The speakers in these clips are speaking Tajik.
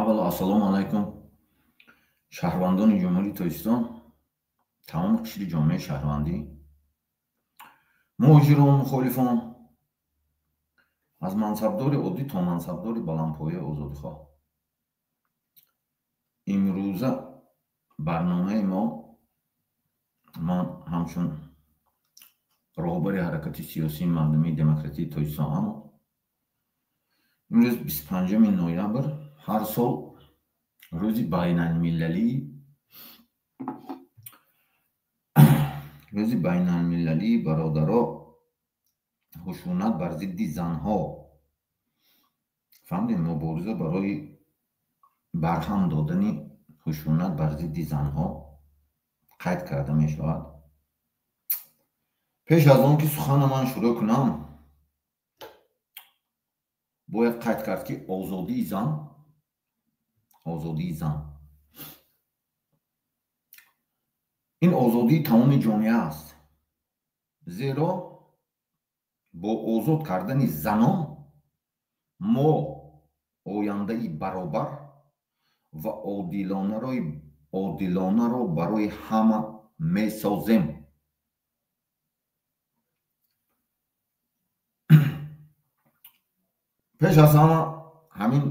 Аввало ассалому алайкум, шаҳрвандони Ҷумҳурии Тоҷикистон, тамоми қишри ҷомеаи шаҳрвандӣ, муҳоҷирон, мухолифон, аз мансабдори оддӣ то мансабдори баландпояи озодихоҳ. Имрӯза барномаи мо, ман ҳамчун роҳбари ҳаракати сиёсии мардумии демократии Тоҷикистон, аммо имрӯз 25 ноябр, ҳар сол рӯзи байналмилалии бародаро, хушунат бар зидди занҳо, фаҳмидем, мубориза барои барҳам додани хушунат бар зидди занҳо қайд карда мешавад. Пеш аз он ки сухана ман шурӯъ кунам, бояд қайд кард, ки озодии зан ин озодии тамоми ҷомеа аст, зеро бо озод кардани занон мо ояндаи баробар ва одилонаро барои ҳама месозем. Пеш аз ҳама ҳамин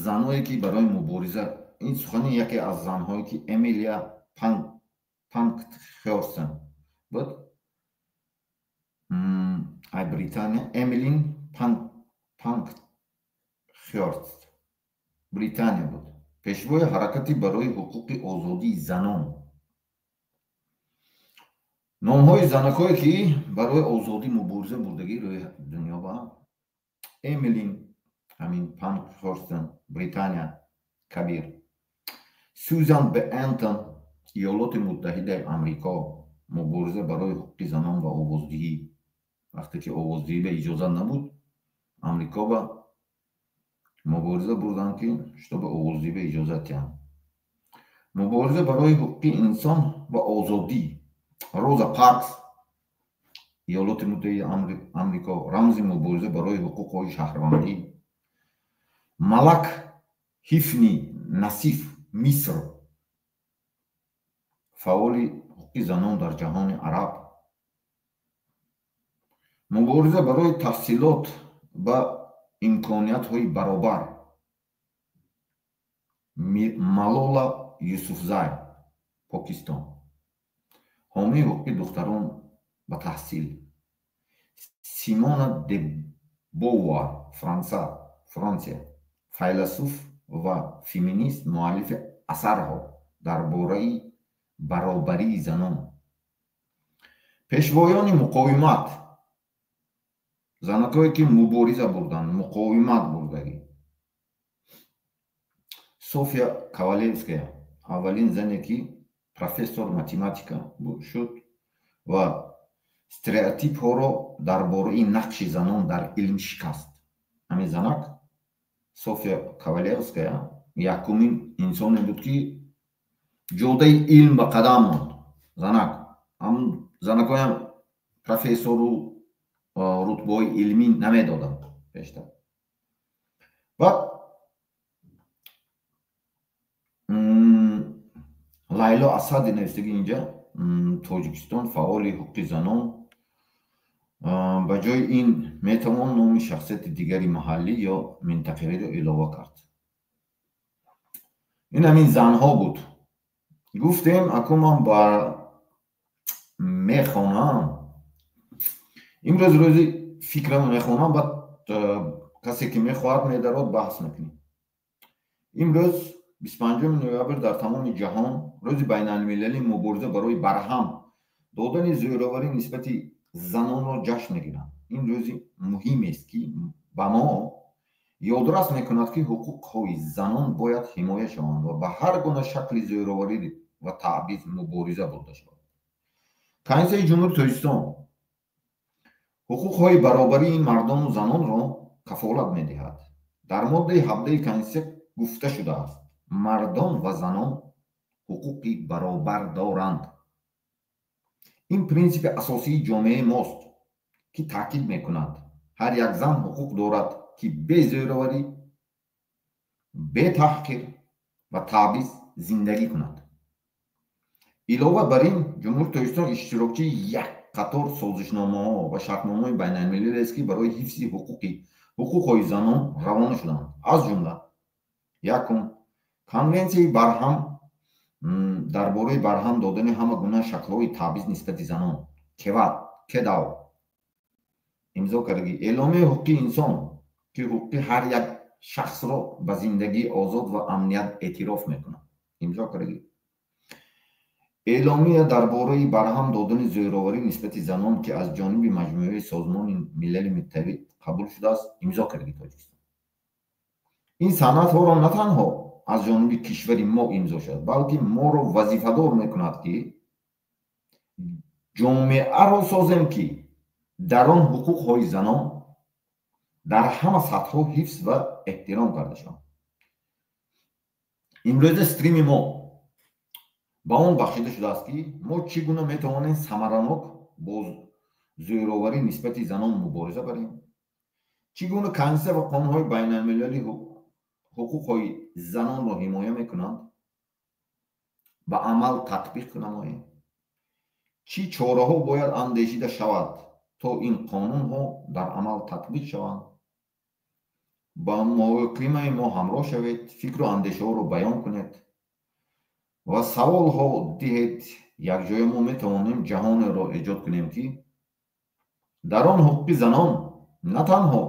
заное ки барои мубориза, ин сухани яке аз занҳое ки Эмилия Панкхёрстен буд, ай Британия, Эмилин Панкхёрст, Британия буд, пешвои ҳаракати барои ҳуқуқи озодии занон. Номҳои занакҳое ки барои озодӣ мубориза бурдагӣ рӯи дунё ба Эмилин ҳамин Панкхёрстен, Британия кабир, Сюзан Б. Энтон, Иёлоти Муттаҳидаи Амрико, мубориза барои ҳуқуқи занон ва овоздиҳӣ. Вақте ки овоздиҳӣ ба иҷозат набуд, Амрико ба мубориза бурданд, ки чтобы овоздиҳӣ ба иҷозат диҳанд. Мубориза барои ҳуқуқи инсон ва озодӣ, Роза Паркс, Иёлоти Муттаҳидаи Амрико, рамзи мубориза барои ҳуқуқҳои шаҳрвандӣ. Малак Ҳифни Насиф, Миср, фаъоли ҳуқуқи занон дар ҷаҳони араб. Мубориза барои таҳсилот ба имкониятҳои баробар, Малола Юсуфзай, Покистон, ҳомии ҳуқуқи духтарон ба таҳсил. Симона де Бовуар, Франсия, файласуф ва феминист, муаллифи асарҳо дар бораи баробарии занон. Пешвоёни муқовимат, занакҳое ки мубориза бурданд, муқовимат бурдагӣ. София Ковалевская, аввалин зане ки профессор математика шуд ва стереотипҳоро дар бораи нақши занон дар илм шикаст. Ҳамин занак София Ковалевская якумин инсоне буд, ки ҷодаи илм ба қадам монд. Занак, ҳамун занакҳоям профессору рутбаҳои илмӣ намедоданд пештар. Баъд Лайло Асади навиштаги инҷа, Тоҷикистон, фаъоли ҳуқуқи занон. Ба ҷои ин метавон номи шахсияти дигари маҳаллӣ ё минтақавиро илова кард. Ин ҳамин занҳо буд. Гуфтем, аку ман ба мехонам. Имрӯз рӯзи фикрам мехонам, баъд касе ки мехоҳад медарод, баҳс мекунем. Имрӯз 25 ноябр дар тамоми ҷаҳон рӯзи байналмилалии мубориза барои барҳам додани зӯроварӣ нисбати занонро ҷашн мегиранд. Ин рӯзи муҳимест, ки ба мо ёдрас мекунад, ки ҳуқуқҳои занон бояд ҳимоя шаванд ва ба ҳар гуна шакли зӯроварӣ ва таъбиз мубориза бурда шавад. Конститутсияи Ҷумҳурии Тоҷикистон ҳуқуқҳои баробарии мардону занонро кафолат медиҳад. Дар моддаи 17 Конститутсия гуфта шудааст: мардон ва занон ҳуқуқи баробар доранд. Ин принсипи асосии ҷомеаи мост, ки таъкид мекунад: ҳар як зан ҳуқуқ дорад, ки бе зӯроварӣ Бетаҳқир ва таъбиз зиндагӣ кунад. Илова бар ин, Ҷумҳурии Тоҷикистон иштирокчии як қатор созишномаҳо ва шартномаҳои байналмилалиест, ки барои ҳифзи ҳуқуқҳои занон равона шудаанд. Аз ҷумла: якум, Конвенсияи барҳам дар бораи барҳам додани ҳама гуна шаклҳои таъбиз нисбати занон, КЕВАД, КЕДАВ имзо кардагӣ, Эъломияи ҳуқуқи инсон, ки ҳуқуқи ҳар як шахсро ба зиндагии озод ва амният эътироф мекунад, имзо кардагӣ, Эъломия дар бораи барҳам додани зӯроварӣ нисбати занон, ки аз ҷониби Маҷмӯаи Созмони Милали Муттаҳид қабул шудааст, имзо кардагӣ Тоҷикистон. Ин санадҳоро на танҳо аз ҷониби кишвари мо имзо шуд, балки моро вазифадор мекунад, ки ҷомеаро созем, ки дар он ҳуқуқҳои занон дар ҳама сатҳҳо ҳифз ва эҳтиром карда шаванд. Имрӯза стрими мо ба он бахшида шудааст, ки мо чӣ гуна метавонем самаранок бо зӯроварӣ нисбати занон мубориза барем, чӣ гуна конвенсия ва қонунҳои байналмилалӣ ҳуқуқҳои занонро ҳимоя мекунанд, ба амал татбиқ намоем, чӣ чораҳо бояд андешида шавад, то ин қонунҳо дар амал татбиқ шаванд. Ба муҳокимаи мо ҳамроҳ шавед, фикру андешаҳоро баён кунед ва саволҳо диҳед. Якҷоя мо метавонем ҷаҳонеро эҷод кунем, ки дар он ҳуқуқи занон на танҳо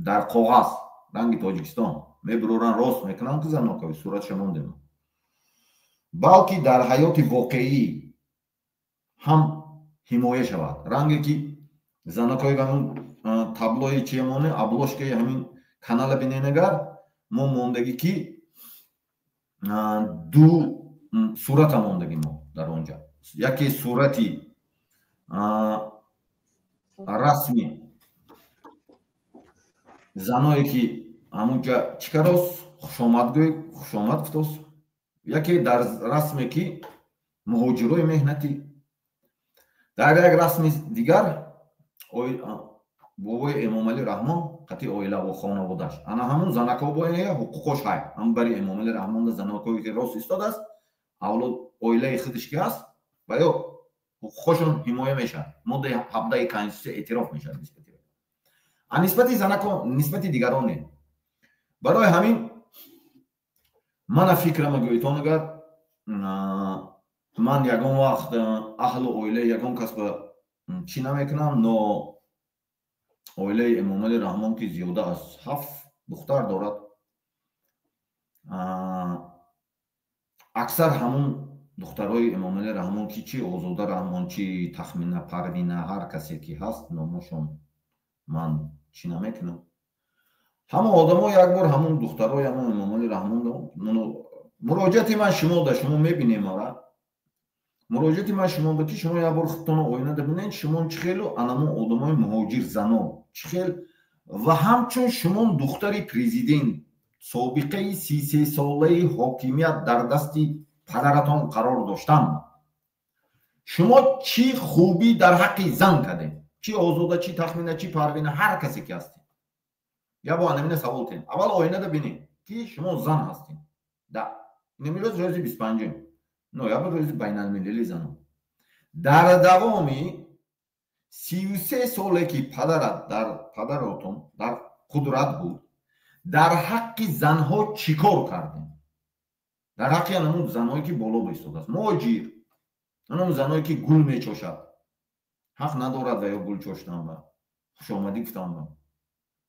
дар коғаз, ранги Тоҷикистон мебуроранд, рост мекунанд, ки занокави суратша мондем, балки дар ҳаёти воқеӣ ҳам ҳимоя шавад. Ранге ки занакои ҳамун таблои чиямоне, обложкаи ҳамин канала бинен, агар мо мондагӣ, ки ду сурата мондагӣ мо дар онҷа: яке сурати расми заное, ки ҳамунҷа чӣ кардост, хушомадгӯй, хушомад гуфтост, яке дар расме, ки муҳоҷирои меҳнатӣ, дар як расми дигар бобои Эмомалӣ Раҳмон қати оила ва хонаводааш. Ана ҳамун занако боя ҳуқуқош ҳай, ҳам бари Эмомалӣ Раҳмонда занакое, ки рост истодааст, авлод оилаи худаш ки ҳаст, ва ё ҳуқуқҳошон ҳимоя мешавад, моддаи 17-и конститутсия эътироф мешавад нисбати а нисбати занако, нисбати дигарон не. Барои ҳамин мана фикрама гӯйтон, агар ман ягон вақт аҳлу оилаи ягон кас ба чӣ намекунам, но оилаи Эмомалӣ Раҳмон, ки зиёда аз ҳафт духтар дорад, аксар ҳамун духтарои Эмомалӣ Раҳмон, ки чи Озода Раҳмон, чи Тахмина, Парвина, ҳар касе ки ҳаст, номошон ман чӣ намекунам, ҳама одамо як бор ҳамун духтарои ҳамун Эмомалӣ Раҳмон, муроҷиати ман шумо да, шумо мебинем ара, муроҷиати ман шумо да, ки шумо як бор худтонро оинада бинед, шумо чӣ хелу анамун одамои муҳоҷир зано чӣ хел ва ҳамчун шумо духтари президент, собиқаи 33-солаи ҳокимият дар дасти падаратон қарор доштан, шумо чӣ хубӣ дар ҳаққи зан кардем? Чӣ Озода, чӣ Тахмина, чӣ Парвина, ҳар касе ки ҳастем, як бор анамина савол тем. Аввал оинада бинед, ки шумо зан ҳастем. Да инамирӯз рӯзи 25 ноябр, рӯзи байналмилалии занон, дар давоми 33 соле, ки падарат дар падаротон дар қудрат буд, дар ҳаққи занҳо чӣ кор кардем? Дар ҳаққи анамун занҳое, ки боло истодааст, муҳоҷир, анамун занҳое, ки гул мечошад, ҳақ надорад ва ё гул чоштан ба хушомадӣ гуфтан ба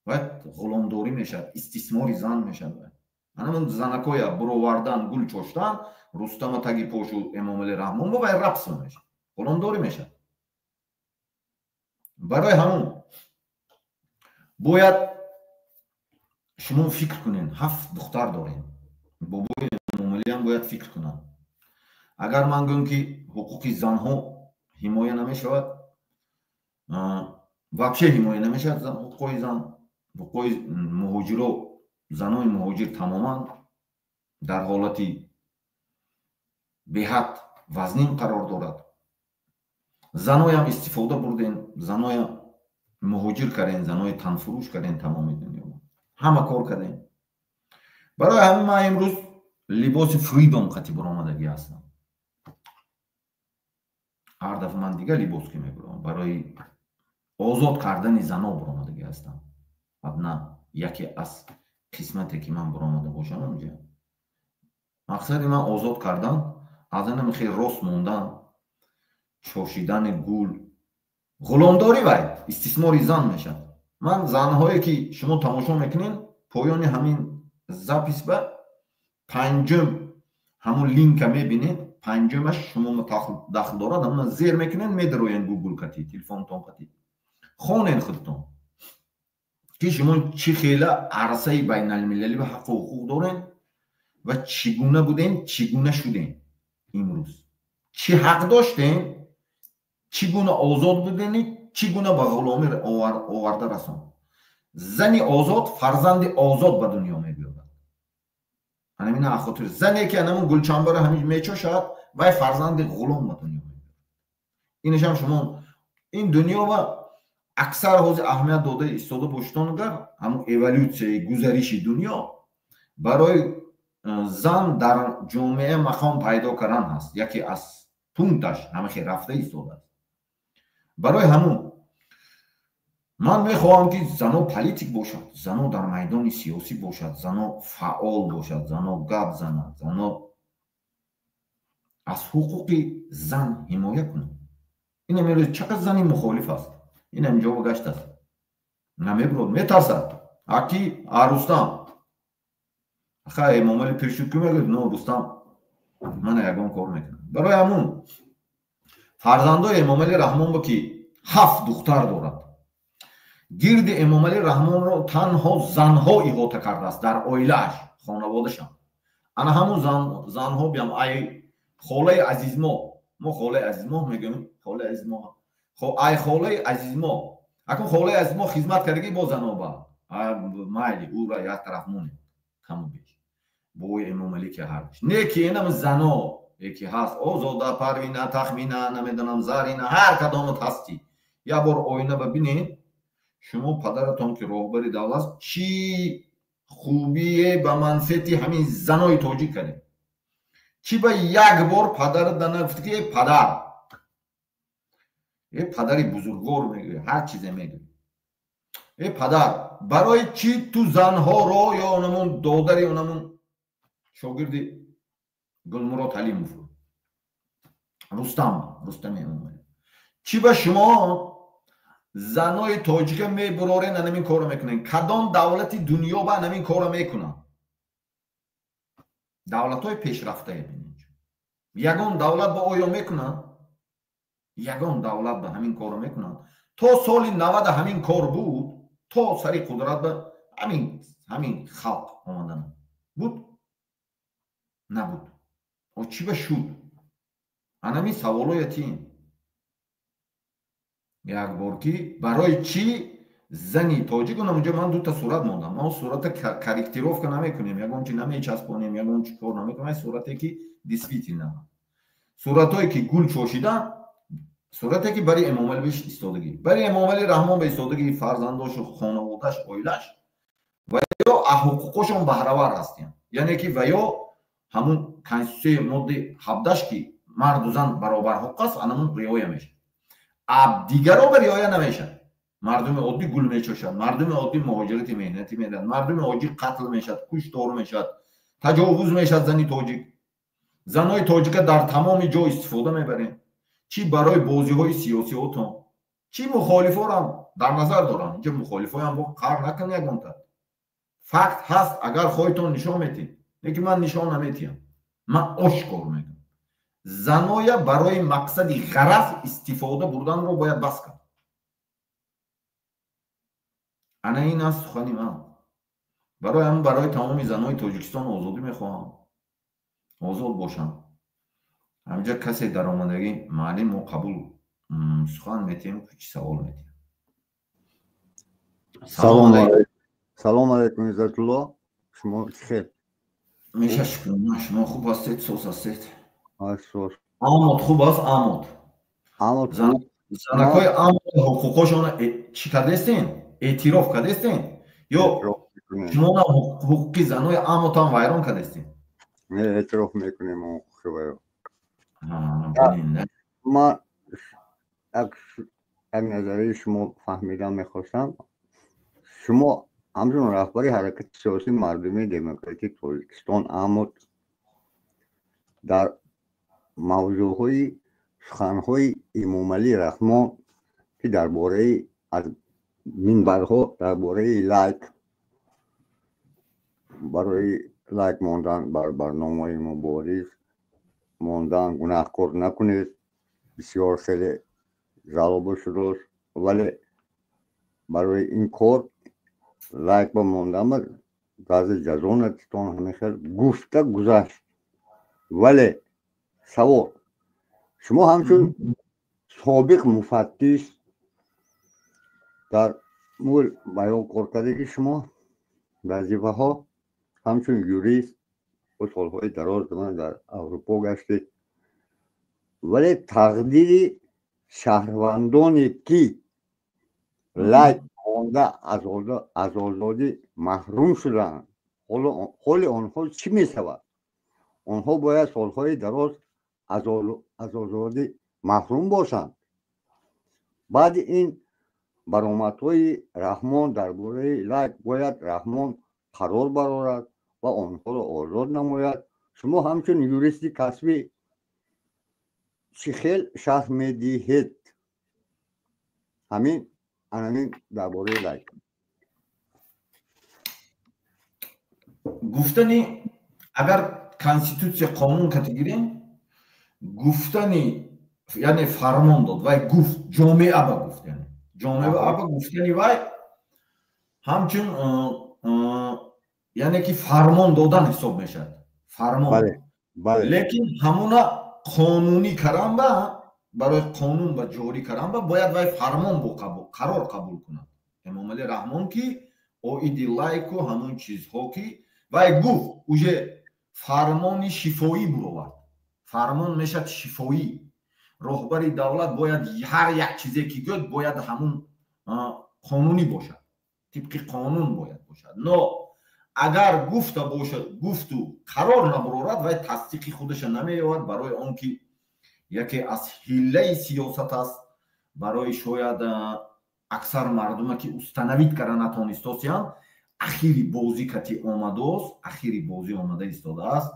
бояд ғуломдорӣ мешавад, истисмори зан мешавад. Анамун занакоя буровардан, гул чоштан, Рустама таги пошу Эмомалӣ Раҳмон ба вай рабство мешавад, ғуломдорӣ мешавад. Барои ҳамун бояд шумо фикр кунед. Ҳафт духтар дорем, бобои Эмомалиам бояд фикр кунад. Агар ман гӯям, ки ҳуқуқи занҳо ҳимоя намешавад, вообще ҳимоя намешавад ҳуқуқҳои зан, ҳуқуқҳои муҳоҷиро, занони муҳоҷир тамоман дар ҳолати беҳад вазнин қарор дорад. Заноям истифода бурдем, заноям муҳоҷир кардем, занои танфурӯш кардем, тамоми дунё ҳама кор кардем. Барои ҳамин ман имрӯз либоси freedom қати баромадагӣ ҳастам. Ҳар дафъа ман дигар либос ки мебурам, барои озод кардани зано баромадагӣ ҳастам. Одна яке аз қисмате ки ман баромада бошам онҷа. Мақсади ман озод кардан, аз ана хеле рост мондан, чошидани гул, ғуломдорӣ вай истисмори зан мешавад. Ман занҳое ки шумо тамошо мекунед, поёни ҳамин запись ба панҷум ҳамун линка мебинед, панҷумаш шумо дахл дорад, ҳамуна зер мекунед, медароянд Гугл кати, телефонтон кати. Хонед худтон ки шумо чӣ хела арсаи байналмилалӣ ва ҳаққу ҳуқуқ доред ва чӣ гуна будем, чӣ гуна шудем имрӯз. Чӣ ҳақ доштем, чӣ гуна озод будем, чӣ гуна ба ғуломӣ оварда расон. Зани озод фарзанди озод ба дунё мебиёрад. Ҳамина хотир зане ки анамун гулчанбара ҳамин мечошад, вай фарзанди ғулом ба дунё мебиёрад. Инашам шумо ин дунё ва аксар ҳозир аҳамият дода истода бошитонагар ҳамун эволюсияи гузариши дунё барои зан дар ҷомеа мақом пайдо кардан ҳаст. Яке аз пункташ ҳамахе рафта истодааст. Барои ҳамун ман мехоҳам ки зано политик бошад, зано дар майдони сиёсӣ бошад, зано фаъол бошад, зано гап занад, зано аз ҳуқуқи зан ҳимоя кунад. Ин амирӯз чақадр зани мухолиф аст. Ин ҳаминҷо гашт аст. Намебурод, метарсад. Аки Рустам. Аха Эмомалӣ пир шуд ки мегӯяд, но Рустам мана ягон кор мекунад. Барои ҳамун фарзандои Эмомалӣ Раҳмон бо ки 7 духтар дорад. Гирди Эмомалӣ Раҳмонро танҳо занҳо иҳота кардааст дар оилааш, хонаводаашам. Ана ҳамун занҳо биям ай холаи Азизмо, мо холаи Азизмо мегӯем, холаи Азизмо. Ай холаи Азизмо. Акун холаи Азизмо хизмат кардагӣ бо зано ба. Майли ӯра як тараф монем. Каму беш. Бо Эмомалӣ ки ҳардаш. Не ки инам зано яке ҳаст, Озода, Парвина, Тахмина, намедонам Зарина, ҳар кадомат ҳастӣ. Як бор оина ба бинед, шумо падаратон ки роҳбари давлат аст, чӣ хубие ба манфиати ҳамин занои тоҷик кардем? Чӣ ба як бор падарат нагуфт ки эй падар, эй падари бузургвор мегӯӣ, ҳар чизе мегӯӣ. Эй падар, барои чӣ ту занҳоро ё онамун додари онамун шогирди Гулмурод Ҳалимов Рустам, Рустами Эмомалӣ, чӣ ба шумо занои тоҷика мебурорен, анамин корро мекунен? Кадом давлати дунё ба анамин корро мекунанд? Давлатҳои пешрафтае бинед. Ягон давлат ба оё мекунанд? Ягон давлат ба ҳамин корро мекунанд? То соли 90 ҳамин кор буд, то сари қудрат ба ҳамин халқ омадан буд? Набуд. О чӣ ба шуд? Анамин саволоя тин. Як бор ки барои чӣ зани тоҷик, онамунҷо ман дута сурат мондам. Мо сурата корректировка намекунем, ягон чи намечаспонем, ягон чи кор намекунем. Сурате ки действительно суратое ки гул чошидан, сурате ки барои Эмомалӣ беш истодагӣ, барои Эмомалӣ Раҳмон ба истодагӣ, фарзандошу, хонаводааш, оилааш ва ё ҳуқуқошон баҳравар ҳастанд. Яъне ки ва ё ҳамун конститутсияи моддаи 17 ки марду зан баробар ҳуқуқ аст, анамун риоя мешавад. Дигаро ба риоя намешавад. Мардуми оддӣ гул мечошад, мардуми оддӣ муҳоҷирати меҳнатӣ меравад, мардуми оддӣ қатл мешавад, куштор мешавад, таҷовуз мешавад зани тоҷик. Занои тоҷика дар тамоми ҷо истифода мебарем. Чӣ барои бозиҳои сиёсиотон, чӣ мухолифорам дар назар дорам. Инҷо мухолифоям бо қар накун ягонта. Факт ҳаст, агар хоҳитон нишон метиҳед. Лекин ман нишон наметиҳам. Ман ошкор мекунам. Заноя барои мақсади ғараз истифода бурданро бояд бас кард. Ана ин аст сухани ман. Барои ҳамин барои тамоми занои Тоҷикистон озодӣ мехоҳам. Озод бошанд. Ҳаминҷа касе даромадагӣ маълим мо қабул сухан метиҳем, чӣ савол метиҳем. Салом алайкум. Салом алайкум, Иззатулло. Шумо чӣ хел? Меша шукр. Шумо хуб ҳастед, соз ҳастед? Соз. Амод хуб аст, амод. Амод. Занакҳои амод ҳуқуқҳошон чӣ кардестен? Эътироф кардестен? Ё мекунем. Шумо ҳуқуқи занои амотам вайрон кардастем. Не, эътироф мекунем ҳуқуқи вайро. Ман як назарии шумо фаҳмидан мехостам. Шумо ҳамчун раҳбари ҳаракати сиёсии мардумии демократии Тоҷикистон амот дар мавзӯъҳои суханҳои Эмомалӣ Раҳмон, ки дар бораи аз минбарҳо дар бораи лайк, барои лайк мондан бар барномаи Мубориз мондан гунаҳкор накунед, бисёр хеле жалоба шудааст, вале барои ин кор лайк ба мондан баъзе ҷазо натитон, ҳамин хел гуфта гузашт. Вале савол: шумо ҳамчун собиқ муфаттиш дар мул баён кор карде, ки шумо вазифаҳо ҳамчун юрист бо солҳои дароз дар Аврупо гаштед, вале тақдири шаҳрвандоне, ки лайк монда аз озодӣ маҳрум шудаанд, ҳоли онҳо чӣ мешавад? Онҳо бояд солҳои дароз аз озодӣ маҳрум бошанд. Баъди ин баромадҳои Раҳмон дар бораи лайк бояд Раҳмон қарор барорад ва онҳоро озод намояд. Шумо ҳамчун юристи касбӣ чӣ хел шарҳ медиҳед ҳамин анамин дар бораи лайк? Гуфтани агар конститутсия қонун кати гирем, гуфтани яъне фармон дод вай, гуфт ҷомеа ба гуфт, яъне ҷомеа ба гуфтани вай ҳамчун яъне ки фармон додан ҳисоб мешавад, фармон. Лекин ҳамуна қонунӣ кардан ба, барои қонун ба ҷорӣ кардан ба бояд вай фармон бо қабул, қарор қабул кунад Эмомалӣ Раҳмон, ки оиди лайку ҳамун чизҳо ки вай гуфт, уже фармони шифоӣ буровард. Фармон мешавад шифоӣ. Роҳбари давлат бояд ҳар як чизе ки гӯяд, бояд ҳамун қонунӣ бошад, тибқи қонун бояд бошад. Но агар гуфта бошад, гуфту қарор набурорад, вай тасдиқи худаша намеёбад, барои он ки яке аз ҳиллаи сиёсат аст, барои шояд аксар мардума ки установить карда натонистосиянд, ахири бозӣ кати омадааст, ахири бозӣ омада истодааст,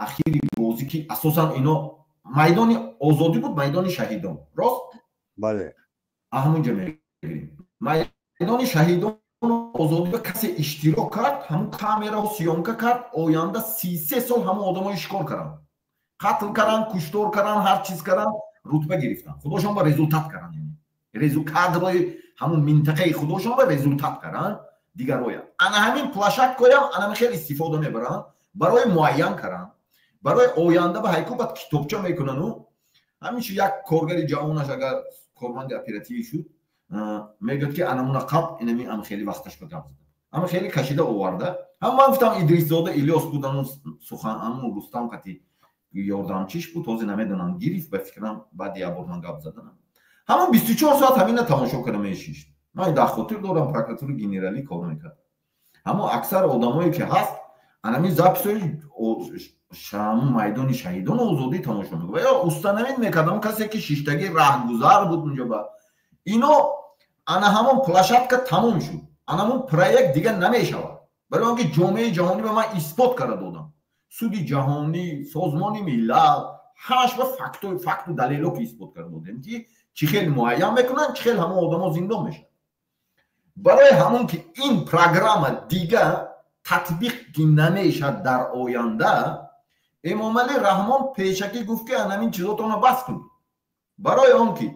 ахири бозӣ ки асосан ино майдони озодӣ буд, майдони шаҳидон, рост? Бале. Ҳамунҷа мегирем. Майдони шаҳидон озодӣ ба касе иштирок кард, ҳамун камераҳо съёмка кард, оянда 33 сол ҳамун одамои шикор карданд, қатл карданд, куштор карданд, ҳар чиз карданд, рутба гирифтанд, худошон ба результат карданд, кадрои ҳамун минтақаи худошон ба результат карданд, дигароя. Ана ҳамин площадкоям анами хел истифода мебаранд барои муайян кардан, барои оянда ба ҳайку баъд китобча мекунану ҳамин шу як коргари ҷавонаш агар корманди оперативӣ шуд, мегӯяд ки анамуна қабл инами ам хеле вақташ ба гап зада, ама хеле кашида оварда. Ҳам ман гуфтам Идрисзода Илёс буд, ҳамун сухан, ҳамун Рустам қати ёрдамчиш буд, ҳозир намедонам, гирифт ба фикрам, баъди як бор ман гап заданам. Ҳамун 24 соат ҳамина тамошо карда мешишт. Ман дар хотир дорам, прокуратураи генералӣ кор мекард. Ҳамон аксар одамое ки ҳаст, анами записҳои ҳамун майдони шаҳидон озодӣ тамошо мекард. Ва ё установить мекард ҳамон касе ки шиштагӣ раҳгузар буд унҷо ба. Ино ана ҳамон площадка тамом шуд. Ана ҳамон проект дигар намешавад. Барои он ки ҷомеаи ҷаҳонӣ ба ман исбот карда додам. Суди ҷаҳонӣ, Созмони Миллал, ҳамаш ба факту далело ки исбот карда додем, ки чӣ хел муайян мекунанд, чӣ хел ҳамон одамо зиндон мешаванд. Барои ҳамон ки ин программа дигар татбиқ ки намешавад дар оянда, Эмомалӣ Раҳмон пешакӣ гуфт ки анамин чизотонро бас кунед. Барои он ки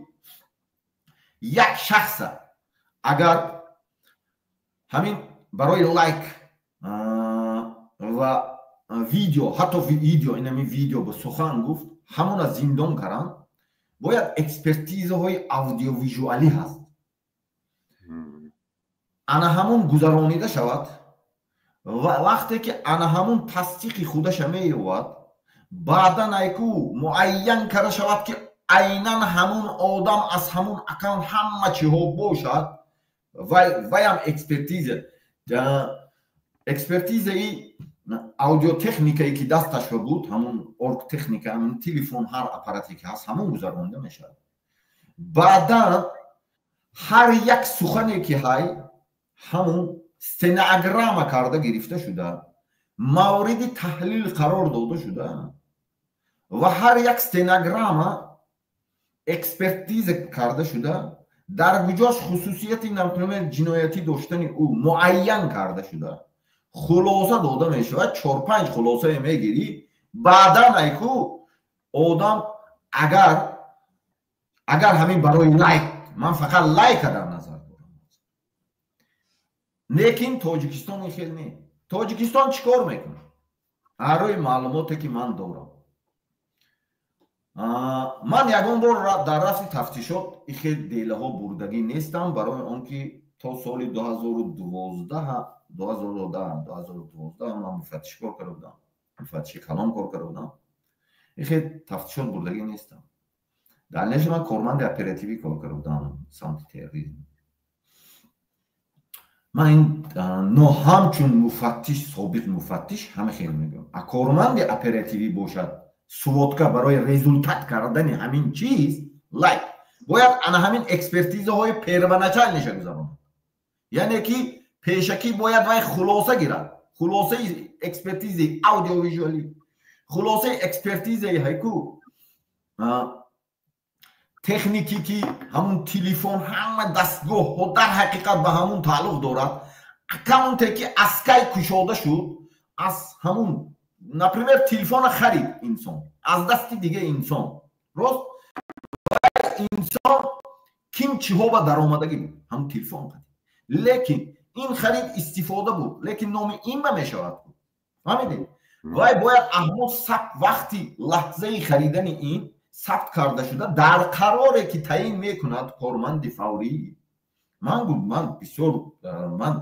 як шахса агар ҳамин барои лайк ва видео, ҳатто видео, инамин видео ба сухан гуфт, ҳамона зиндон каранд, бояд экспертизаҳои аудиовизуалӣ ҳаст, ана ҳамон гузаронида шавад ва вақте ки ана ҳамон тасдиқи худаша меёбад, баъдан айку муайян карда шавад ки айнан ҳамун одам аз ҳамун аккаунт ҳама чиҳо бошад, ваям экспертиза. Экспертизаи аудиотехникае, ки дасташ буд, ҳамун оргтехника, ҳамун телефон, ҳар аппарате, ки ҳаст, ҳамон гузаронда мешавад. Баъдан ҳар як сухане, ки ҳай, ҳамун стенограмма карда гирифта шуда, мавриди таҳлил қарор дода шуда ва ҳар як стенограмма экспертиза карда шуда, дар куҷош хусусияти, например, ҷиноятӣ доштани ӯ муайян карда шуда, хулоса дода мешавад. Чор-панҷ хулосае мегирӣ. Баъдан айку одам агар ҳамин барои лайк, ман фақат лайка дар назар дорам, лекин Тоҷикистон ин хел не. Тоҷикистон чӣ кор мекунад? Ҳаррӯи маълумоте, ки ман дорам, ман ягон бор дар рафти тафтишот ихел делаҳо бурдагӣ нестам, барои он ки то соли 2012, 2010, 2012 ман муфаттиш кор карда будам, муфаттиши калон кор карда будам, ихел тафтишот бурдагӣ нестам. Дальнейшем ман корманди оперативӣ кор карда будам самти терроризм. Ман ин но ҳамчун муфаттиш, собиқ муфаттиш, ҳама хел мегӯям: а корманди оперативӣ бошад, сводка барои результат кардани ҳамин чиз, лайк, бояд ана ҳамин экспертизаҳои первоначальный ша гузаронад, яъне ки пешакӣ бояд вай хулоса гирад, хулосаи экспертизаи аудиовизуалӣ, хулосаи экспертизаи ҳайку техникӣ, ки ҳамун телефон, ҳама дастгоҳҳо дар ҳақиқат ба ҳамун тааллуқ дорад. Аккаунте, ки аз кай кушода шуд, аз ҳамун, например, телефона харид инсон аз дасти дига инсон, рост, инсон ким чиҳо ба даромадагӣ буд, ҳамун телефон харид, лекин ин харид истифода буд, лекин номи ин ба мешавад, фаҳмидед? Вай бояд аҳмо сабт, вақти лаҳзаи харидани ин сабт карда шуда, дар қароре, ки таъин мекунад корманди фаврӣ. Ман ман бисёр, ман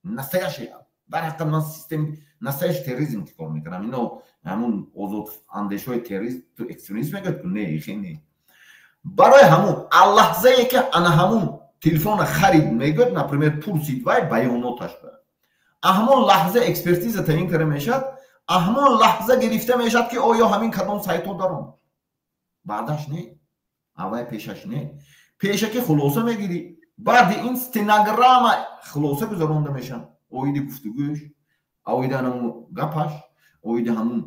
настоящий, дар ҳақиқат ман систем настоящий терроризм ки кор мекунам. Ино ҳамун озод андешҳои террорист, экстремист мегӯяд ку, не, хе не. Барои ҳамун аллаҳзае, ки ана ҳамун телефона харид мегӯяд, например, пурсид, вай баёноташ ба ҳамон лаҳза экспертиза таъин карда мешавад, ҳамон лаҳза гирифта мешавад, ки оё ҳамин кадом сайтҳо даромад. Баъдаш не, аввай пешаш не, пешакӣ хулоса мегирӣ. Баъди ин стенограмма хулоса гузаронда мешавад оиди гуфтугӯш, оиди ҳамун гапаш, оиди ҳамун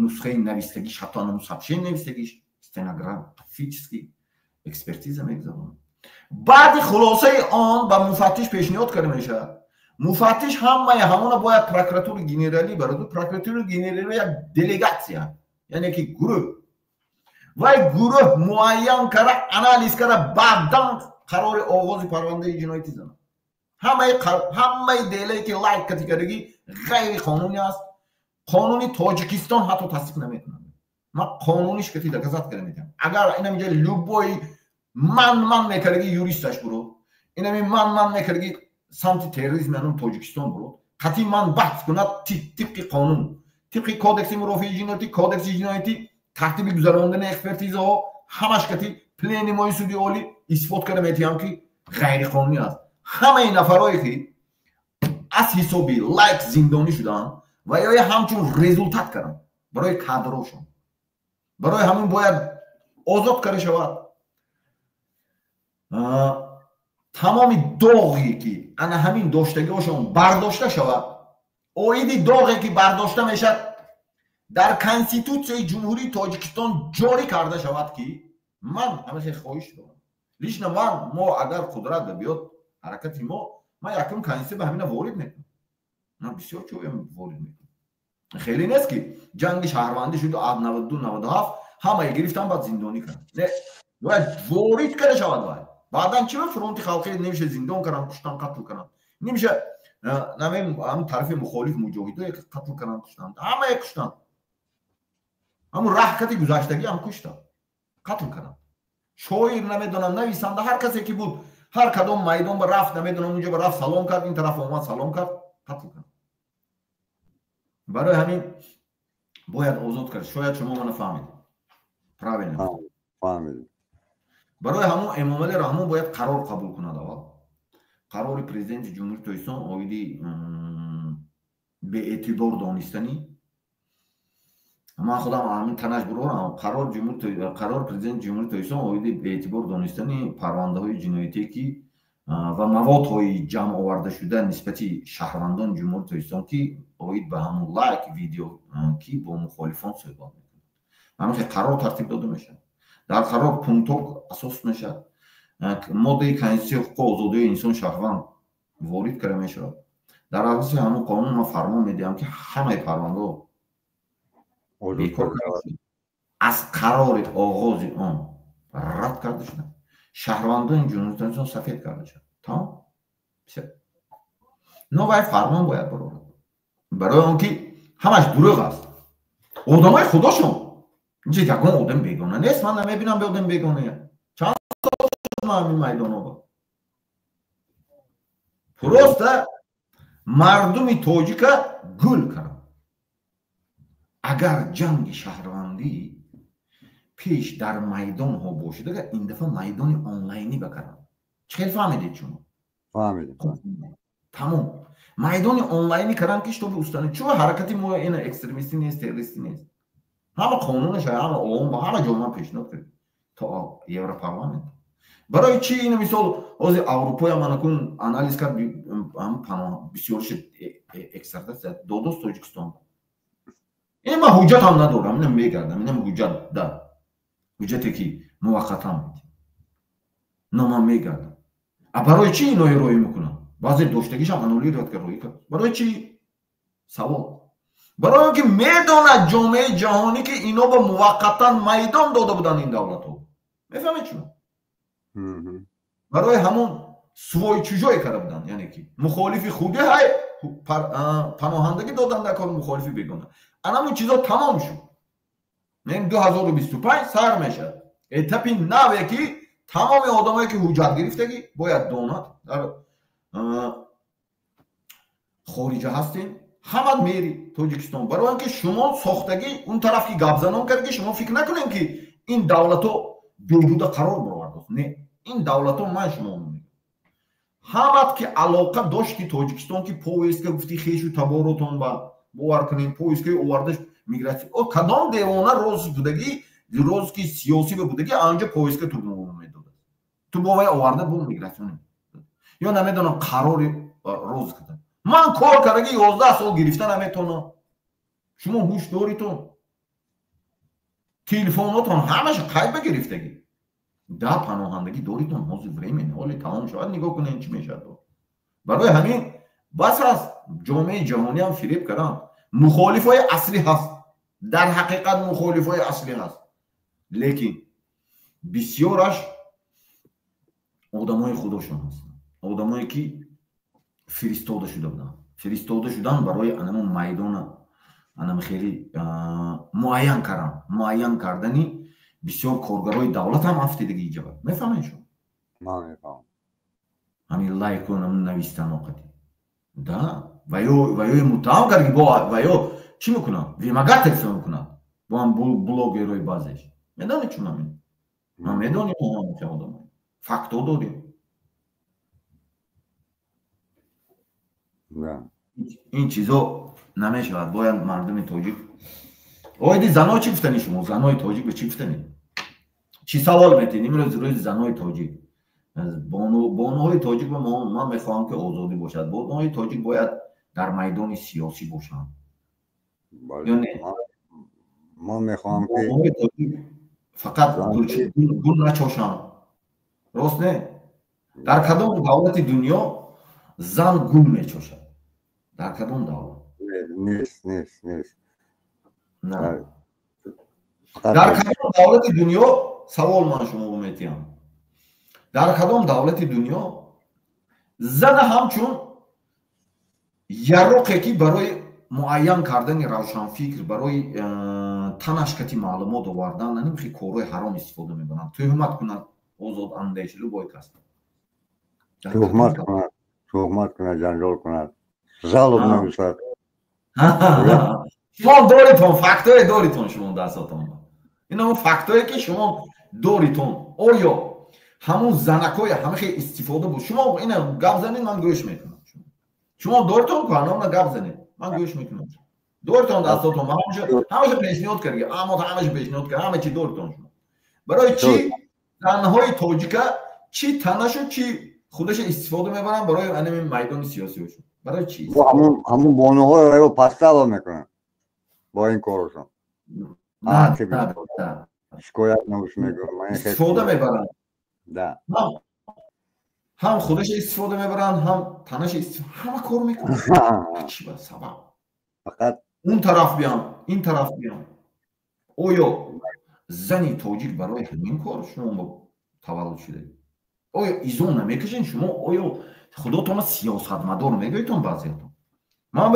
нусхаи навистагиш, ҳатто ҳамун сообщение навистагиш, стенографический экспертиза мегузаронад. Баъди хулосаи он ба муфаттиш пешниҳод карда мешавад. Муфаттиш ҳамаи ҳамона бояд прокуратураи генералӣ бароду. Прокуратураи генералӣ як делегатсия, яъне ки гурӯҳ, вай гурӯҳ муайян карда, анализ карда, баъдан қарори оғози парвандаи ҷиноятӣ занад. Ҳамаи делае, ки лайк категоригӣ, ғайриқонунӣ аст. Қонуни Тоҷикистон ҳатто тасдиқ намекунад. Ман қонуниш кати доказать карда метавонам. Агар инаминҷа любой ман мекардаги юристаш бурод, инами ман мекардаги самти терроризми анун Тоҷикистон бурод, қатъи ман баҳс кунад, тибқи қонун, тибқи Кодекси мурофиаи ҷиноятӣ, Кодекси ҷиноятӣ, тартиби гузарондани экспертизаҳо, ҳамаш кати пленумои суди олӣ исбот карда метиҳам, ки ғайриқонунӣ аст. Ҳамаи нафарое, ки аз ҳисоби лайк зиндонӣ шудаанд ва ё ҳамчун результат карданд барои кадрошон, барои ҳамин бояд озод карда шавад. Тамоми доғе, ки ана ҳамин доштагиҳошон, бардошта шавад. Оиди доғе, ки бардошта мешавад, дар Конститутсияи Ҷумҳурии Тоҷикистон ҷорӣ карда шавад, ки ман ҳамаше хоҳиш дорам. Лично ман, мо агар қудрат ба биёд ҳаракати мо, ман якум конститутсия ба ҳамина ворид мекунам. Ман бисёр чӯям ворид мекунам. Хеле нест, ки ҷанги шаҳрвандӣ шуду аз 92, 97 ҳамае гирифтан, баъд зиндонӣ карданд. Не, бояд ворид карда шавад. Вай баъдан чи фронти халқӣ немиша зиндон карданд, куштан, қатл карданд, немиша намем ҳам тарафи мухолиф, муҷоҳидо қатл карданд, куштанд, ҳамае куштанд. Ҳамун раҳкати гузаштагӣ ҳам куштанд, қатл карданд. Шоир, намедонам, нависанда, ҳар касе ки буд, ҳар кадом майдон ба рафт, намедонам, унҷо ба рафт, салом кард, ин тараф омад, салом кард, қатл кард. Барои ҳамин бояд озод кард. Шояд шумо мана фаҳмид правильно. Фаҳмидем. Барои ҳамон Эмомалӣ Раҳмон бояд қарор қабул кунад аввал. Қарори президенти Ҷумҳурии Тоҷикистон оиди беэътибор донистани, ман худам ҳамин танаш бурорам, қарори президенти Ҷумҳурии Тоҷикистон оиди беэътибор донистани парвандаҳои ҷиноятие ки ва маводҳои ҷамъ овардашуда нисбати шаҳрвандони Ҷумҳурии Тоҷикистон, ки оид ба ҳамун лайк видео, ки бо мухолифон суҳбат мекунад. Ҳамин хел қарор тартиб дода мешавад. Дар қарор пунктҳо асос мешавад. Моддаи Конститутсияи ҳуқуқу озодиҳои инсон шаҳрванд ворид карда мешавад. Дар асоси ҳамун қонун ман фармон медиҳам, ки ҳамаи парвандаҳо бекор карда шуда, аз қарори оғози он рад карда шуда, шаҳрвандони Ҷумҳурии Тоҷикистон сафед карда шуд. Тамом. Но вай фармон бояд барорад, барои он ки ҳамаш дурӯғ аст. Одамои худошон инҷа, ягон одам бегона нест. Ман намебинам бе одам бегоная. Чанд сол шуд ман ҳамин майдонҳо. Просто мардуми тоҷика гул кард. Агар ҷанги шаҳрвандӣ пеш дар майдонҳо бошад, агар ин дафъа майдони онлайнӣ бакардам. Чӣ хел фаҳмидед шумо? Фаҳмидем. Тамом, майдони онлайнӣ кардам, ки чтобы установить. Чун ҳаракати мо ина экстремистӣ нест, террористӣ нест. Ҳама қонунаш, ҳама ООН, ҳама ҷо ман пешниҳод кардем, то Европарламент. Барои чи ина, мисол, ҳозир Аврупоя манакун анализ кард, бисёрши экстрадитсия додост Тоҷикистон. Ин ман ҳуҷҷатам надорам, инам мегардам, инам ҳуҷҷат да, ҳуҷҷате ки муваққатан медиҳам, но ман мегардам. А барои чи инои роӣ мекунам? Баъзе доштагишам аннулировать кард, роӣ кард. Барои чи? Савол. Барои он ки медонад ҷомеаи ҷаҳонӣ, ки ино ба муваққатан майдон дода буданд ин давлатҳо. Мефаҳмед шумо? Барои ҳамон свой чужой карда буданд, яъне ки мухолифи худи ҳай паноҳандагӣ додан дар кори мухолифи бегона. Анамун чизо тамом шуд. 2025 сар мешавад этапи наве, ки тамоми одамое ки ҳуҷҷат гирифтагӣ бояд донад, дар хориҷа ҳастем, ҳамат мери Тоҷикистон. Барои он ки шумо сохтагӣ, он тараф ки гапзанон кард, ки шумо фикр накунем, ки ин давлатҳо беҳуда қарор баровардааст. Не, ин давлатҳо, ман шумо мегӯям, ҳамат ки алоқа дошт, ки Тоҷикистон, ки повестка гуфти хешу таборотон ба бовар кунем, повесткаи овардаш мигратсия. О кадом девона роз будагӣ, розыски сиёсӣ ба будагӣ, анҷо повестка ту медодад, ту бовай оварда бо мигратсионе ё намедонам қарори розыск. Ман кор кардаги 11 сол гирифта наметонам. Шумо ҳуш доритон? Телефонотон ҳамаша қайд ба гирифтагӣ да паноҳандагӣ доритон. Ҳозир временно ҳоли тамом шавад, нигоҳ кунем, чӣ мешавад. Барои ҳамин бас аст. Ҷомеаи ҷаҳониам фиреб карданд. Мухолифҳои аслӣ ҳаст, дар ҳақиқат мухолифҳои аслӣ ҳаст, лекин бисёраш одамои худошон ҳастанд, одамое ки фиристода шуда буданд, фиристода шудан барои анамон майдона анам хеле муайян кардан, муайян кардани. Бисёр коргарои давлат ҳам афтидаги иҷаба. Мефаҳмед шумо? Ман мефаҳмам. Ҳамин лайку навистан оқати да ваёи муттаҳам кард, ки бо ваё чӣ мекунанд, вымогательство мекунанд бо ҳам блогерои баъзеш. Медонед чун ҳамин ман медонем, одамо фактҳо дорем. Ин чизо намешавад. Бояд мардуми тоҷик. Оиди зано чӣ гуфтани шумо? Занои тоҷик ба чӣ гуфтани, чӣ савол метиҳед? Имрӯз рӯзи занои тоҷик. Бонуҳои тоҷик, ман мехоҳам, ки озодӣ бошад. Бонуҳои тоҷик бояд дар майдони сиёсӣ бошанд ё не? Ман мехоҳам ки бонуҳои тоҷик фақат гул начошанд. Рост не? Дар кадом давлати дунё зан гул мечошад? Дар кадом давлат? Нест, нест, нест. Дар кадом давлати дунё, савол ман шумо метиҳам, дар кадом давлати дунё зана ҳамчун яроқе, ки барои муайян кардани равшанфикр, барои танашкати маълумот овардан, нимхи корҳои ҳаром истифода мебаранд, тӯҳмат кунад озод андеш любой кас? Тӯҳмат кунад, тӯҳмат кунад, ҷанҷол кунад, жалоб нависад. Шумо доритон фактое, доритон шумо дастотон. Ин ҳамон фактое, ки шумо доритон. Оё Ҳамун занакҳои ҳамахе истифода буд. Шумо ина гап занед, ман гӯш мекунам. Шумо дортон ку ҳанона гап занед, ман гӯш мекунам. Дортон дастотон, ҳамаша пешниҳод кард, аммо ҳамаша пешниҳод кард, ҳама чи дортон шумо. Барои чӣ занҳои тоҷика чӣ танашу чӣ худаша истифода мебаранд барои анами майдони сиёсиошон? Барои чӣ? Ҳамун бонуҳоро пастава мекунанд бо ин корашон. Шикоят набуш мегӯям. Истифода мебаранд. Ҳам худаша истифода мебаранд, ҳам танаша ҳама кор мекунанд. Чӣ ба сабаб? Фақат он тараф биям, ин тараф биям. Оё зани тоҷик барои ҳамин кор шумо таваллуд шуда? Оё изо намекашед шумо? Оё худотона сиёсатмадор мегӯедтон баъзеятон? Ман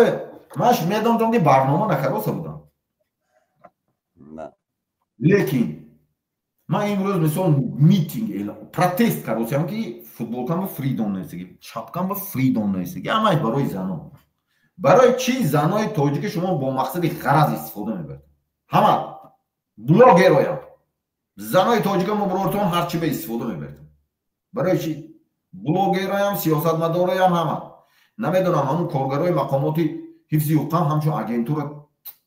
медонам ки барнома накароса будам. Лекин ман имрӯз мисол митинг протест каросиям ки футболкам ба фридом нависаги, шапкам ба фридом нависаги, ҳамааш барои занон. Барои чӣ занои тоҷики шумо бо мақсади ғараз истифода мебаред? Ҳама блогероям занои тоҷика мо бурортон ҳар чӣ ба истифода мебаред. Барои чӣ? Блогероям, сиёсатмадороям, ҳама. Намедонам, ҳамун коргарои мақомоти ҳифзи ҳуқуқам ҳамчун агентура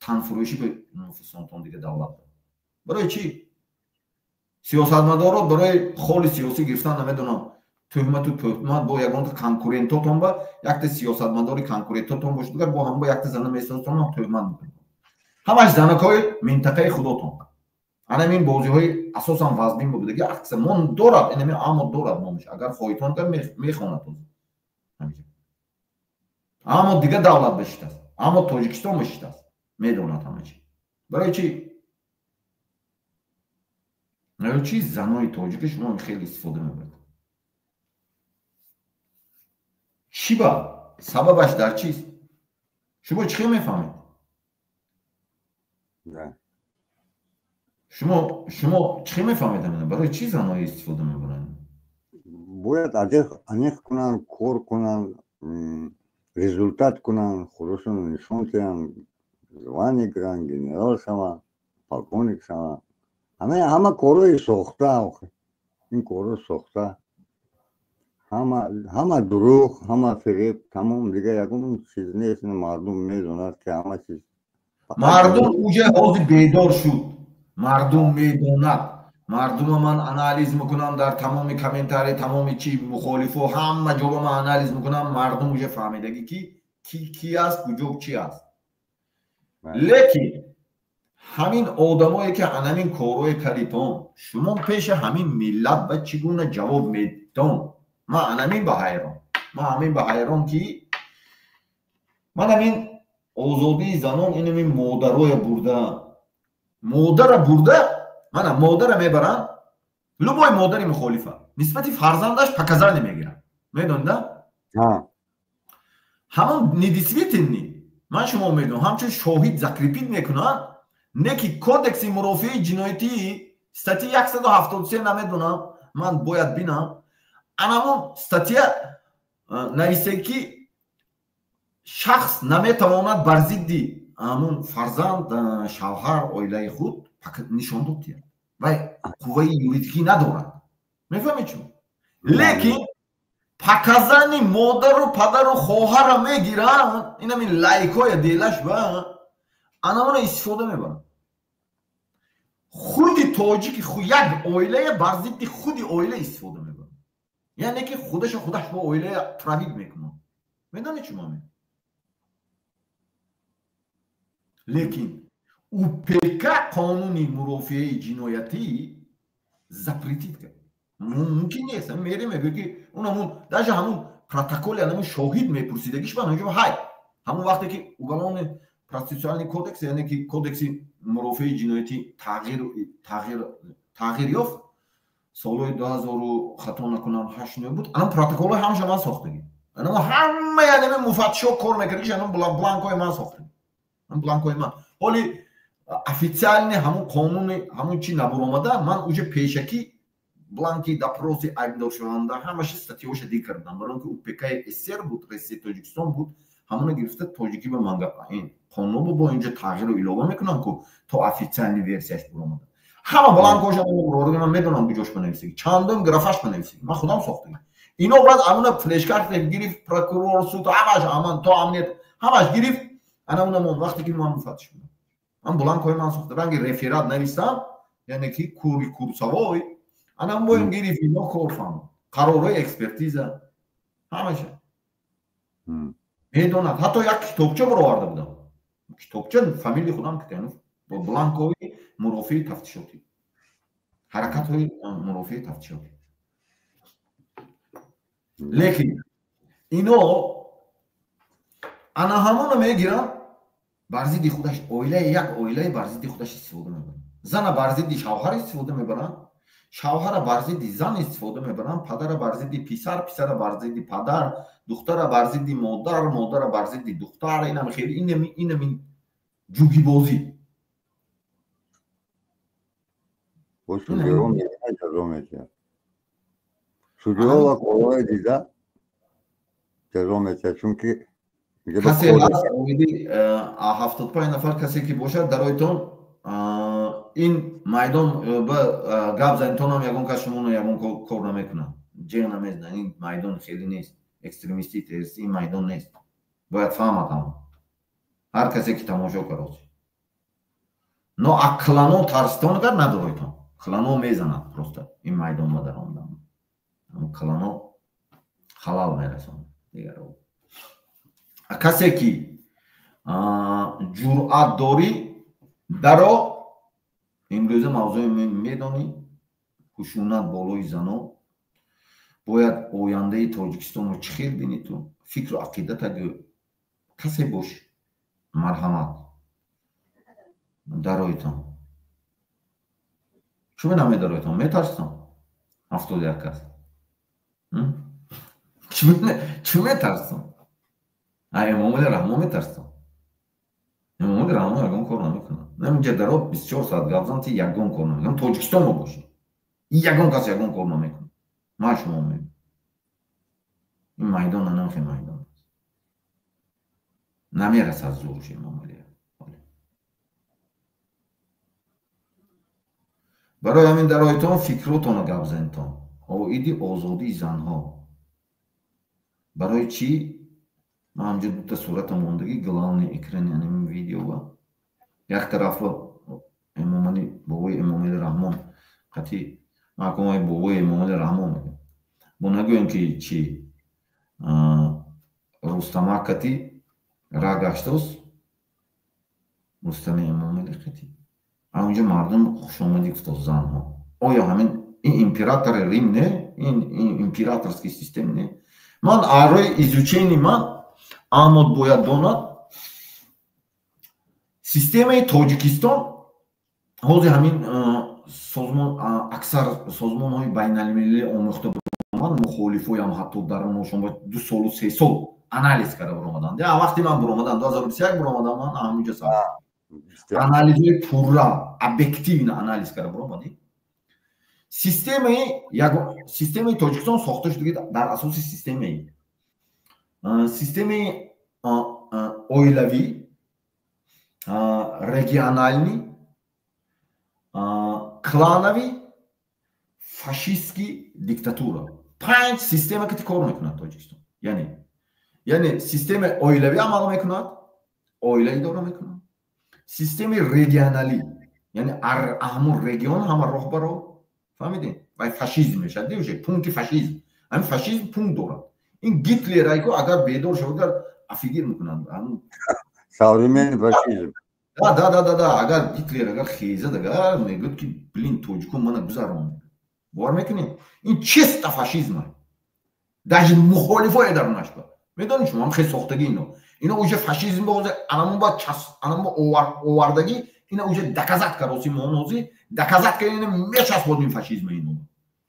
танфурӯшӣ ба нуфусонтон дига давлат. Барои чӣ? Сиёсатмадорот барои холи сиёсӣ гирифтан, намедонам, тӯҳмату тӯҳмат бо ягонта конкурентотон ба якта сиёсатмадори конкурентотон бошад, дигар бо ҳам бо якта зана месозтон ҳам тӯҳмат мекунед. Ҳамаш занакҳои минтақаи худотон. Анамин бозиҳои асосан вазнин будаги акса мон дорад, инами амо дорад номаш. Агар хоҳитон кар мехонад. Амо дига давлат бешитаст, амо Тоҷикистон бешитаст, медонад ҳама чи. Барои чӣ? Барои чӣ занои тоҷики шумо хеле истифода мебаред? Чӣ ба? Сабабаш дар чист? Шумо чӣ хел мефаҳмед? Шумо чӣ хел мефаҳмед? Барои чӣ занои истифода мебаранд? Бояд аниқ кунанд, кор кунанд, результат кунанд, худашон нишон диҳанд, звание гиранд, генерал шаванд, полковник шаванд. Ҳама корҳои сохта, ин корҳо сохта. Ҳама дурӯғ, ҳама фиреб, тамом, дигар ягон чиз нест. Мардум медонад ки ҳама чиз. Мардум уже ҳозир бедор шуд. Мардум медонад. Мардума ман анализ мекунам дар тамоми комментарий, тамоми чи мухолифо, ҳама ҷоба ман анализ мекунам. Мардум уже фаҳмидаги ки ки аст, куҷо чи аст. Лекин ҳамин одамое ки анамин корҳое кардитон, шумо пеши ҳамин миллат ба чӣ гуна ҷавоб медитон? Ман анамин ба ҳайрон. Ман ҳамин ба ҳайрон ки ман ҳамин озодии занон инамин модароя бурда, модара бурда, мана модара мебаранд, любой модари мухолифа нисбати фарзандаш показания мегирад. Медонед, ҳамон недействительный, ман шумо медонам, ҳамчун шоҳид закрепить мекунанд, не ки кодекси мурофиаи ҷиноятӣ статья 173 намедонам, ман бояд бинам. Анамон статья нависе ки шахс наметавонад бар зидди ҳамун фарзанд, шавҳар, оилаи худ нишон дод диҳад. Вай қувваи юридикӣ надорад. Мефаҳмед шумо? Лекин показани модару падару хоҳарро мегиранд, инамин лайкҳоя делаш ба анамона истифода мебаранд. Худи тоҷики як оилая бар зидди худи оила истифода мебаранд. Яъне ки худаша худаш бо оилая травид мекунад. Медонед шумо? Лекин УПК қонуни мурофиаи ҷиноятӣ запретит кард. Мумкин нест. Мере мегӯяд ки он ҳамун даже ҳамун протоколи ҳамун шоҳид мепурсидагиш ба ҳамун ҳай ҳамун вақте ки уголовный процессуальный кодекс, яъне ки кодекси мурофиаи ҷиноятӣ тағйир ёфт солҳои 2000 хато накунам 8 буд, анам протоколҳои ҳамаша ман сохтагӣ. Анам ҳамаи анами муфаттишо кор мекардагиш, анам бланкҳои ман сохтагӣ. Бланкҳои ман. Ҳоли официальный ҳамун қонуни ҳамун чи набуромада, ман уже пешакӣ бланки допроси айбдоршаванда ҳамаша статьяҳоша диг кардам. Барои он ки УПК-и СССР буд, Россияи Тоҷикистон буд, ҳамона гирифта тоҷикӣ ба ман ин қонун бо инҷо тағйиру илова мекунам ку то официальный версияш буромада. Ҳама бланкоша ман медонам куҷош банависагӣ, чандум графаш банависагӣ, ман худам сохтагӣ. Ино баъд амуна флешкарта гирифт, прокурор, суд, ҳамаш аман то амният ҳамаш гирифт. Ана уна мон вақте ки ман муфаттиш будам, ман бланкҳои ман сохта, ранги реферат нависам, яъне ки кури курсовой, ана моем гирифт, ино кор фаҳмад, қарорҳои экспертиза ҳамаша медонад. Ҳатто як китобча бароварда будам, китобча фамилияи худам китяну бо бланкҳои мурофиаи тафтишотӣ, ҳаракатҳои мурофиаи тафтишотӣ. Лекин ино ана ҳамона мегиранд, бар зидди худаш оилаи, як оилаи бар зидди худаш истифода мебаранд, зана бар зидди шавҳар истифода мебаранд, шавҳара бар зидди зан истифода мебаранд, падара бар зидди писар, писара бар зидди падар, духтара бар зидди модар, модара бар зидди духтар. Инам хеле инамин ҷугибозӣ. Судиҳо ва корҳои дида ҷазо метиҳад, чунки касе ҳаст оиди 75 нафар касе ки бошад дароитон ин майдон ба гап занитонам ягон кас шумоно ягон кор намекунад, ҷеғ намезанад. Ин майдон хеле нест, экстремистӣ, террористӣ ин майдон нест. Бояд фаҳмад ҳама, ҳар касе ки тамошо кард. Но клано тарситон агар надороитон, клано мезанад просто ин майдон ба даромадан, клано халал мерасонад дигар. Касе ки ҷуръат дорӣ даро, имрӯза мавзӯи медонӣ, хушунат болои занон, бояд ояндаи Тоҷикистонро чӣ хел бинӣ ту, фикру ақидата гӯ, касе бош, марҳамат дароитон. Чӯ намедароитон? Метарситон? 71 кас чӯ метарситон? Эмомали Раҳмон метарситон? Эмомали Раҳмон ягон кор намекунад. Наминҷа даро 24 соат гап зан, ти ягон кор намекунад. Тоҷикистон мо бошӣ, ягон кас ягон кор намекунад. Ман шумо мебинам. Ин майдон нанамхе майдон аст, намерасад зӯрш Эмомали. Барои ҳамин дароитон фикротонро гап занитон оиди озодии занҳо. Барои чӣ ман ҳамҷо дута сурата мондагӣ главный экрани анами видеова, як тарафа Эмомали, бобои Эмомали Раҳмон қатъи маҳкумаи бобои Эмомали Раҳмон мегӯям, бо нагӯем ки чӣ Рустамак қатъи ра гаштост, Рустами Эмомали қатъи ҳамонҷо мардум хушомадӣ гуфтост занҳо. Оё ҳамин ин императори Рим не? Ин императорский систем не? Ман арои изучени ман Аҳмад бояд донад системаи Тоҷикистон ҳозир ҳамин созмон, аксар созмонҳои байналмилалӣ омӯхта баромад, мухолифоям ҳатто дар оношон 2 солу 3 сол анализ карда баромаданд. Вақте ман баромадам 2021 баромадам, ман ҳаминҷо сар анализҳои пурра объективно анализ карда баромадем. Системаи Тоҷикистон сохта шуда дар асоси системаи оилавӣ, регионалӣ, клановӣ, фашистский диктатура. 5 система ки кор мекунад Тоҷикистон. Яъне системаи оилавӣ амал мекунад, оила идора мекунад. Системаи регионалӣ, яъне ҳамун регион ҳама роҳбаро, фаҳмидем? Вай фашизм мешавад, уже пункти фашизм. Ҳамин фашизм пункт дорад. Ин Гитлер айко агар бедор шавад, агар афигир мекунанд. Современный фашизм. Да, да, да, да, да. Агар Гитлер агар хезад, агар мегӯяд ки блин, тоҷикон мана гузарон. Бовар мекунед? Ин чисто фашизм. Даже мухолифое дарунаш ба. Медонед шумо ҳам хел сохтагӣ ино. Ино уже фашизм ба ҳозир анамон ба час, анамон ба овардагӣ, ина уже доказат кароси мо ҳозир, доказат кардем, ина мечаспонем ин фашизм ино.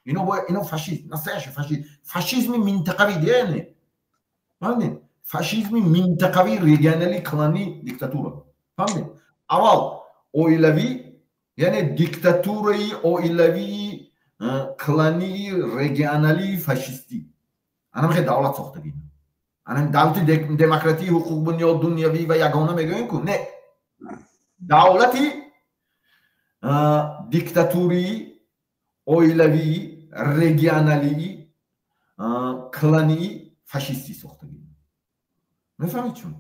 Ино бояд, ино фашизм, настоящий фашизм, фашизми минтақавӣ деяне. Фаҳмидед? Фашизми минтақавӣ, регионалӣ, кланӣ диктатура. Фаҳмидед? Аввал оилавӣ, яъне диктатураи оилавӣ, кланӣ, регионалӣ, фашистӣ. Анам хел давлат сохтагӣ. Анам давлати демократӣ, ҳуқуқбунёд, дунявӣ ва ягона мегӯем ку? Не. Давлати Диктатурӣ, оилавӣ, регионалӣ, кланӣ, фашистӣ сохтагӣ. Мефаҳмед шумо?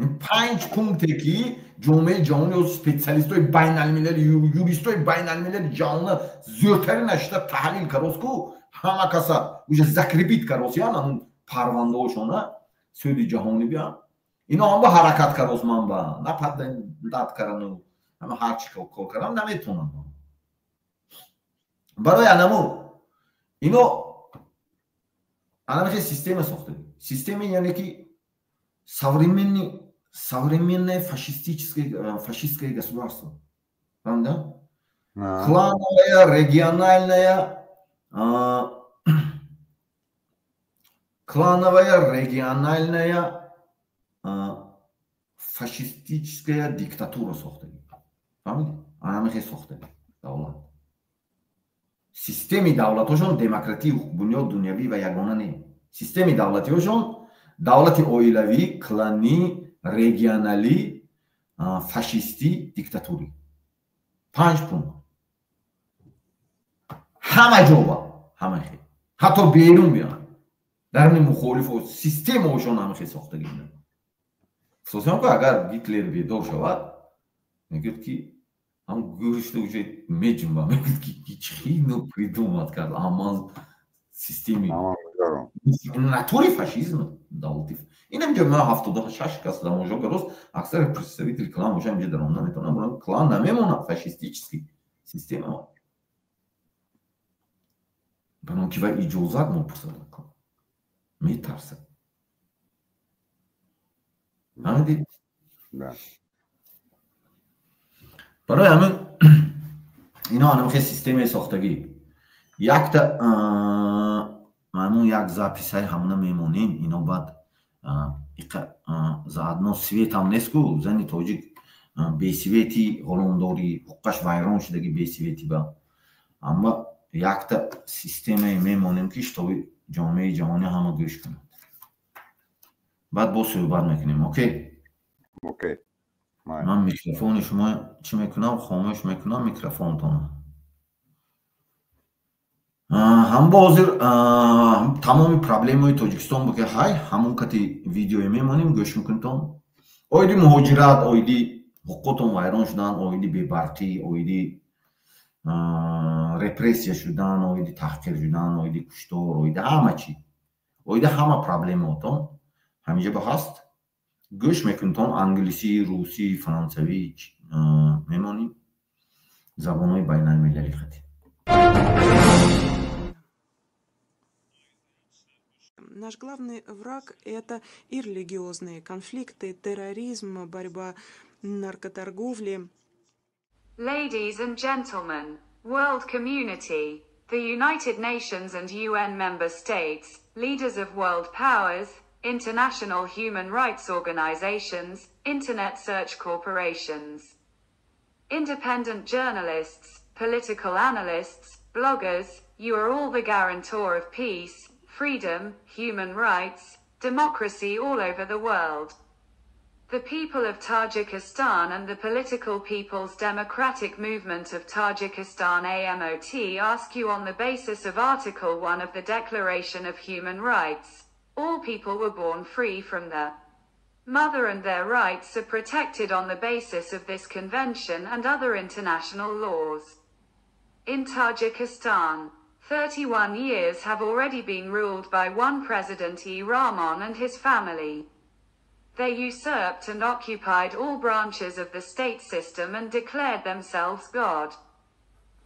Ин панҷ пункте ки ҷомеаи ҷаҳонӣ, специалистҳои байналмилали, юристҳои байналмилали ҷаҳона зиёдтарин шуда таҳлил кароску, ҳама каса уже закрепить каросиян ҳамун парвандаҳошона суди ҷаҳонӣ биям, ино ҳам ба ҳаракат карос, ман ба нападат карану ҳама ҳарчи кор карам наметавонам. Барои анаму ино анамихе система сохтагӣ. Система, яъне ки современное фашистское государство. Да? Клановая, региональная, клановая, региональная, фашистическая диктатура сохтагӣ. Фаҳмидӣ? Анамихе сохтагӣ давлат. Системи давлатҳошон демократии ҳуқуқбунёд, дунявӣ ва ягона не. Системи давлатиҳошон давлати оилавӣ, кланӣ, регионалӣ, фашистӣ, диктатурӣ. Панҷ пункт. Ҳама ҷоба, ҳама хел. Ҳатто берун биён. Даруни мухолифо системаошон ҳама хел сохтагӣ. Хусусан ки агар Гитлер бедор шавад, мегӯяд ки ҳам гӯшта уже меҷунба, мегӯяд ки чӣ ино придумать кард, аман системи натури фашизм давлати. Инам ҷо ман 76 кас тамошо кард, аксари представители клан боша, инҷа даром наметавонам, клан намемонад, фашистический система. Барои ки вай иҷозат мепурсад, метарсад. Фаҳмидӣ? Барои ҳамин ино анамихе системаи сохтагӣ. Якта маъмун як записаи ҳамона мемонем, ино баъд заодно светам нест ку, зани тоҷик бесвети ғуломдорӣ, ҳуқуқаш вайрон шудаги бесвети ба. Амма якта системае мемонем ки шитоби ҷомеаи ҷаҳонӣ ҳама гӯш кунад. Баъд боз суҳбат мекунем, окей? Окей. Ман микрофони шумо чӣ мекунам? Хомӯш мекунам микрофонтона. Ҳам бо ҳозир тамоми проблемаи Тоҷикистон бо ки ҳай ҳамон кати видеое мемонем, гӯш мекунитон. Оиди муҳоҷират, оиди ҳуқуқотон вайрон шудан, оиди бебарқӣ, оиди репрессия шудан, оиди таҳқир шудан, оиди куштор, оиди ҳама чӣ, оиди ҳама проблемаотон ҳаминҷа ба ҳаст. Гӯш мекунитон, англисӣ, русӣ, франсавӣ мемонем, забонҳои байналмилалӣ хати. Наш главный враг – это и религиозные конфликты, терроризм, борьба наркоторговли. Ladies and gentlemen, world community, the United Nations and UN member states, leaders of world powers, international human rights organizations, internet search corporations, independent journalists, political analysts, bloggers, you are all the guarantor of peace, freedom, human rights, democracy all over the world. The people of Tajikistan and the Political People's Democratic Movement of Tajikistan AMOT ask you on the basis of Article 1 of the Declaration of Human Rights. All people were born free from the mother and their rights are protected on the basis of this convention and other international laws. In Tajikistan, 31 years have already been ruled by one President E. Rahmon and his family. They usurped and occupied all branches of the state system and declared themselves God.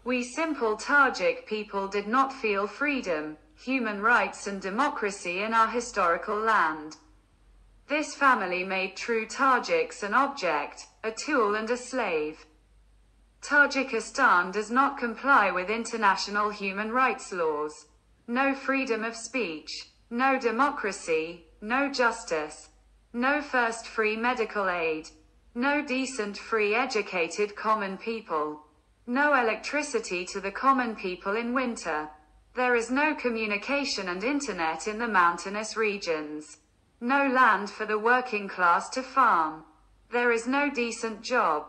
We simple Tajik people did not feel freedom, human rights and democracy in our historical land. This family made true Tajiks an object, a tool and a slave. Tajikistan does not comply with international human rights laws. No freedom of speech, no democracy, no justice, no first free medical aid, no decent free educated common people, no electricity to the common people in winter. There is no communication and internet in the mountainous regions. No land for the working class to farm. There is no decent job.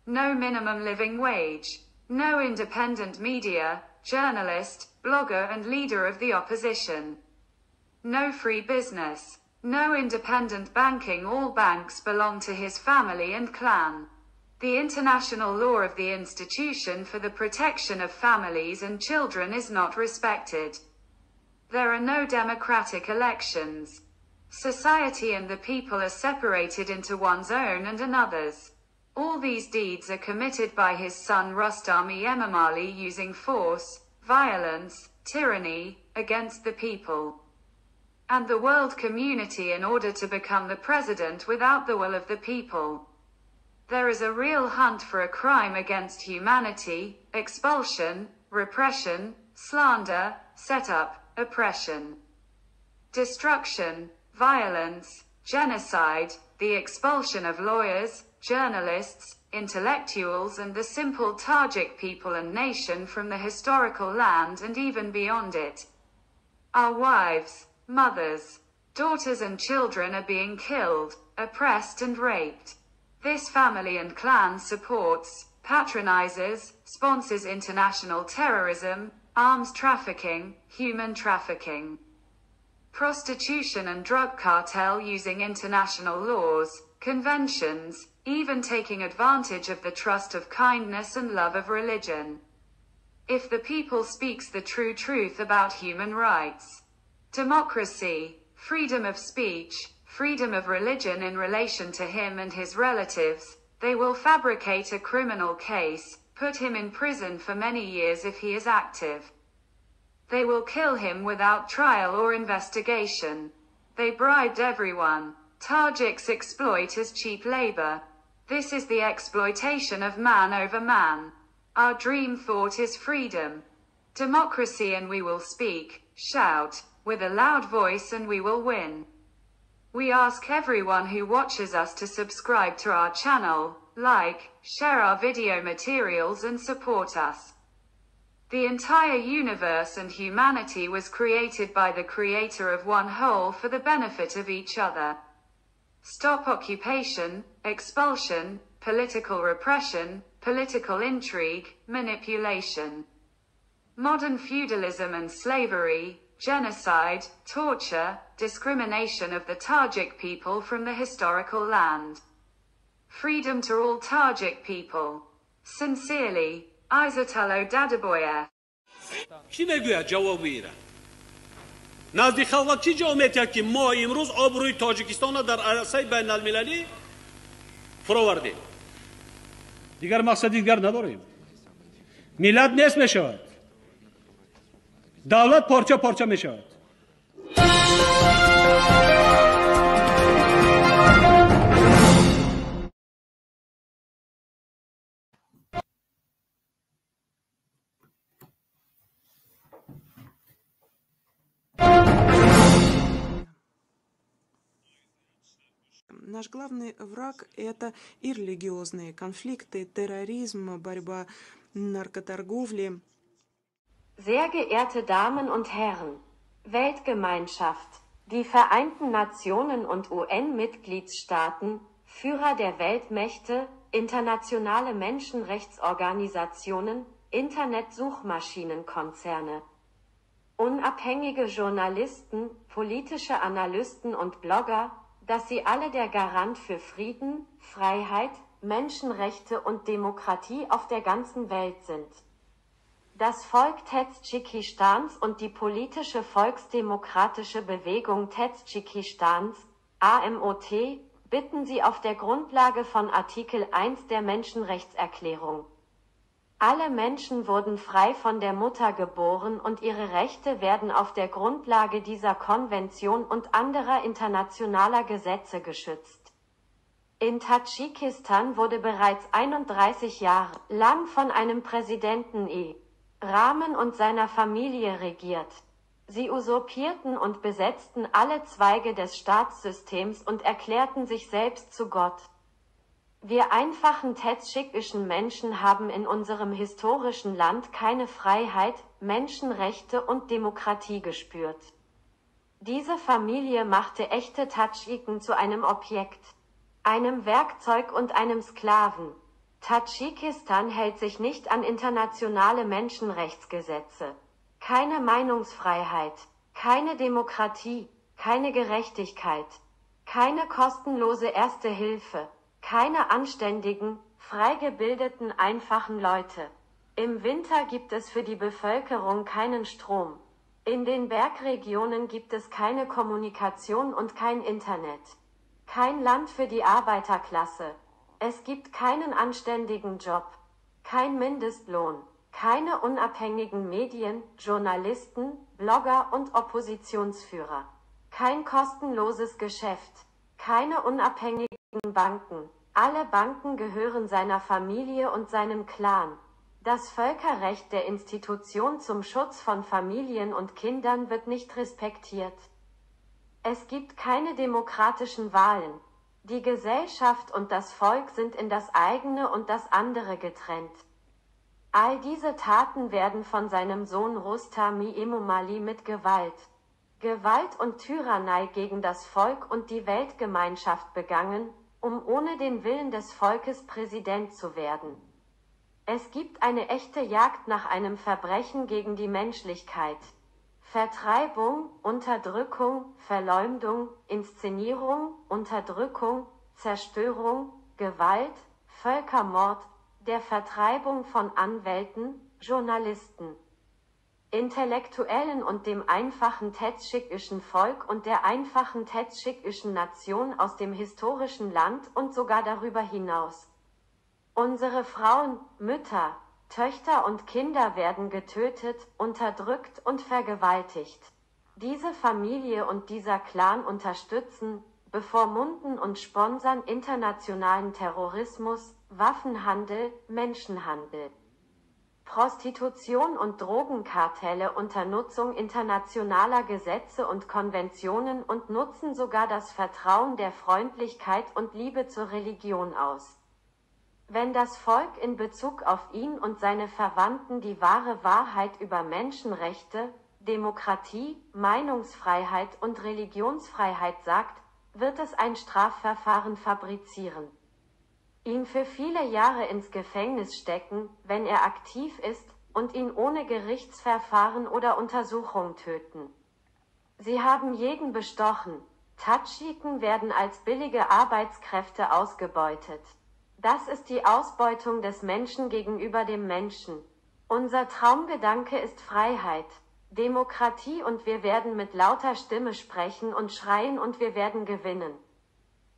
No minimum living wage. No independent media, journalist, blogger and leader of the opposition. No free business. No independent banking. All banks belong to his family and clan. The international law of the institution for the protection of families and children is not respected. There are no democratic elections. Society and the people are separated into one's own and another's. All these deeds are committed by his son Rustami Emomali using force, violence, tyranny, against the people and the world community in order to become the president without the will of the people. There is a real hunt for a crime against humanity, expulsion, repression, slander, setup, oppression, destruction, violence, genocide, the expulsion of lawyers, journalists, intellectuals and the simple Tajik people and nation from the historical land and even beyond it. Our wives, mothers, daughters and children are being killed, oppressed and raped. This family and clan supports, patronizes, sponsors international terrorism, arms trafficking, human trafficking, prostitution and drug cartel using international laws, conventions, even taking advantage of the trust of kindness and love of religion. If the people speaks the true truth about human rights, democracy, freedom of speech, freedom of religion in relation to him and his relatives, they will fabricate a criminal case, put him in prison for many years if he is active. They will kill him without trial or investigation. They bribed everyone. Tajiks exploit as cheap labor. This is the exploitation of man over man. Our dream thought is freedom, democracy, and we will speak, shout, with a loud voice, and we will win. We ask everyone who watches us to subscribe to our channel, like, share our video materials and support us. The entire universe and humanity was created by the creator of one whole for the benefit of each other. Stop occupation, expulsion, political repression, political intrigue, manipulation, modern feudalism and slavery, genocide, torture, discrimination of the Tajik people from the historical land. Freedom to all Tajik people. Sincerely, Izatullo Dadaboyev. Кӣ мегӯяд ҷавоби ира? Назди халқ чӣ ҷавоб метиҳад, ки мо имрӯз обрӯи Тоҷикистонро дар арсаи байналмилалӣ фуровардем? Дигар мақсади дигар надорем. Миллат нест мешавад, давлат порча порча мешавад. Наш главный враг – это и религиозные конфликты, терроризм, борьба наркоторговли. Sehr geehrte Damen und Herren, Weltgemeinschaft, die Vereinten Nationen und UN-Mitgliedstaaten, Führer der Weltmächte, internationale Menschenrechtsorganisationen, Internetsuchmaschinenkonzerne, unabhängige Journalisten, politische Analysten und Blogger, dass sie alle der Garant für Frieden, Freiheit, Menschenrechte und Demokratie auf der ganzen Welt sind. Das Volk Tadschikistans und die politische Volksdemokratische Bewegung Tadschikistans, AMOT, bitten sie auf der Grundlage von Artikel 1 der Menschenrechtserklärung. Alle Menschen wurden frei von der Mutter geboren und ihre Rechte werden auf der Grundlage dieser Konvention und anderer internationaler Gesetze geschützt. In Tadschikistan wurde bereits 31 Jahre lang von einem Präsidenten E. Rahmen und seiner Familie regiert. Sie usurpierten und besetzten alle Zweige des Staatssystems und erklärten sich selbst zu Gott. Wir einfachen tadschikischen Menschen haben in unserem historischen Land keine Freiheit, Menschenrechte und Demokratie gespürt. Diese Familie machte echte Tadschiken zu einem Objekt, einem Werkzeug und einem Sklaven. Tadschikistan hält sich nicht an internationale Menschenrechtsgesetze. Keine Meinungsfreiheit, keine Demokratie, keine Gerechtigkeit, keine kostenlose Erste Hilfe, keine anständigen, frei gebildeten, einfachen Leute. Im Winter gibt es für die Bevölkerung keinen Strom. In den Bergregionen gibt es keine Kommunikation und kein Internet. Kein Land für die Arbeiterklasse. Es gibt keinen anständigen Job, kein Mindestlohn, keine unabhängigen Medien, Journalisten, Blogger und Oppositionsführer. Kein kostenloses Geschäft, keine unabhängigen Banken. Alle Banken gehören seiner Familie und seinem Clan. Das Völkerrecht der Institution zum Schutz von Familien und Kindern wird nicht respektiert. Es gibt keine demokratischen Wahlen. Die Gesellschaft und das Volk sind in das eigene und das andere getrennt. All diese Taten werden von seinem Sohn Rustami Emomali mit Gewalt, Gewalt und Tyrannei gegen das Volk und die Weltgemeinschaft begangen, um ohne den Willen des Volkes Präsident zu werden. Es gibt eine echte Jagd nach einem Verbrechen gegen die Menschlichkeit. Vertreibung, Unterdrückung, Verleumdung, Inszenierung, Unterdrückung, Zerstörung, Gewalt, Völkermord, der Vertreibung von Anwälten, Journalisten, Intellektuellen und dem einfachen tadschikischen Volk und der einfachen tadschikischen Nation aus dem historischen Land und sogar darüber hinaus. Unsere Frauen, Mütter, Töchter und Kinder werden getötet, unterdrückt und vergewaltigt. Diese Familie und dieser Clan unterstützen, bevormunden und sponsern internationalen Terrorismus, Waffenhandel, Menschenhandel, Prostitution und Drogenkartelle unter Nutzung internationaler Gesetze und Konventionen und nutzen sogar das Vertrauen der Freundlichkeit und Liebe zur Religion aus. Wenn das Volk in Bezug auf ihn und seine Verwandten die wahre Wahrheit über Menschenrechte, Demokratie, Meinungsfreiheit und Religionsfreiheit sagt, wird es ein Strafverfahren fabrizieren. Ihn für viele Jahre ins Gefängnis stecken, wenn er aktiv ist, und ihn ohne Gerichtsverfahren oder Untersuchung töten. Sie haben jeden bestochen. Tadschiken werden als billige Arbeitskräfte ausgebeutet. Das ist die Ausbeutung des Menschen gegenüber dem Menschen. Unser Traumgedanke ist Freiheit, Demokratie und wir werden mit lauter Stimme sprechen und schreien und wir werden gewinnen.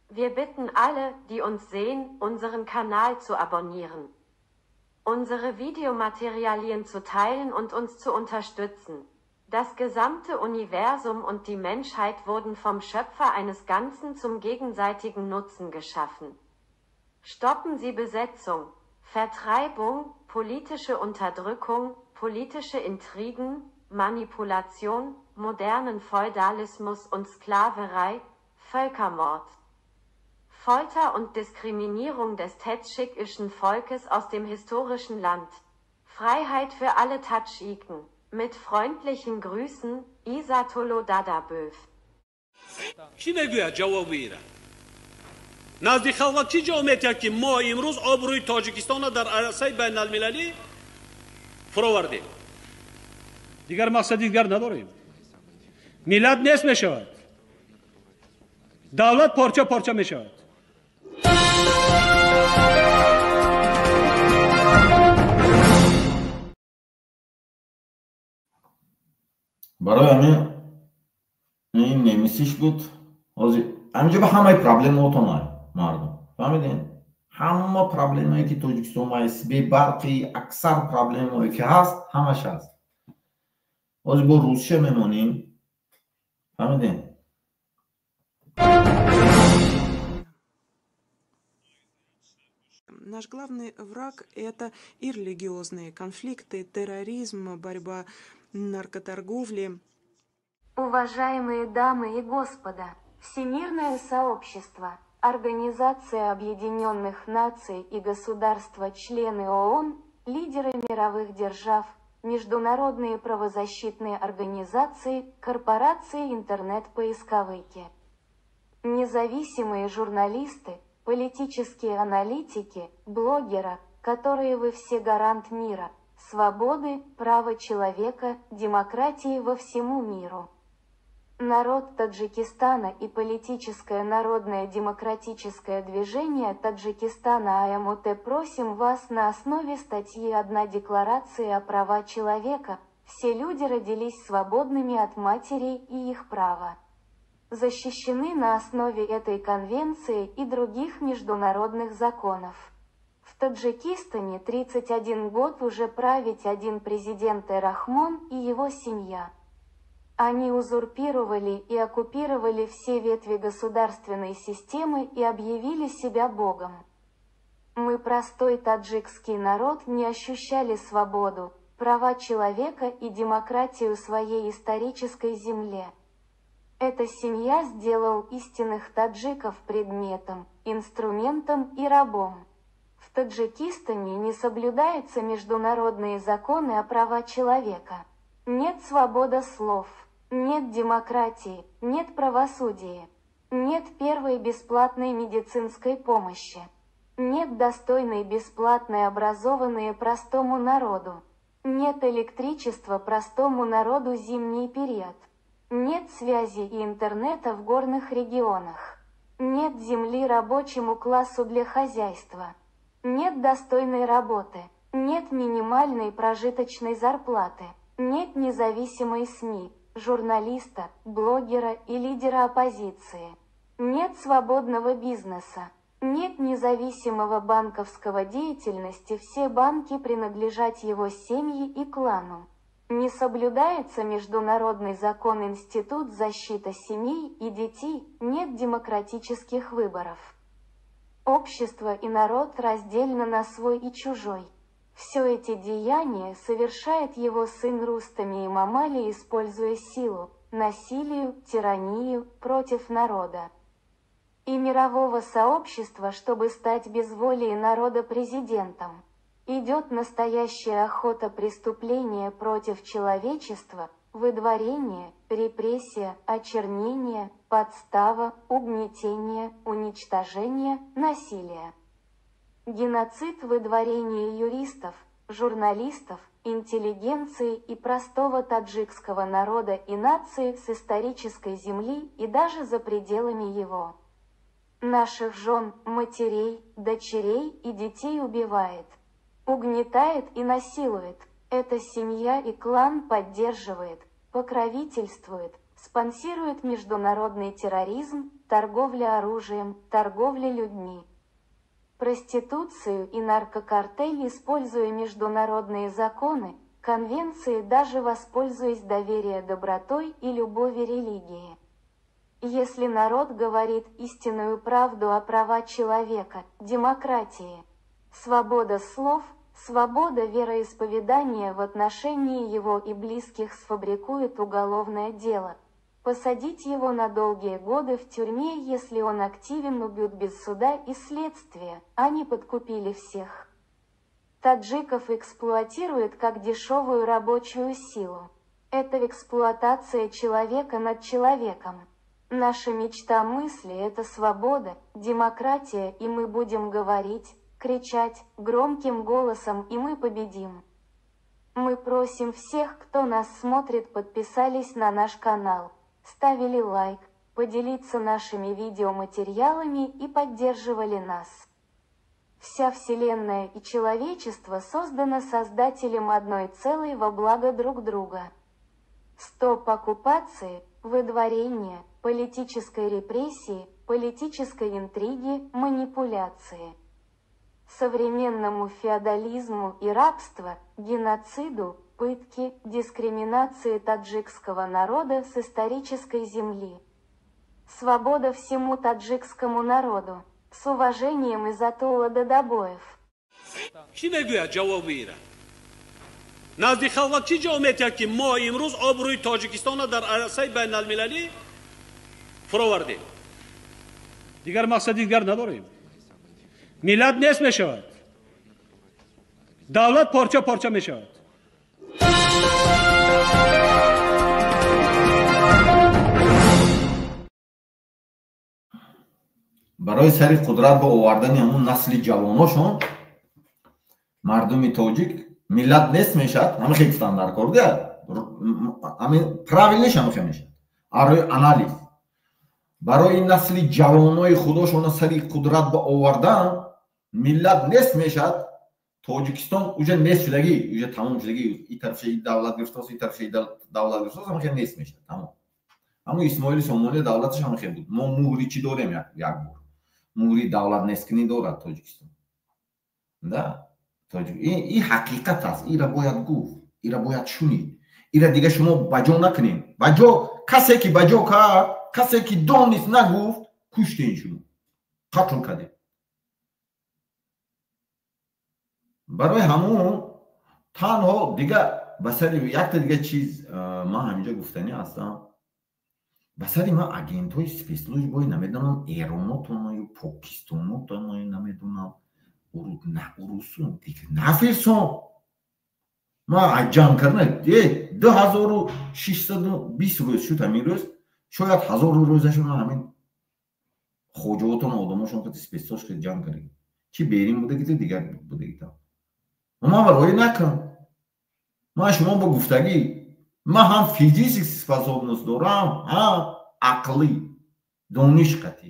Wir bitten alle, die uns sehen, unseren Kanal zu abonnieren, unsere Videomaterialien zu teilen und uns zu unterstützen. Das gesamte Universum und die Menschheit wurden vom Schöpfer eines Ganzen zum gegenseitigen Nutzen geschaffen. Stoppen Sie Besetzung, Vertreibung, politische Unterdrückung, politische Intrigen, Manipulation, modernen Feudalismus und Sklaverei, Völkermord, Folter und Diskriminierung des tadschikischen Volkes aus dem historischen Land. Freiheit für alle Tadschiken. Mit freundlichen Grüßen, Isatolo Dadaböv. Чӣ мегӯяд ҷавоби ира? Назди халқ чӣ ҷавоб метиҳад, ки мо имрӯз обрӯи Тоҷикистонро дар арсаи байналмилалӣ фуровардем? Дигар мақсади дигар надорем. Миллат нест мешавад, давлат порча порча мешавад. Барои ҳамин ин немисиш буд. Ҳозир ҳаминҷо ба ҳамаи проблемаотон мардум фаҳмидем, ҳама проблемае ки Тоҷикистон ҳаст, бебарқӣ, аксар проблемае ки ҳаст, ҳамаш ҳаст. Ҳозир бо Русия мемонем, фаҳмидем. Наш главный враг – это и религиозные конфликты, терроризм, борьба наркоторговли. Уважаемые дамы и господа, Всемирное сообщество, Организация Объединенных Наций и государства-члены ООН, лидеры мировых держав, международные правозащитные организации, корпорации интернет-поисковики, независимые журналисты, политические аналитики, блогера, которые вы все гарант мира, свободы, права человека, демократии во всему миру. Народ Таджикистана и политическое народное демократическое движение Таджикистана АМУТ просим вас на основе статьи 1 Декларации о правах человека: все люди родились свободными от матери и их права защищены на основе этой конвенции и других международных законов. В Таджикистане 31 год уже править один президент Рахмон и его семья. Они узурпировали и оккупировали все ветви государственной системы и объявили себя богом. Мы, простой таджикский народ, не ощущали свободу, права человека и демократию своей исторической земле. Эта семья сделал истинных таджиков предметом, инструментом и рабом. В Таджикистане не соблюдаются международные законы о правах человека. Нет свободы слов, нет демократии, нет правосудия, нет первой бесплатной медицинской помощи, нет достойной бесплатной образованной простому народу, нет электричества простому народу зимний период, нет связи и интернета в горных регионах, нет земли рабочему классу для хозяйства, нет достойной работы, нет минимальной прожиточной зарплаты, нет независимой СМИ, журналиста, блогера и лидера оппозиции, нет свободного бизнеса, нет независимого банковского деятельности, все банки принадлежат его семье и клану. Не соблюдается международный закон Институт защиты семей и детей, нет демократических выборов. Общество и народ раздельно на свой и чужой. Все эти деяния совершает его сын Рустами Эмомали, используя силу, насилие, тиранию против народа и мирового сообщества, чтобы стать без воли народа президентом. Идет настоящая охота, преступления против человечества, выдворение, репрессия, очернение, подстава, угнетение, уничтожение, насилие. Геноцид, выдворение юристов, журналистов, интеллигенции и простого таджикского народа и нации с исторической земли и даже за пределами его. Наших жен, матерей, дочерей и детей убивает, угнетает и насилует. Эта семья и клан поддерживает, покровительствует, спонсирует международный терроризм, торговля оружием, торговля людьми, проституцию и наркокартель, используя международные законы, конвенции, даже воспользуясь доверием, добротой и любови религии. Если народ говорит истинную правду о правах человека, демократии, свобода слов, свобода вероисповедания в отношении его и близких, сфабрикует уголовное дело. Посадить его на долгие годы в тюрьме, если он активен, убьют без суда и следствия. Они подкупили всех. Таджиков эксплуатируют как дешевую рабочую силу. Это эксплуатация человека над человеком. Наша мечта мысли – это свобода, демократия, и мы будем говорить, кричать громким голосом, и мы победим. Мы просим всех, кто нас смотрит, подписались на наш канал, ставили лайк, поделиться нашими видеоматериалами и поддерживали нас. Вся Вселенная и человечество создано Создателем одной целой во благо друг друга. Стоп оккупации, выдворения, политической репрессии, политической интриги, манипуляции. Современному феодализму и рабству, геноциду, пытки, дискриминации таджикского народа с исторической земли. Свобода всему таджикскому народу. С уважением, Изатулла Дадабоев. Чӣ мегӯяд ҷавоби ира? Назди халқ чӣ ҷавоб метиҳад, ки мо имрӯз обрӯи Тоҷикистонро дар арсаи байналмилалӣ фуровардем? Дигар мақсади дигар надорем. Миллат нест мешавад, давлат порча порча мешавад. Барои сари қудрат ба овардани ҳамун насли ҷавоношон мардуми тоҷик миллат нест мешавад. Ҳамин хел гуфтан дар кор дия, ҳамин правилнеш ҳамин хел мешавад. Арои анализ барои насли ҷавонои худошона сари қудрат ба овардан миллат нест мешавад. Тоҷикистон уже нест шудагӣ, уже тамом шудагӣ, и тарафша и давлат гирифтааст, и тарафша и давлат гирифтааст, ҳамин хел нест мешавад тамом. Ҳамун Исмоили Сомонӣ давлаташ ҳамин хел буд. Мо муҳри чӣ дорем? Як бор муҳри давлат несткунӣ дорад Тоҷикистон. Да, ин ҳақиқат аст, ира бояд гуфт, ира бояд шунид, ира дига шумо ба ҷо накунед. Ба ҷо касе ки ба ҷо кард, касе ки донист нагуфт, куштен шумо, қатл кардед. Барои ҳамун танҳо дига ба сари якта дига чиз ман ҳаминҷо гуфтанӣ ҳастам. Ба сари ман агентҳои спецслужбои намедонам эронотонаю покистонотонаю намедонам урусу нафирсон. Ман ҷамъ карда 2620 рӯз шуд ҳамин рӯз, шояд 1000 рӯзашон ҳамин хоҷаотон одамошон қати спецслужб ҷамъ карда. Чи берин будагита дигар будагита. Ман барои накун. Ман шумо бо гуфтагӣ, ман ҳам физически способност дорам, ҳам ақлӣ, дониш қатӣ,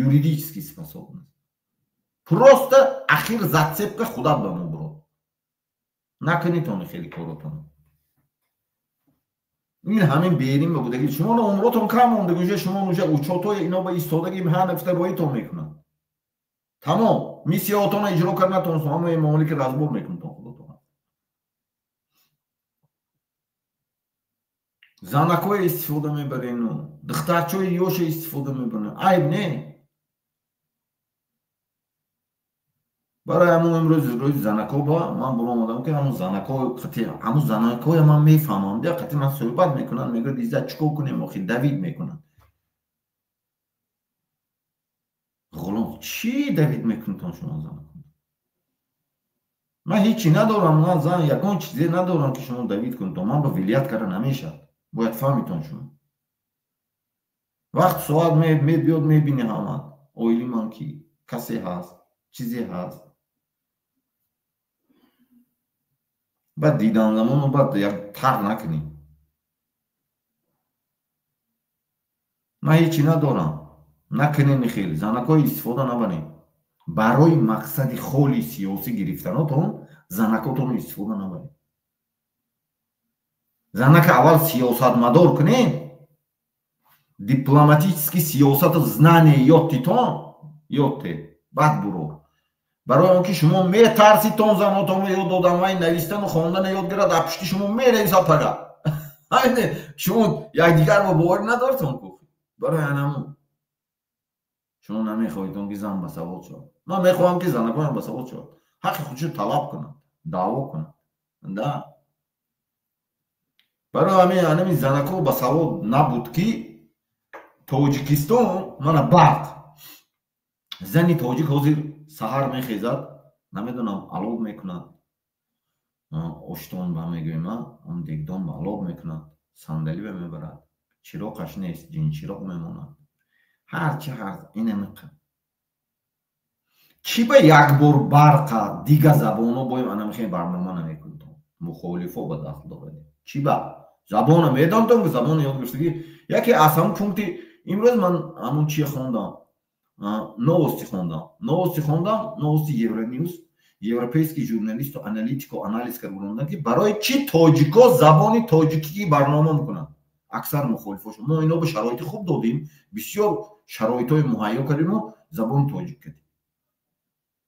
юридически способност. Просто ахир зацепка худат ба мо бурод. Накунед он хеле коротон. Ин ҳамин берин ба будагӣ. Шумо умротон кам монда, уже шумо уже учётҳои ино ба истодагӣ ҳа нафта роитон мекунанд. Тамом, миссияотонро иҷро карда натонистон, ҳамаи мамолики разбор мекунтон худотон. Занакҳое истифода мебарену, духтарчаҳои ёша истифода мебарен. Айб не. Барои ҳамун имрӯз рӯзи занакҳо ба ман буромадам ки ҳамун занакҳо қати ҳамун занакҳоя ман мефаҳмам, дия қати ман суҳбат мекунанд, мегӯяд иззат чӣ кор кунем, охи давид мекунанд. Ғулом чӣ давид мекунтон шумо занакҳо? Ман ҳечи надорам, ман зан ягон чизе надорам ки шумо давид кунтон. Ман ба вилият карда намешавад. Бояд фаҳмитон шумо. Вақт соат мебиёд мебини ҳама. Оили ман ки касе ҳаст, чизе ҳаст. Баъд дидан замону баъд як тар накунӣ. Ман ҳечи надорам. Накунед хеле, занакҳои истифода набаред. Барои мақсади холи сиёсӣ гирифтанотон занакотонро истифода набаред. Занака аввал сиёсатмадор кунед, дипломатический сиёсату знание ёд титон, ёд те, баъд бурор. Барои он ки шумо метарситон занотонро ёд додан, вай навистану хондана ёд гирад, аз пушти шумо мерависад пага. Шумо якдигарро боварӣ надоритон ку. Барои анамун шумо намехоҳедон ки зан басавод шавад. Ман мехоҳам ки занакоям басавод шавад, ҳаққи худшо талаб кунад, даъво кунад. Да, барои ҳамин анами занако басавод набуд ки Тоҷикистон мана барқ. Зани тоҷик ҳозир саҳар мехезад, намедонам алоб мекунад, оштон ба мегӯем, он дегдон ба алоб мекунад, сандалӣ ба мебарад, чироқаш нест, ҷинчироқ мемонад. Ҳарчи ҳар инамиқа. Чӣ ба як бор барқа дига забоно боем анамихе барнома намекунтон. Мухолифо ба дахл дорад. Чӣ ба? Забона медонтон ки забона ёд гирифтагӣ. Яке аз ҳамун пункти имрӯз ман ҳамун чие хондам, новости хондам, новости хондам, новости Евроньюз, европейский журналисту аналитико анализ карда буданд ки барои чӣ тоҷико забони тоҷикӣ барнома мекунанд. Аксар мухолифошон. Мо ино ба шароити хуб додем, бисёр шароитҳои муҳайё кардему забони тоҷик кардем.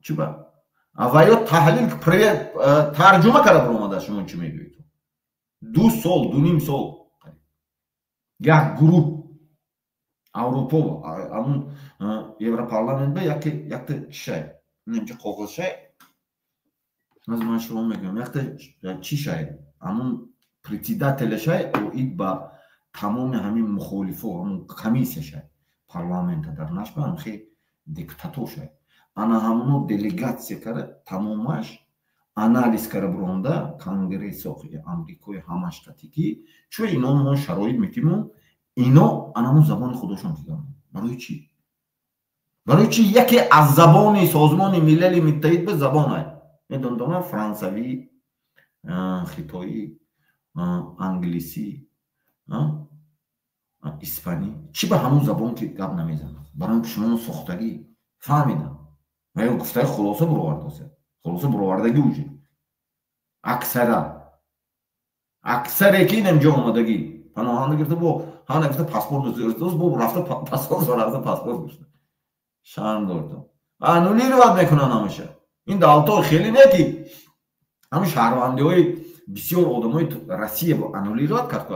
Чӣ ба? Ва ё таҳлил тарҷума карда баромада шумо чӣ мегӯед? 2 сол, 2.5 сол як гурӯҳ Аврупо, ҳамун Европарламент ба якта чишай, немча коғозшай, аз ман шумо мегӯям, якта чишай, ҳамун председателашай оид ба тамоми ҳамин мухолифо, ҳамун комиссияшай парламента дар нашба ҳамхе депутатошай. Ана ҳамуно делегатсия карда тамомаш анализ карда буронда конгрессо амрикои ҳамаш қатӣ ки чун ино мо шароит метиму ино анамун забони худошон кигам. Барои чӣ? Барои чи яке аз забони Созмони Милали Муттаҳид ба забонай медондона франсавӣ, хитоӣ, англисӣ, испанӣ. Чӣ ба ҳамун забон ки гап намезанад? Барои ки шумо сохтагӣ фаҳмидам ва ё гуфтаи хулоса буровардося, хулоса буровардагӣ уже аксара аксаре ки инам ҷо омадагӣ паноҳанда гирифта, бо ҳана гирифта паспорт бо рафта паспорт рафта паспорт гирифта. Шарм дордам. Аннулировать мекунанд ҳамаша. Ин давлатҳо хеле не ки ҳамин шаҳрвандиҳои бисёр одамои Россия бо аннулировать кард,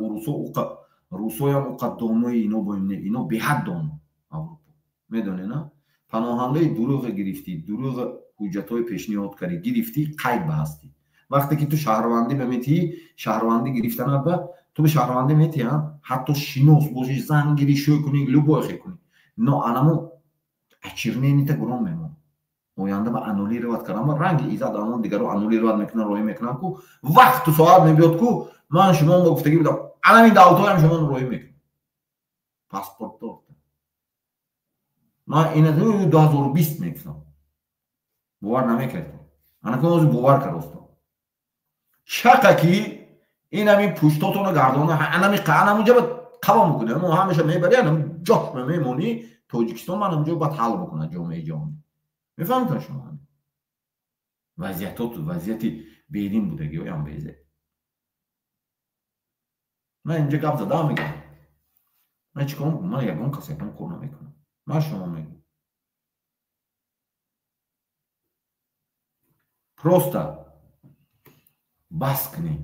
урусо уқа русоям уқа донои ино бо не, ино беҳад доно Аврупо. Медонед, на? Паноҳандаи дурӯғе гирифтӣ, дурӯғ ҳуҷҷатҳои пешниҳод кардӣ, гирифтӣ, қайд ба ҳастӣ. Вақте ки ту шаҳрвандӣ ба метиҳӣ, шаҳрвандӣ гирифтанат ба ту ба шаҳрвандӣ метиҳанд, ҳатто шинос бошӣ, зан гирӣ, шӯй кунӣ, любой хел кунӣ. Но анамо очернение та гурон мемонад. Оянда ба аннулировать кардан ба ранги иззат амон дигаро аннулировать мекунан, роҳӣ мекунан ку вақту соат мебиёд ку ман шумо ба гуфтагӣ будам, анамин давлатҳоям шумо роҳӣ мекунам. Паспорт дор. Ман ина 2020 мегуфтам. Бовар намекардам. Анакун ҳозир бовар кардостам. Чақа ки ин ҳамин пуштотонро гардона, анами анамунҷа ба қаво мекунем. Мо ҳамеша мебари, анам ҷош мемонӣ Тоҷикистон ман ҳамҷо баъд ҳал бикунад ҷомеаи ҷаҳонӣ. Мефаҳмед шумо? Вазъиятот вазъияти берин будагиҳоям безе. Ман инҷа гап задам мегӯям. Ман чӣ кор ман ягон кас ягон кор намекунам. Ман шумо мегӯям. Просто бас кунед.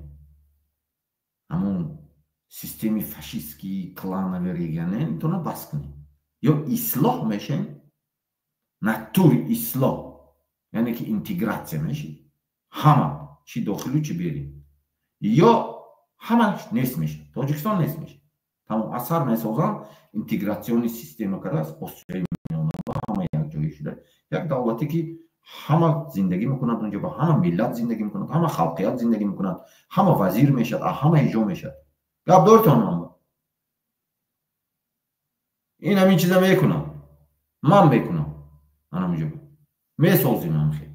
Ҳамон системи фашистский, клановый, региональный тона бас кунед. Ё ислоҳ мешем, натури ислоҳ, яъне ки интегратсия мешид. Ҳама чӣ дохилу чӣ берин. Ё ҳама нест мешад. Тоҷикистон нест мешад. Тамом асар месозанд интегратсиони система карда аз Осиёи Миёна ба ҳама якҷоя шуда. Як давлате ки ҳама зиндагӣ мекунанд онҷо, ба ҳама миллат зиндагӣ мекунанд, ҳама халқият зиндагӣ мекунанд, ҳама вазир мешад, ҳама иҷо мешад. Гап доритон ман? Ин ҳамин чиза мекунам. Ман мекунам. Анамҷо месозим ҳамхел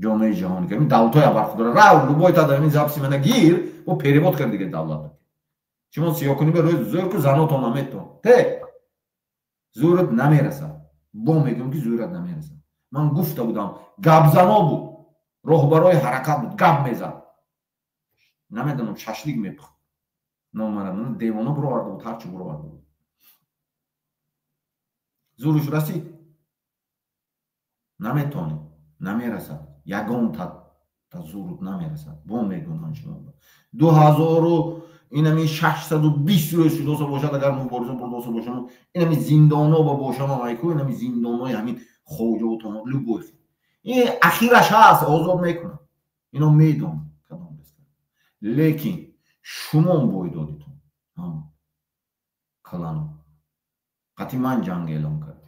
ҷомеаи ҷаҳонӣ ки давлатҳои абархудро рав любой та дар ин записи мана гир бо перевод кард дига давлат. Шумо сиёҳ кунӣ ба рӯз зӯр ку занотон наметон. Те зӯрат намерасад. Бо мегӯям ки зӯрат намерасад. Ман гуфта будам, гапзано буд, роҳбарои ҳаракат буд, гап мезад. Намедонам шашлик мепухт. Номарам девона буроварда буд, ҳарчи буроварда буд. Зӯрш расид. Наметонӣ, намерасад. Ягон та зӯрут намерасад. Бо мегӯям ман шумо. 2620 рӯз шудоса бошад, агар мубориза бурдоса бошам, инами зиндоно ба бошам, айку инами зиндонои ҳамин хоҷаву томон любой. Ин ахираш ҳаст, озод мекунам. Ино медонам кадом аст. Лекин шумо бой додитон. Ҳама калано. Қатъи ман ҷанг эълон кард.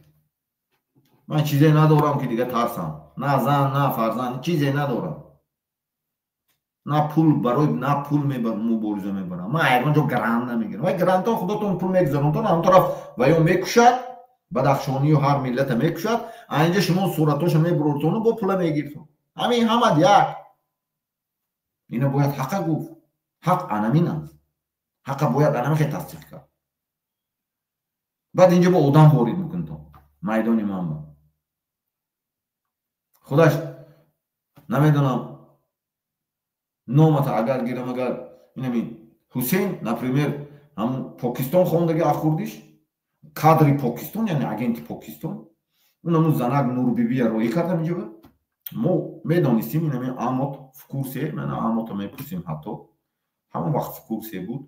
Ман чизе надорам ки дига тарсам. На зан, на фарзанд, чизе надорам. На пул барои на пул мубориза мебарам. Ман ягон ҷо грант намегирам. Вай грантҳо худотон пул мегузаронтон, ҳамон тараф ва ё мекушад, бадахшонию ҳар миллата мекушад, а инҷа шумо суратҳоша мебурортону бо пула мегиртон. Ҳамин ҳамад як. Ина бояд ҳақа гуфт. Ҳақ анамин аст. Ҳақа бояд анамихе тасдиқ кард. Баъд инҷа бо одам ворид мекунтон. Майдони ман ба. Худаш намедонам номата агар гирам, агар инами Ҳусейн, например, ҳамун Покистон хондаги ахурдиш, кадри Покистон, яъне агенти Покистон, он ҳамун занак Нурбибия роӣ кардам инҷо. Мо медонистим, инами Амот в курсе, мана Амота мепурсим ҳатто. Ҳамон вақт в курсе буд.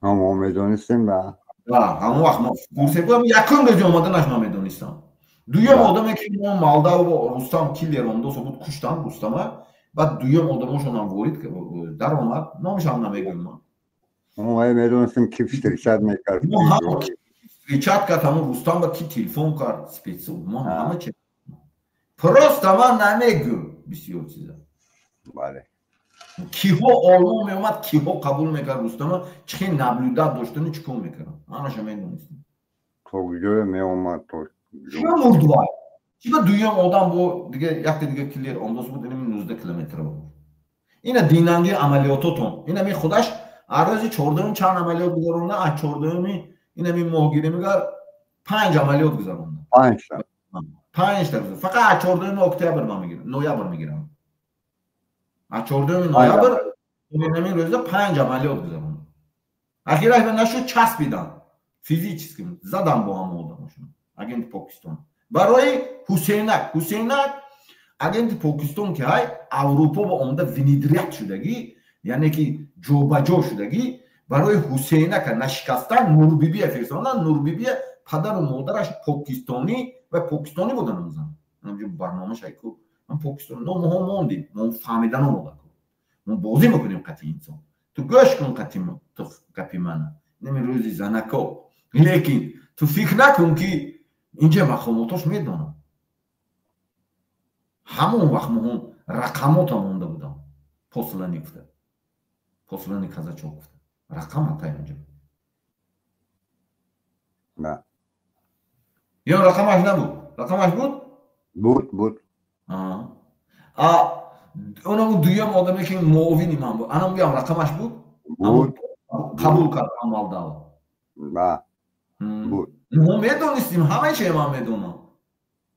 Ҳамо медонистем, ба. Да, ҳамон вақт мо в курсе будам, якум рӯзи омаданаш ман медонистам. Дуюм одаме ки мо Молдава Рустам киллер омдоса буд, куштан Рустама. Баъд дуюм одамошонам ворид даромад, номашам намегӯям ман. Мо медонистем ки встречать мекард. Встречать кард ҳамон Рустам ба ки телефон кард, спецу. Мо ҳама чи. Просто ман намегӯям бисёр чиза. Бале. Киҳо Олмон меомад, киҳо қабул мекард Рустама, чӣ хел наблюдать доштану чӣ кор мекард. Манаша медонистем. То куҷое меомад, то Чӣ мурд вай? Чӣ ба дуюм одам бо дига якта дига киллер омдоз буд, инами 19 километр буд. Ина динанги амалиётотон. Инами худаш арӯзи 14 чанд амалиёт гузаронда, аз 14 инами моҳгирӣ мегар 5 амалиёт гузаронда. 5 та. 5 та. Фақат аз 14 октябр ман мегирам, ноябр мегирам. Аз 14 ноябр инами рӯза 5 амалиёт гузаронда. Ахираш ба нашуд часпидан. Физически задам бо ҳама одамошон. Агенти Покистон. Барои Ҳусейнак, Ҳусейнак агенти Покистон ки ҳай Аврупо ба омада внедрят шудагӣ, яъне ки ҷобаҷо шудагӣ, барои Ҳусейнака нашикастан Нурбибия фирсондан. Нурбибия падару модараш покистонӣ ва покистонӣ будан зан. Ҳамҷо барномаш айку. Ман покистон, но моҳо мондим, мо фаҳмидан омода ку. Мо бозӣ мекунем қатъи инсон. Ту гӯш кун қатъи ту гапи мана. Неми рӯзи занако. Лекин ту фикр накун ки инҷа мақомотош медонам. Ҳамон вақт моҳон рақамота монда будам. Послани гуфта. Послани казачок гуфта. Рақам ҳатта инҷа. На. Ё рақамаш набуд? Рақамаш буд? Буд, буд. А онам дуюм одаме ки муовини ман буд. Анам ҳам рақамаш буд? Буд. Қабул кард Молдава. На. Буд. Мо медонистим, ҳамаи чизе ман медонам.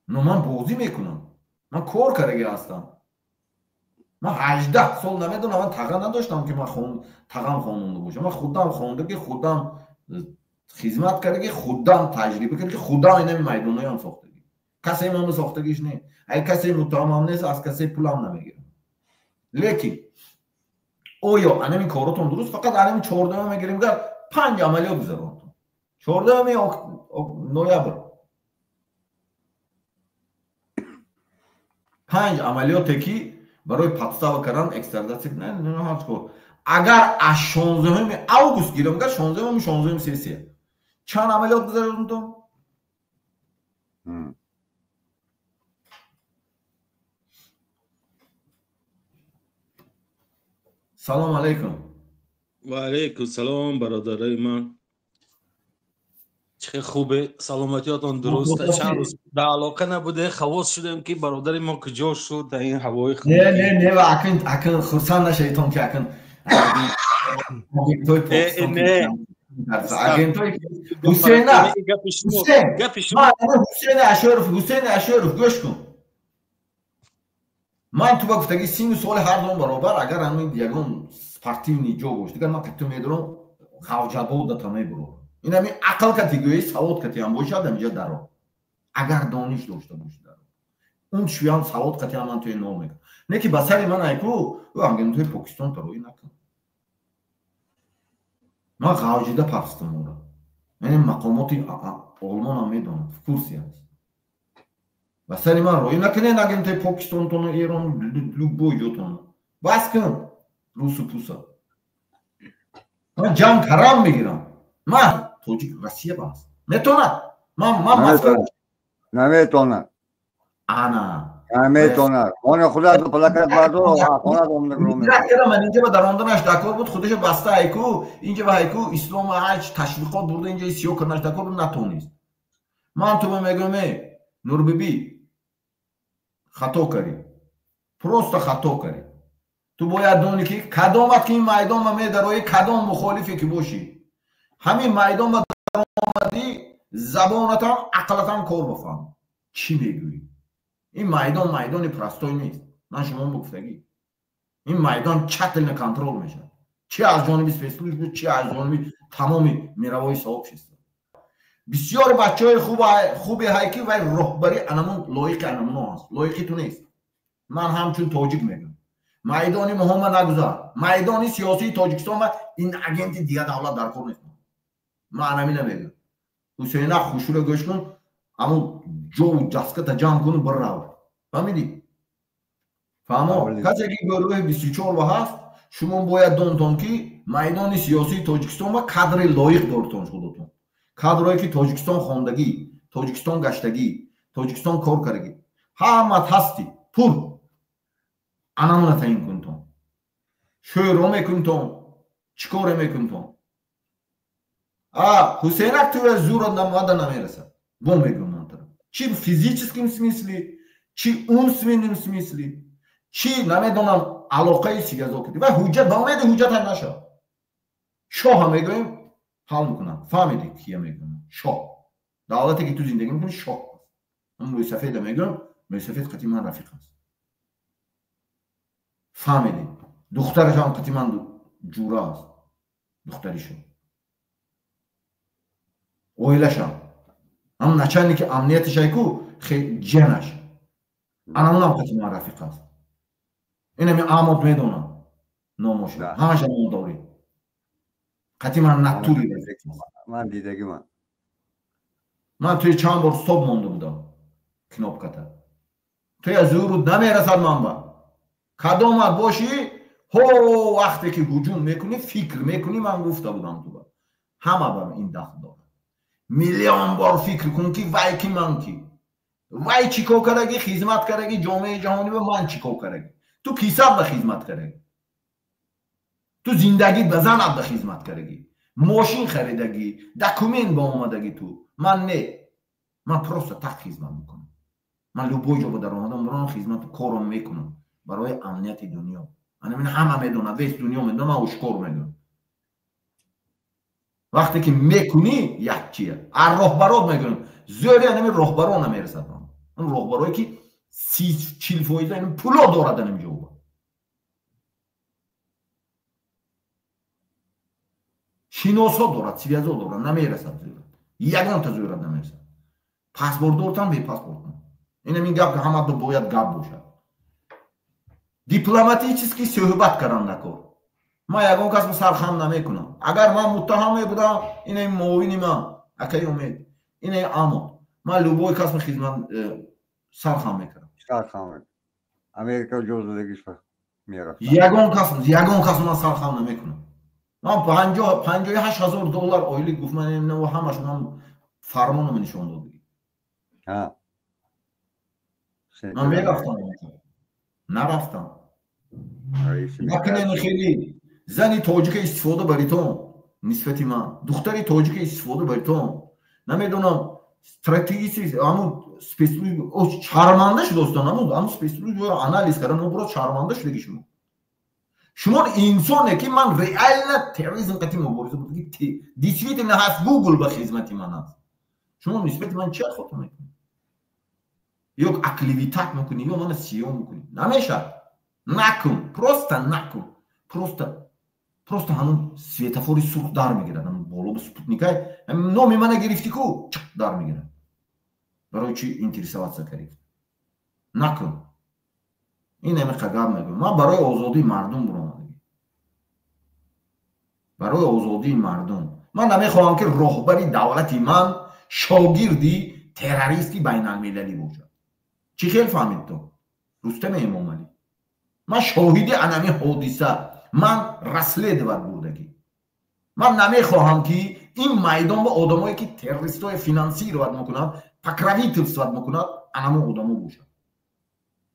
Но ман бозӣ мекунам. Ман кор кардаги ҳастам. Ман 18 сол намедонам, ман таға надоштам ки ман тағам хононда бошам. Ман худам хондаги, худам хизмат кардаги, худам таҷриба кардаги, худам инами майдонҳоям сохтаги. Касе ман сохтагиш не. Ай касе муттаҳамам нест, аз касе пулам намегирам. Лекин оё анами коротон дуруст? Фақат анами 14 мегирем гар 5 амалиёт гузарондам. 14 ноябр 5 амалиёте ки барои подстава кардан экстрадитсия не, не ҳар кор. Агар аз 16 август гирам гар 16 сессия. Чанд амалиёт гузарондам? Салом алейкум. Ва алейкум салом бародарои ман. Чӣ хубе, саломатиятон дуруст. Чанд рӯз дар алоқа набуде, хавос шудем ки бародари мо куҷо шуд дар ин ҳавои хуб. Не, не, не, ва акн акн хурсанд нашавитон ки акн агентои Покистон. Не, агентои Ҳусейна, Ҳусейн Ашуров, Ҳусейн Ашуров гӯш кун. Ман ту ба гуфтаги сину соли ҳар дум баробар, агар ҳамин ягон спортивный ҷо бош, дигар ман ту медорам ғавҷабода та мебурам. Ин ҳамин ақл кати гӯӣ, савод кати ҳам бошад, ҳаминҷа даро. Агар дониш дошта бошӣ даро. Он чӯям савод кати ҳам ман туи нол мекунам. Не ки ба сари ман айку, ӯ агентои Покистон тароӣ накун. Ман ғавҷида пафстам ӯро. Яъне мақомоти Олмон ҳам медонад, в курсе аст. Ба сари ман роӣ накунед агентои Покистонтону Эрон, любой ҷотон. Бас кун русу пуса. Ман ҷанг ҳарам мегирам. Ман тоҷик Россия бас. Метонад. Ман Москва. Наметонад. Ана. Наметонад. Она худат плакат бардор, хона дом нагром. Ман инҷа ба даромаданаш дакор буд, худашо баста айку, инҷа ба айку ислом ҳаҷ ташвиқот бурда инҷа сиё карданаш дакор буд, натонист. Ман ту мегӯям, эй Нурбибӣ, хато кардӣ. Просто хато кардӣ. Ту бояд донӣ ки кадомат ки ин майдон ма медароӣ, кадом мухолифе ки бошӣ. Ҳамин майдон ба даромадӣ, забонатам, ақлатам кор бафаҳм. Чӣ мегӯӣ? Ин майдон майдони простой нест. Ман шумо гуфтагӣ. Ин майдон тщательно контрол мешавад. Чи аз ҷониби спецслужб, чи аз ҷониби тамоми мировой сообщество. Бисёр бачаҳои хубе ҳай ки вай роҳбари анамон лоиқи анамоно аст. Лоиқи ту нест. Ман ҳамчун тоҷик мегӯям. Майдони муҳимма нагузар. Майдони сиёсии Тоҷикистон ва ин агенти дигар давлат дар кор нест. Ман ҳамина мегӯям. Ҳусейна хушура гӯш кун, аммо ҷову ҷаската ҷамъ куну бирав. Фаҳмидӣ? Фаҳмо? Касе ки гурӯҳи 24 ва ҳаст, шумо бояд донтон ки майдони сиёсии Тоҷикистон ва кадри лоиқ дортон худотон. Кадрое ки Тоҷикистон хондагӣ, Тоҷикистон гаштагӣ, Тоҷикистон кор кардагӣ. Ҳамат ҳастӣ, пур. Анамона таъин кунтон. Шӯро мекунтон, чӣ коре мекунтон? А Ҳусейнак туя зура мада намерасад. Бо мегӯям ман тара. Чи в физическом смысле, чи умственном смысле, чи намедонам алоқаи сигазо кардӣ. Ва ҳуҷҷат ба умеди ҳуҷҷат ҳам нашав. Шоҳа мегӯем, ҳал мекунам. Фаҳмидӣ кия мегӯям? Шоҳ. Давлате ки ту зиндагӣ мекунӣ, шоҳ. Ман мӯйсафеда мегӯям, мӯйсафед қати ман рафиқ аст. Фаҳмидӣ? Духтараш ҳам қати ман ҷура аст. Духтаришо. Оилашам. Ҳам начальники амниятиш айку ҷанаш. Анамунам қати ман рафиқ аст. Инами Амод медонам номошо. Ҳамаша ном дорӣ. Қати ман натури рафиқ аст. Ман дидагӣ ман. Ман туи чанд бор стоп монда будам. Кнопката. Туя зуру намерасад ман ба. Кадомат бошӣ, ҳо вақте ки ҳуҷум мекунӣ, фикр мекунӣ, ман гуфта будам ту ба. Ҳама ба ин дахл дорад. Миллион бор фикр кун ки вай ки ман ки. Вай чӣ кор кардаги, хизмат кардаги ҷомеаи ҷаҳонӣ ба ман чӣ кор кардаги. Ту кисат ба хизмат кардаги. Ту зиндагит ба занат ба хизмат кардаги. Мошин харидаги, документ ба омадаги ту. Ман не. Ман просто так хизмат мекунам. Ман любой ҷо ба даромадам, барам хизмату кором мекунам барои амнияти дунё. Ана мин ҳама медонад, весь дунё медонад, ман ошкор мегӯям. Вақте ки мекунӣ як чия, а роҳбарот мегӯям, зӯри анами роҳбаро намерасад. Он роҳбарое ки 30-40% ин пуло дорад анами ҷо. Шиносо дорад, связо дорад, намерасад зӯрат. Ягонта зӯрат намерасад. Паспортдортам, бепаспортам. Инам ин гап ҳама бояд гап бошад. Дипломатически суҳбат кардан накор. Ман ягон кас сархам намекунам. Агар ман муттаҳам мебудам, ина ин муовини ман, акаи Умед, ина ин Амод. Ман любой кас хизмат сархам мекардам. Сархам. Америка ҷо задагиш мерафт. Ягон кас ман сархам намекунам. Ман 58,000 доллар ойлик гуфт, ман ина ҳамаш ман фармонам нишон дод. Ман мерафтам. Нарафтам. Накунем хеле зани тоҷика истифода баритон нисбати ман, духтари тоҷика истифода баритон. Намедонам стратегически ҳамун спецслужб шарманда шудостан, ҳамун спецслужб анализ кардан, мо просто шарманда шудаги шумо. Шумо инсоне ки ман реально терроризм қати мубориза бурдаги, действительно ҳаст Google ба хизмати ман аст. Шумо нисбати ман чӣ хато мекунед? Ё оклеветать мекунӣ, ё мана сиёҳ мекунӣ. Намешавад. Накун, просто накун. Просто ҳамун светофори сурх дар мегирад, ҳамун боло ба спутникай, номи мана гирифтӣ ку, чиқ дар мегирад. Барои чӣ интересоваться кардӣ? Накун. Ин ҳамин гап мегӯям. Ман барои озодии мардум буромадагӣ. Барои озодии мардум. Ман намехоҳам ки роҳбари давлати ман шогирди террористи байналмилалӣ бошад. Чӣ хел фаҳмид ту? Рустам Эмомалӣ. Ман шоҳиди анами ҳодиса, ман расследовать бурдагӣ. Ман намехоҳам ки ин майдон ба одамое ки террористҳое финансировать мекунанд, покровительствовать мекунанд, анамо одамо бошад.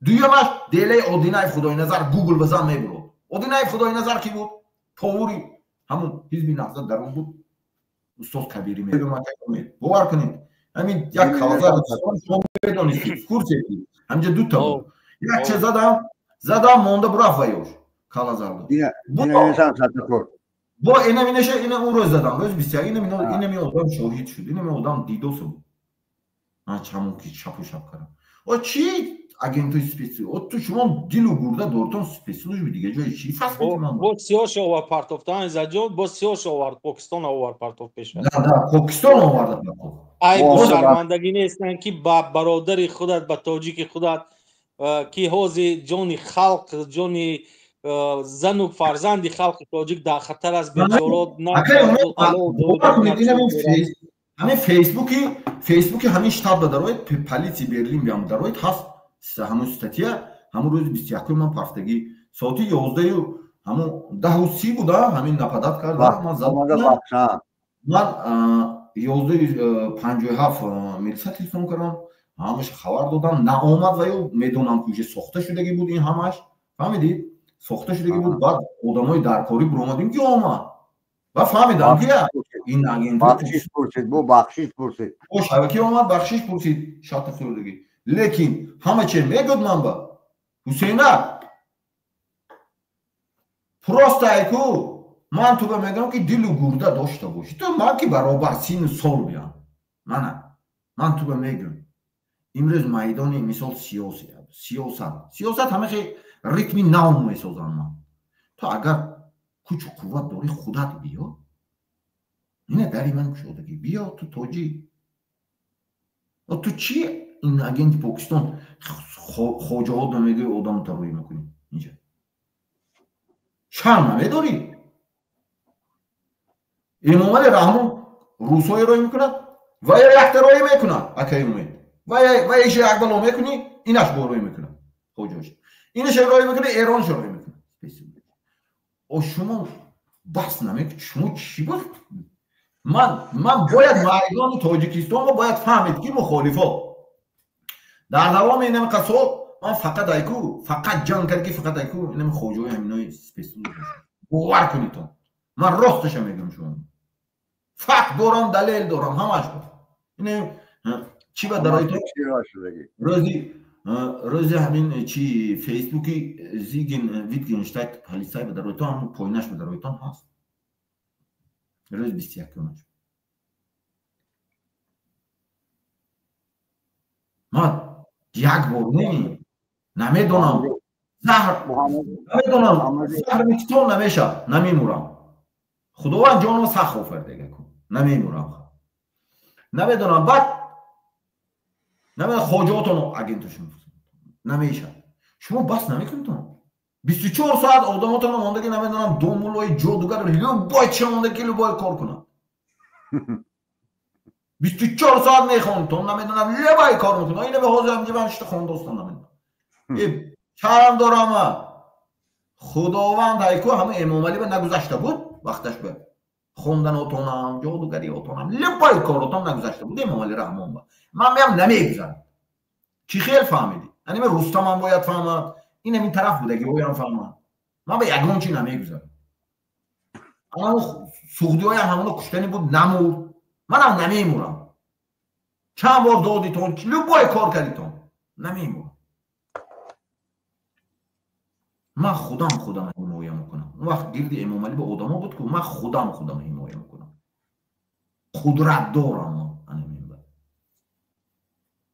Дуюмаш делаи Одинаев Худойназар Google ба зан мебурд. Одинаев Худойназар ки буд? Повури ҳамун ҳизби Наҳзат дар он буд. Устод Кабирӣ мегӯяд, бовар кунед, ҳамин як кавазар шумо медонистед, в курсе ҳаминҷа дута буд. Як чиз задам монда бурафт ваёш калазарда. Бо инами неша, ина он рӯз задам, рӯзи 21, инами одам шоҳид шуд, инами одам дидоса буд. Ман чамон ки шапу шап кардам. О чи агентои спецслужб, о ту шумо дилу гурда дортон спецслужби дига ҷои чи фасл ман. Бо сиёш овар партофтан Изаҷон, бо сиёш овард, Покистон овард партоф пеша. Да, да, Покистон овард партоф. Ай шармандагӣ нестан ки ба бародари худат, ба тоҷики худат ки ҳози ҷони халқ, ҷони зану фарзанди халқи тоҷик дар хатар аст, бечорот. Ҳамин фейсбуки ҳамин штаб ба дароид, полиси Берлин биам дароид, ҳаст ҳамун статья, ҳамун рӯзи 21 ман пафтагӣ соати 11 ҳамун 10:30 буда, ҳамин нападат карда, ман задам. Ман 11:57 милиса телефон кардам, ҳамаш хабар додам, наомад ва ё медонам ки уже сохта шудагӣ буд ин ҳамаш, фаҳмидӣ? Сохта шудагӣ буд. Баъд одамои даркорӣ буромадем ки омад. Ва фаҳмидам ки ин агент бахшиш пурсид, бо бахшиш пурсид. Ки омад бахшиш пурсид, шарти хӯрдагӣ. Лекин ҳама че мегӯд ман ба Ҳусейнак просто айку ман туба мегӯям ки дилу гурда дошта бошӣ. Ту ман ки баробар сину сол биям. Мана ман туба мегӯям. Имрӯз майдони мисол сиёсат. Сиёсат ҳамахе ритми нав месозам ман. Ту агар кучу қувват дорӣ худат биё. Ина дари ман кушодагӣ. Биё ту тоҷик. Ту чи ин агенти Покистон хоҷаҳо мегӯи одам тарӯӣ мекунӣ инҷа? Шарм намедорӣ? Эмомалӣ Раҳмон русҳое роӣ мекунад ва ё якта роӣ мекунад акаи Умед. Ва иша як бало мекунӣ, инаш бо роӣ мекунад хоҷааш. Инаша роӣ мекунад, эронша роӣ мекунад. О шумо бас намекунед, шумо чӣ буд? Ман бояд майдони Тоҷикистонро бояд фаҳмид ки мухолифо. Дар давоми инами қасол ман фақат айку, фақат ҷанг кард ки фақат айку инами хоҷаҳои ҳаминои спецслужб. Бовар кунед он. Ман росташа мегӯям шумо. Факт дорам, далел дорам, ҳамаш. Ин чӣ ба дарои рӯзи ҳамин чи Фейсбуки Зиген Витгенштайн полисай ба дароитон ҳамон пойнаш ба дароитон ҳаст. Рӯзи 21-умаш. Ман як бор не, намедонам. Заҳр намедонам, заҳр микитон намешавад, намемурам. Худованд ҷонро сахт офаридага кун, намемурам. Намедонам, баъд намедонам хоҷаотон агентошон намешавад. Шумо бас намекунедон. 24 соат одамотон мондаги намедонам домулои ҷодугар любой чи мондаги любой кор кунад. 24 соат мехонтон, намедонам любой кор мекунад. Ина ба ҳозир ҳамҷа ман шита хондостам намедонам. Шарм дорам. Худованд айку ҳама Эмомалӣ ба нагузашта буд вақташ ба хонданотонам, ҷодугариотонам, любой коротон нагузашта буд Эмомалӣ Раҳмон ба. Ман меам намегузарам. Чӣ хел фаҳмидӣ? Ани ме Рустамам бояд фаҳмад, ин ҳамин тараф будагиҳоям фаҳмад. Ман ба ягон чи намегузарам. Анамо суғдиҳоям ҳамоно куштани буд, намурд. Манам намемурам. Чанд бор додитон, любой кор кардитон, намемурам. Ман худам худам ҳимоя мекунам. Он вақт гирди Эмомалӣ ба одамо буд ку ман худам худам ҳимоя мекунам. Қудрат дорам ман анамин ба.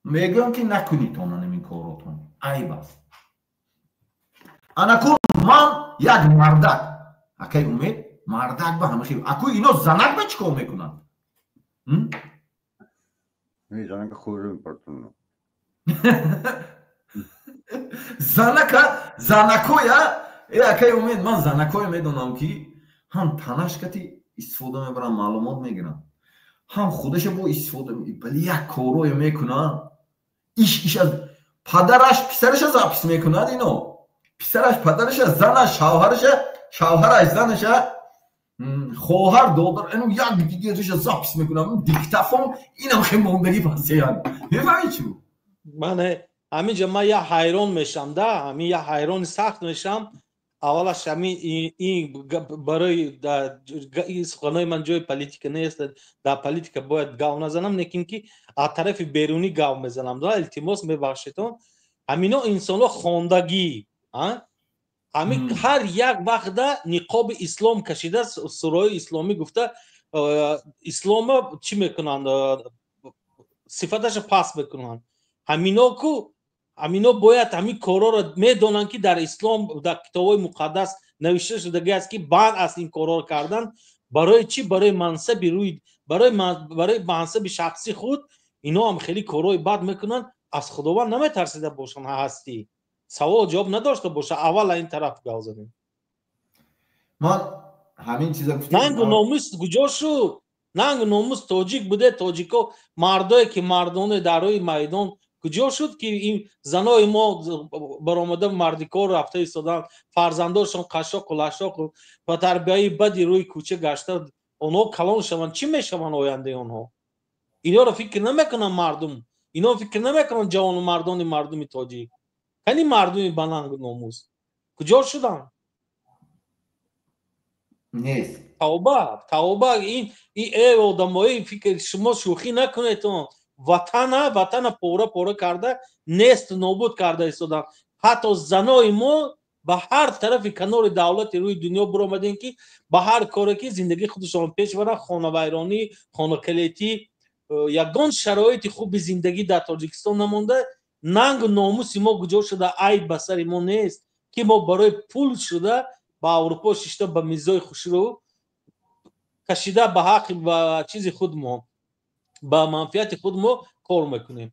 Мегӯям ки накунитон анамин коротон. Айб аст. Анакун ман як мардак. Акай Умед мардак ба ҳама хел. Аку ино занак ба чӣ кор мекунанд? Не, занака хӯрда мепартонам. Занака, занакоя, акай Умед, ман занакоя медонам ки ҳам танашкати истифода мебарам, маълумот мегирам, ҳам худаша бо истифода, вале як корое мекунад, иш аз падараш писараша запис мекунад ино. Писараш падараша, занаш шавҳараша, шавҳараш занаша, хоҳар додар, ино як дигараша запис мекунад. Диктафон инам хеле мондагӣ пасеяд. Мефаҳмӣ чӣ? Мане ҳаминҷа ман як ҳайрон мешам да, ҳамин як ҳайрони сахт мешам. Аввалаш ҳамин ин барои суханои ман ҷои политика нест, дар политика бояд гав назанам, лекин ки аз тарафи берунӣ гав мезанам. Илтимос мебахшедон. Ҳамино инсонҳо хондагӣ, ҳамин ҳар як вақта ниқоби ислом кашида, сураи исломӣ гуфта, ислома чӣ мекунанд? Сифаташа пас мекунанд. Ҳамино ку ҳамино бояд ҳамин корҳоро медонанд ки дар ислом, дар китобҳои муқаддас навишта шудагӣ аст ки банд аст ин корҳоро кардан. Барои чӣ? Барои мансаби рӯи, барои мансаби шахси худ ино ҳам хеле корҳои бад мекунанд. Аз Худованд наметарсида бошанд ҳастӣ. Савол ҷавоб надошта боша. Аввал ин тараф гап задем. Ман ҳамин чиза гуфтам. Нангу номус куҷо шуд? Нангу номус тоҷик буде, тоҷико мардое ки мардоне дар рӯи майдон куҷо шуд ки ин занои мо баромада мардикор рафта истоданд, фарзандошон қашоқу лашоқу ба тарбияи бади рӯи кӯча гашта, онҳо калон шаванд, чӣ мешаванд ояндаи онҳо? Инҳоро фикр намекунанд мардум, инҳо фикр намекунанд ҷавону мардони мардуми тоҷик. Кани мардуми ба нангу номус куҷо шуданд? Нест. Тавба, тавба, ин э одамои, фикр, шумо шӯхӣ накунедон. Ватана, ватана пора пора карда, нест нобуд карда истодан. Ҳатто занои мо ба ҳар тарафи канори давлати рӯи дунё биромадем, ки ба ҳар коре ки зиндагии худашон пеш баранд, хонавайронӣ, хонакалетӣ, ягон шароити хуби зиндагӣ дар Тоҷикистон намонда. Нангу номуси мо куҷо шуда? Айб ба сари мо нест, ки мо барои пул шуда ба Аврупо шишта, ба мизои хушрӯ кашида, ба ҳаққи, ба чизи худ мо, ба манфиати худ мо кор мекунем.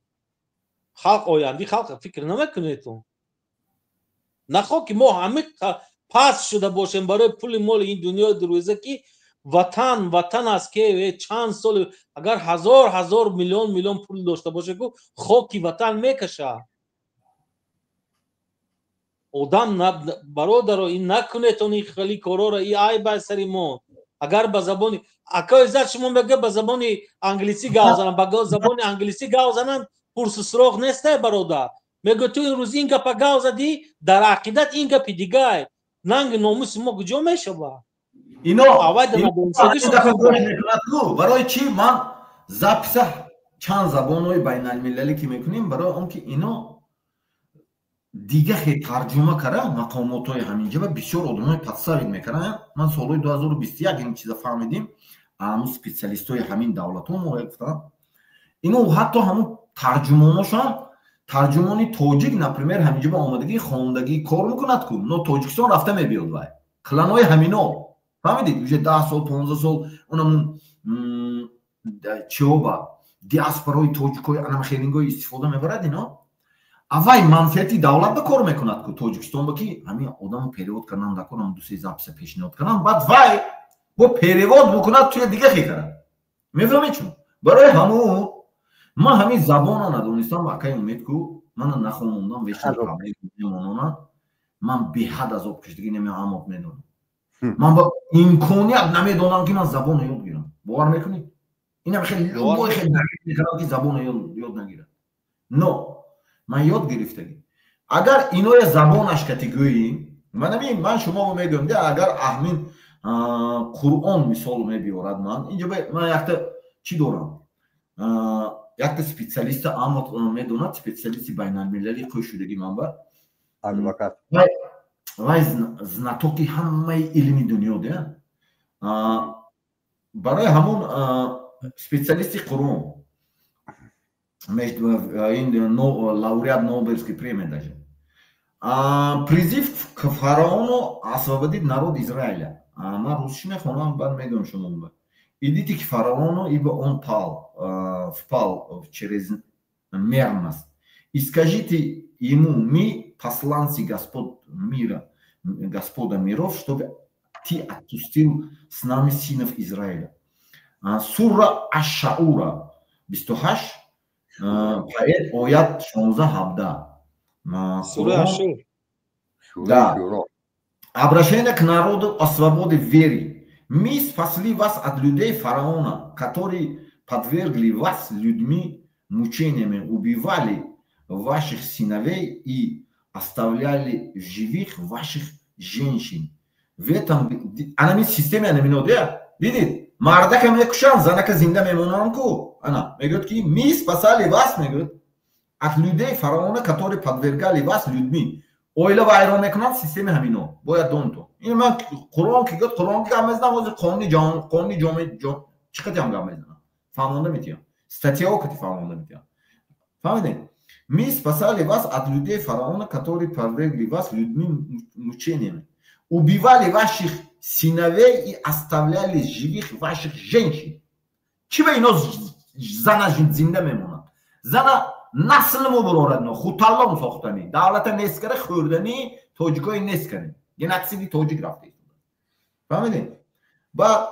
Халқ, оянди халқ фикр намекунедтон. Нахоҳ ки мо ҳами паст шуда бошем барои пули моли ин дунёи дурӯза, ки ватан ватан аст, ки чанд сол агар ҳазор ҳазор, миллион миллион пул дошта боше, ку хоки ватан мекашад одам. Бародаро, ин накунетон ин хели корора, и айб аст сари мо. Агар ба забони, акои Иззат, шумо мега ба забони англисӣ гап занам, ба забони англисӣ гап занам, пурсу суроғ нестай, бародар. Мега, ту имрӯз ин гапа гап задӣ, дар ақидат ин гапи дигай. Нанги номуси мо куҷо мешавад? Ино барои чӣ ман запись а чанд забонҳои байналмилалӣ ки мекунем? Барои он ки ино дига хе тарҷума кара, мақомотҳои ҳаминҷаба бисёр одамои подставить мекаранд. Ман солҳои 2021 ин чиза фаҳмидим. Ҳамун специалистҳои ҳамин давлатҳо мо гуфтанд, ино ҳатто ҳамун тарҷумоношам, тарҷумони тоҷик, например, ҳаминҷаба омадагӣ, хондагӣ, кор мекунад ку, но Тоҷикистон рафта мебиёд. Вай кланои ҳамино, фаҳмидед, уже 10 сол, 15 сол онамун чиҳоба, диаспораи тоҷикҳои анамхелингои истифода мебарад. Ино аввай манфиати давлат ба кор мекунад ку, Тоҷикистон ба, ки ҳамин одамо перевод кардан дакор, дусе запись а пешниҳод кардан, баъд вай бо перевод мекунад, туя дига хекарад. Мефаҳмед чун? Барои ҳамун ман ҳамин забона надонистам, акай Умед, ку мана нахонондам, вечно проблема. Ман беҳад азоб кашидагӣ намеамоб медонам. Ман ба имконият намедонам, ки ман забона ёд гирам. Бовар мекунед, инам хеле любой хеле мекардам, ки забона ёд нагирам, но ман ёд гирифтагӣ. Агар иноя забонаш кати гӯем, манамин ман шумо мегӯям, де, агар аҳмин Қуръон мисол мебиёрад, ман инҷо ман якта чӣ дорам, якта специалист а, аммо медонад, специалисти байналмилалӣ қӯшудагӣ манба. Адвокат. Вай знатоки ҳамаи илми дунё, де. Барои ҳамон специалисти Қуръон, ин лауреат Нобелской премия даже. Призыв к фараону освободить народ Израиля. Ман русчи мехонам, баъд мегӯям шумо. «Идите к фараону, ибо он впал в чрезмерность, и скажите ему: мы посланцы Господ мира, Господа миров, чтобы ты отпустил с нами сынов Израиля». Сура Аш-Шаура, 28, оят 16, 17. Сура Ашур. Да. Обращение к народу о свободе веры. «Мы спасли вас от людей фараона, которые подвергли вас людьми мучениями, убивали ваших сыновей и оставляли живых ваших женщин». В этом анами системе анамино, дидед, мардака мекушанд, занака зинда мемонанд ку. Ана мегӯяд, ки мы спасали вас, мегӯяд, от людей фараона, которые подвергали вас людьми. Оила вайрон мекунанд системи ҳамино, бояд донто. Ин ман Қуръон ки гӯяд, Қуръон ки гап мезанам, ҳозир қонуни ҷаҳон, қонуни ҷомеа чӣ қадам гап мезанам, фаҳмонда метиҳам, статья ҳо кати фаҳмонда метиҳам. Фаҳмидем? «Мы спасали вас от людей фараона, которые подвергли вас людьми мучениями, убивали ваших сыновей и оставляли живых ваших женщин». Чӣ ба ино зана зинда мемонад? Зана насл мубурорад, но хуталлом сохтанӣ, давлата нест кара, хӯрданӣ, тоҷикои нест карӣ, геноциди тоҷик рафта. Фаҳмидем? Баъд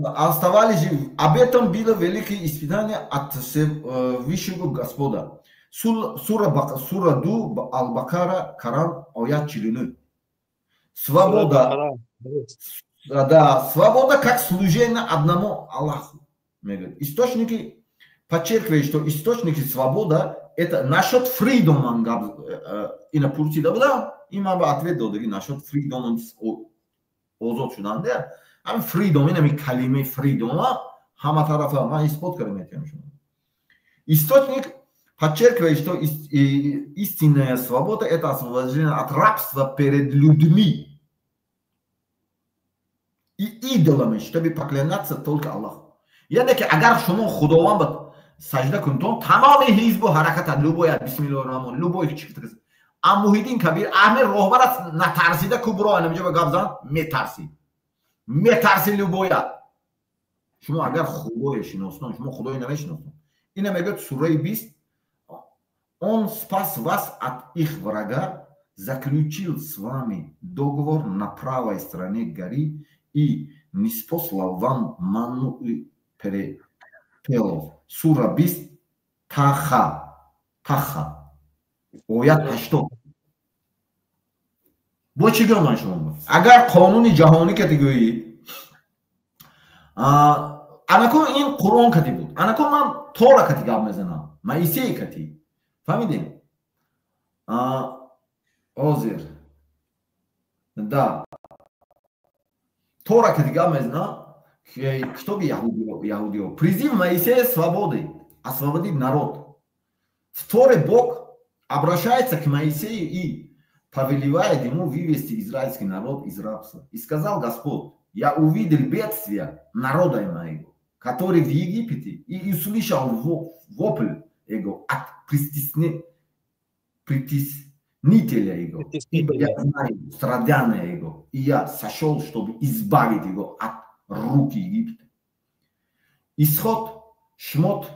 оставались. Об этом было великое испытание от высшего Господа. Сура ду Ал-Бакара, Коран, оят 49. Свобода, да, свобода как служение одному Аллаху, мегӯяд. Источники подчеркивает, что источники свобода это насчет freedom. Ман гап ина пурсида будам, ин ман ба ответ додагӣ насчет freedom. Озод шуданда ҳамин freedom, ин ҳамин калимаи freedom ҳама тарафа ман исбот карда метавонам шумо. Источник подчеркивает, что истинная свобода – это освобождение от рабства перед людьми и идолами, чтобы поклоняться только Аллаху. Яъне ки агар шумо Худованд ба сажда кунтон, тамоми ҳизбу ҳараката любой, бисмиллоҳи раҳмон, любой. Ам Муҳиддин Кабир аҳми роҳбарат натарсида ку буро анамиҷа ба гап зан, метарсӣ, метарси любоя. Шумо агар Худое шиноснон, шумо Худое намешиноснон. Ина мегӯяд сураи 20: «Он спас вас от их врага, заключил с вами договор на правой стороне горы и ниспослал вам манну и перепелов». Сура 20, Таха, Таха, оят 80. Бо чӣ гӯям ман шумо? Агар қонуни ҷаҳонӣ кати гӯед, анакун ин Қуръон кати буд, анакун ман Тора кати гап мезанам, Моисей кати. Фаҳмидем? Ҳозир да Тора кати гап мезанам, китоби яҳудиё. Призыв Моисея свободы, освободить народ. В Торе Бог обращается к Моисею и повелевает ему вывести израильский народ из рабства. «И сказал Господь: я увидел бедствия народа моего, который в Египте, и услышал вопль его от притеснителя его, ибо я знаю страдания его, и я сошел, чтобы избавить его от руки Египта». Исход, Шмот,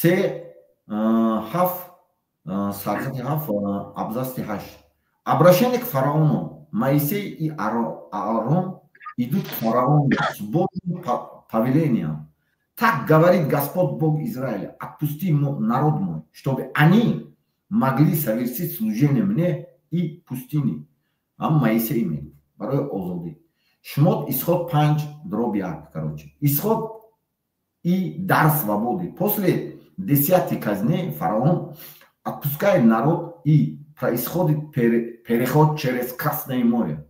3, 7, сархати 7, абзаци 8. Обращение к фараону. Моисей и Аарон идут к фараону с Божьим повелением. «Так говорит Господь Бог Израиля: отпусти народ мой, чтобы они могли совершить служение мне и пустыне». Ам Моисей мегуфт барои озодӣ. Шмот, Исход 5/1, короче. Исход и дар свободы. После десяти казней фараон отпускает народ, и происходит переход через Красное море.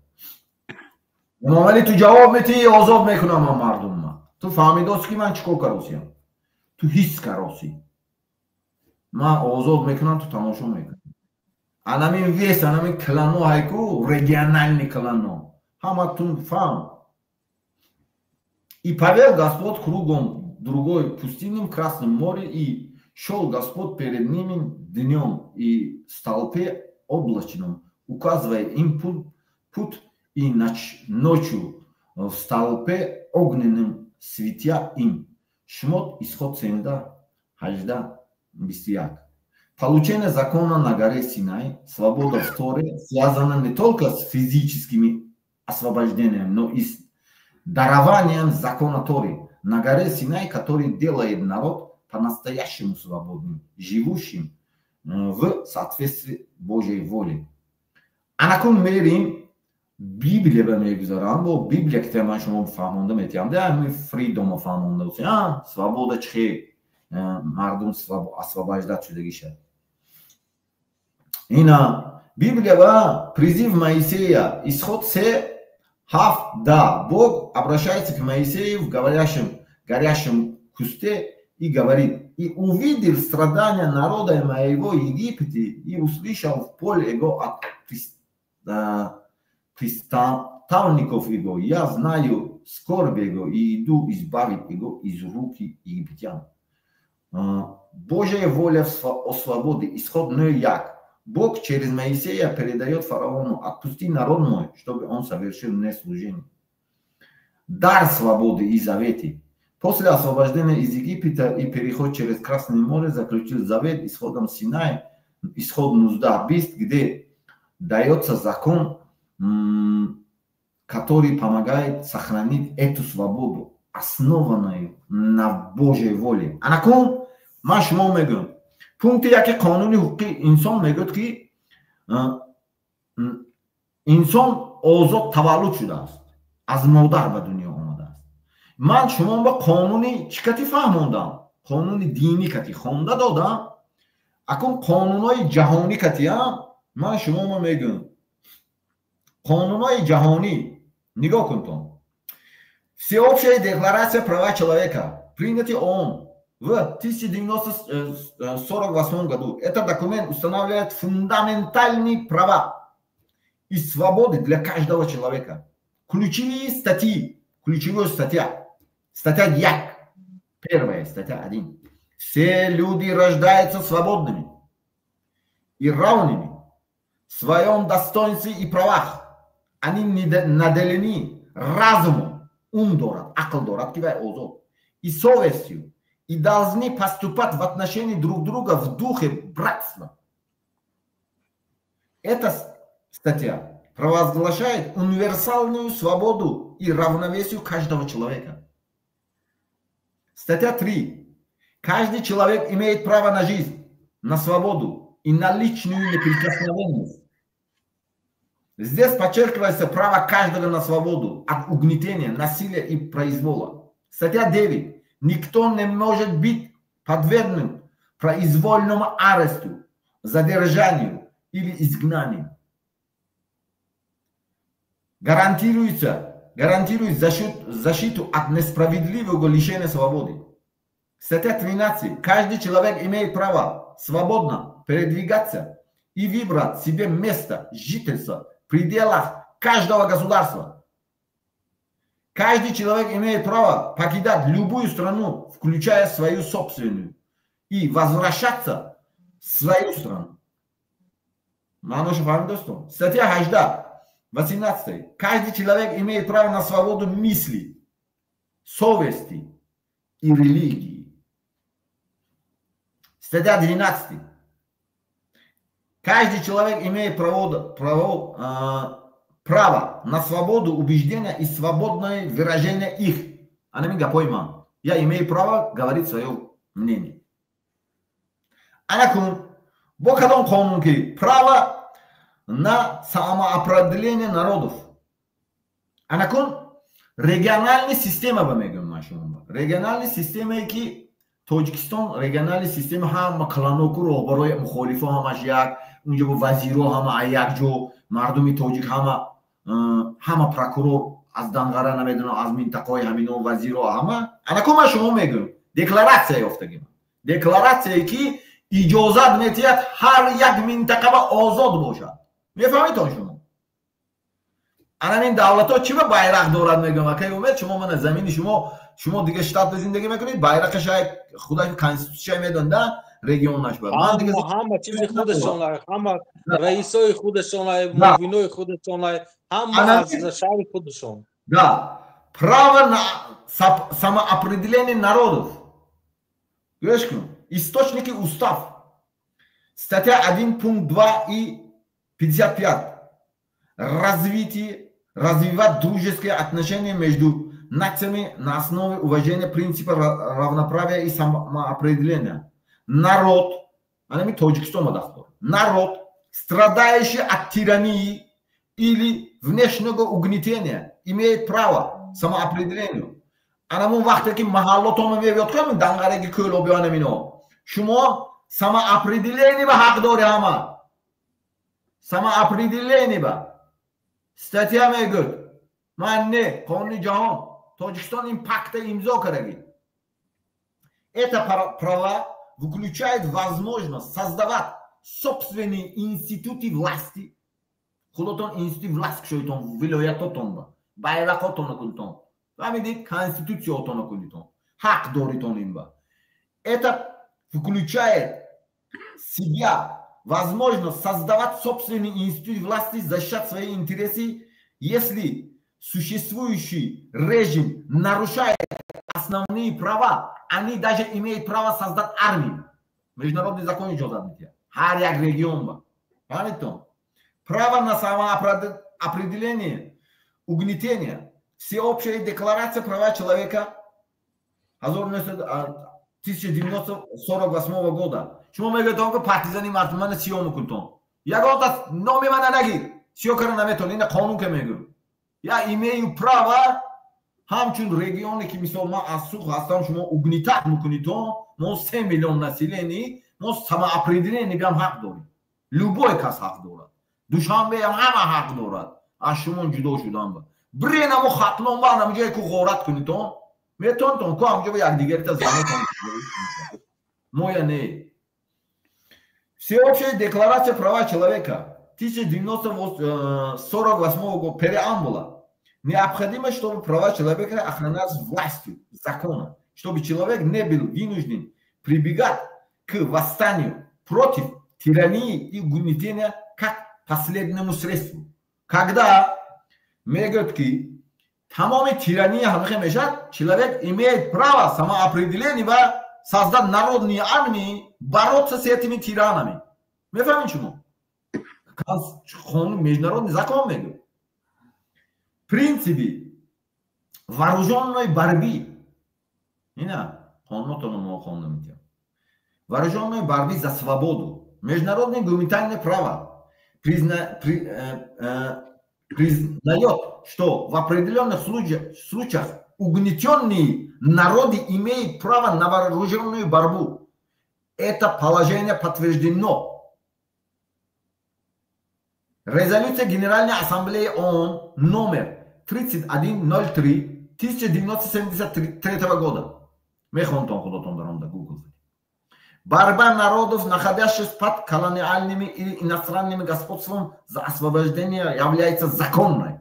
Эмомалӣ, ту ҷавоб метиҳӣ, озод мекунам ман мардумма. Ту фаҳмидост, ки ман чӣ кор каросиям? Ту ҳис каросӣ. Ман озод мекунам, ту тамошо мекунӣ. Анамин вес, анамин клано ҳайку, региональный клано. Ҳаматун фаҳм. «И повел Господь кругом другой пустыням Красном море, и шел Господь перед ними днем и столпе облачном, указывая им путь, и ночью в столпе огненном, светя им». Шмот, Исход 17, 18, 21. Получение закона на горе Синай, свобода в Торе, связана не только с физическими освобождением, но и с дарованием закона Торы на горе Синай, который делает народ по-настоящему свободным, живущим в соответствии Божьей воле. Анакун мерим Библия ба мегузарам, бо Библия ки ман шумо фаҳмонда метиҳам, да ҳамин freedom фаҳмонда, свобода чихе мардум освобождать шудагиша. Ина Библия ба призыв Моисея, Исход 3, 7, да, Бог обращается к Моисею в говорящем, горящем кусте и говорит: «И увидел страдания народа моего в Египте, и услышал вопль его от приставников его. Я знаю скорбь его и иду избавить его из руки египтян». Божья воля о свободе, Исход 1. Бог через Моисея передает фараону: «Отпусти народ мой, чтобы он совершил мне служение». Дар свободы и заветы. После освобождения из Египта и переход через Красное море заключил завет исходом Синай, Исход 19, 20, где дается закон, который помогает сохранить эту свободу, основанную на Божьей воле. Анакун, ман шумо мегӯям. Пункти яке қонуни ҳуқуқи инсон мегӯяд, ки инсон озод таваллуд шудааст, аз модар ба дунё омадааст. Ман шумо ба қонуни чӣ кати фаҳмондам? Қонуни динӣ кати хонда додам. Акун қонунҳои ҷаҳонӣ катиам ман шумома мегӯям. Қонунҳои ҷаҳонӣ Нигоҳ кунтон. Всеобщая декларация права человека, принятый ООН в 1948 году. Этот документ устанавливает фундаментальные права и свободы для каждого человека. Ключевые статьи, ключевая статья, статья як, первая статья 1. Все люди рождаются свободными и равными в своем достоинстве и правах. Они наделены разумом, ум дорад, ақл дорад, ки вай озод, и совестью, и должны поступать в отношении друг друга в духе братства. Эта статья провозглашает универсальную свободу и равновесие каждого человека. Статья 3. Каждый человек имеет право на жизнь, на свободу и на личную неприкосновенность. Здесь подчеркивается право каждого на свободу от угнетения, насилия и произвола. Статья 9. Никто не может быть подвергнут произвольному аресту, задержанию или изгнанию. Гарантирует защиту от несправедливого лишения свободы. Статья 13. Каждый человек имеет право свободно передвигаться и выбрать себе место жительства в пределах каждого государства. Каждый человек имеет право покидать любую страну, включая свою собственную, и возвращаться в свою страну. Статья 18. Каждый человек имеет право на свободу мысли, совести и религии. Статья 12. Каждый человек имеет право на свободу убеждения и свободное выражение их. Я имею право говорить свое мнение. Анакун, бо кадом қонун ки право на самоопределение народов. Анакун региональный система ба мегӯям ман шумо. Региональный системае ки Тоҷикистон региональный система ҳама кланоку роҳбарои мухолифо ҳамаш як, унҷо бо вазиро ҳама як ҷо, мардуми тоҷик ҳама прокурор аз Данғара намедонам аз минтақаҳои ҳамино вазиро ҳама. Анакун ман шумо мегӯям декларатсия ёфтагим. Декларатсияе ки иҷозат метиҳад ҳар як минтақа ба озод бошад. Мефаҳмед шумо? Анамин давлатҳо чӣ ба байрақ дорад мегӯям акай Умед, шумо мана замини шумо дига штат зиндагӣ мекунед, байрақаш худаш конститутсия медонда регионаш ба. Ҳама чизи худашон, ҳама раисои худашон, муовинои худашон, ҳама аз шаҳри худашон. Да, право на самоопределение народов. Гӯш кун. Источники устав. Статья 1, пункт 2 и 55. Развивать дружеские отношения между нациями на основе уважения принципа равноправия и самоопределения. Народ, народ, страдающий от тирании или внешнего угнетения, имеет право самоопределению. Анамун вақте ки маҳаллотонро мебиёд кам Данғараги Кӯлобиёнам ино. Шумо самоопределение ба ҳақ дори ҳама. Самоопределение ба. Статья мегӯяд. Ман не, қонуни ҷаҳон. Тоҷикистон ин пакта имзо кардаги. Это права включает возможность создавать собственные институты власти. Худотон институт власть кушоитон, вилоятотон ба, байрақотонро кунитон. Фаҳмидед? Конститутсиятонро кунитон. Ҳақ доритон ин ба. Это включает себя возможность создавать собственный институт власти, защищать свои интересы, если существующий режим нарушает основные права, они даже имеют право создать армию. Международный закон иҷозат медиҳад. Ҳар як регион ба. Фаҳмидтон? Право на самоопределение, угнетение, Всеобщая декларация права человека 1948 года. Шумо мегӯед ки партизани мардум мана сиё мекунтон. Ягонта номи мана нагир. Сиё кара наметон. Ина қонун ке мегӯм. Я имею право ҳамчун регионе ки мисол ман аз Суғд ҳастам, шумо угнетать мекунитон, мо 3 миллион население, мо самоопределение биам ҳақ дорем. Любой кас ҳақ дорад. Душанбе ҳам ҳама ҳақ дорад. Аз шумо ҷудо шудан ба. Бирен амо Хатлон ба ҳамҷое ку ғорат кунитон. Метонтон ку ҳамҷо ба якдигарта занотон. Моя не. Всеобщая декларация права человека 1948 года, преамбула. Необходимо, чтобы права человека охранялись властью закона, чтобы человек не был вынужден прибегать к восстанию против тирании и угнетения как последнему средству. Когда мегӯяд, ки тамоми тирания ҳамихе мешавад, человек имеет право самоопределения ва создать народные армии, бороться с этими тиранами. Мефаҳмед шумо? Қонун, международный закон мегӯяд. Принципи вооруженной борьбы. Ина қонунотонро мо хонда метиҳам. Вооруженной борьбы за свободу. Международное гуманитарное право признает, что в определенных случаях угнетенные народы имеют право на вооруженную борьбу. Это положение подтверждено Резолюция Генеральной Ассамблеи ООН номер 3103 1973 года. Мехонтон худотон даром да Google. Борьба народов, находящихся под колониальными или иностранным господством, за освобождение является законной.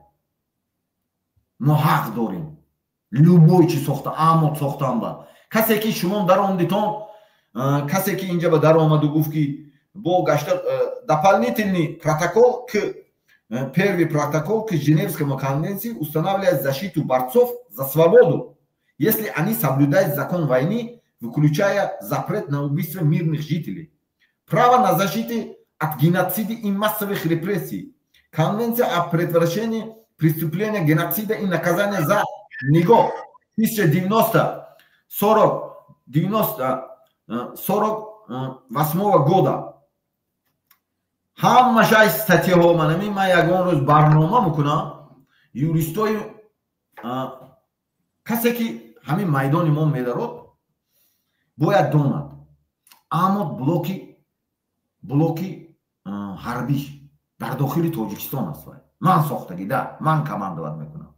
Мо ҳақ дорем. Любой чи сохта, амот сохтан ба. Касе ки шумо даромдитон, касе ки инҷа ба даромаду гуфт, ки бо гашта дополнительный протокол к первый протокол к Женевскому конвенции устанавливает защиту борцов за свободу, если они соблюдают закон войны, включая запрет на убийство мирных жителей. Право на защиту от геноцида и массовых репрессий. Конвенция о предотвращении преступления геноцида и наказания за него 1940 98 года. Ҳамашай статьяҳо манами ман ягон рӯз барнома мекунам. Юристои касе ки ҳамин майдони мо медарод, бояд донад, аммо блоки ҳарбиш дар дохили Тоҷикистон аст. Вай ман сохтагӣ да, ман командовать мекунам.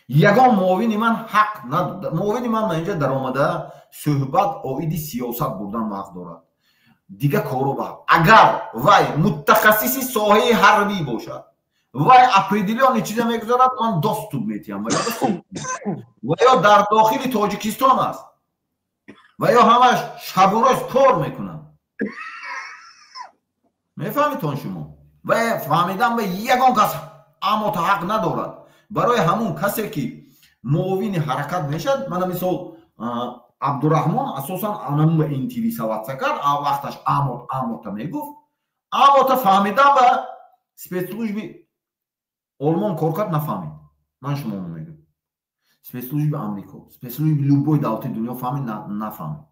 Ягон муовини ман ҳақ, муовини ман инҷа даромада суҳбат оиди сиёсат бурдан ҳақ дорад, дигар коро ба. Агар вай мутахассиси соҳаи ҳарбӣ бошад, вай определённый чиза мегузорад, ман доступ метиҳам. Ва ё дар дохили Тоҷикистон аст ва ё ҳамаш шабу рӯз кор мекунад. Мефаҳмитон шумо? Ва фаҳмидан ба ягон кас амота ҳақ надорад. Барои ҳамун касе ки муовини ҳаракат мешавад, мана мисол Абдураҳмон асосан анамун ба интересоваться кард, вақташ амот амота мегуфт, амота фаҳмидан ба спецслужби Олмон кор кард, нафаҳмид. Ман шумо мегӯям, спецслужби Амрико, спецслужби любой давлати дунё фаҳмид, нафаҳмид,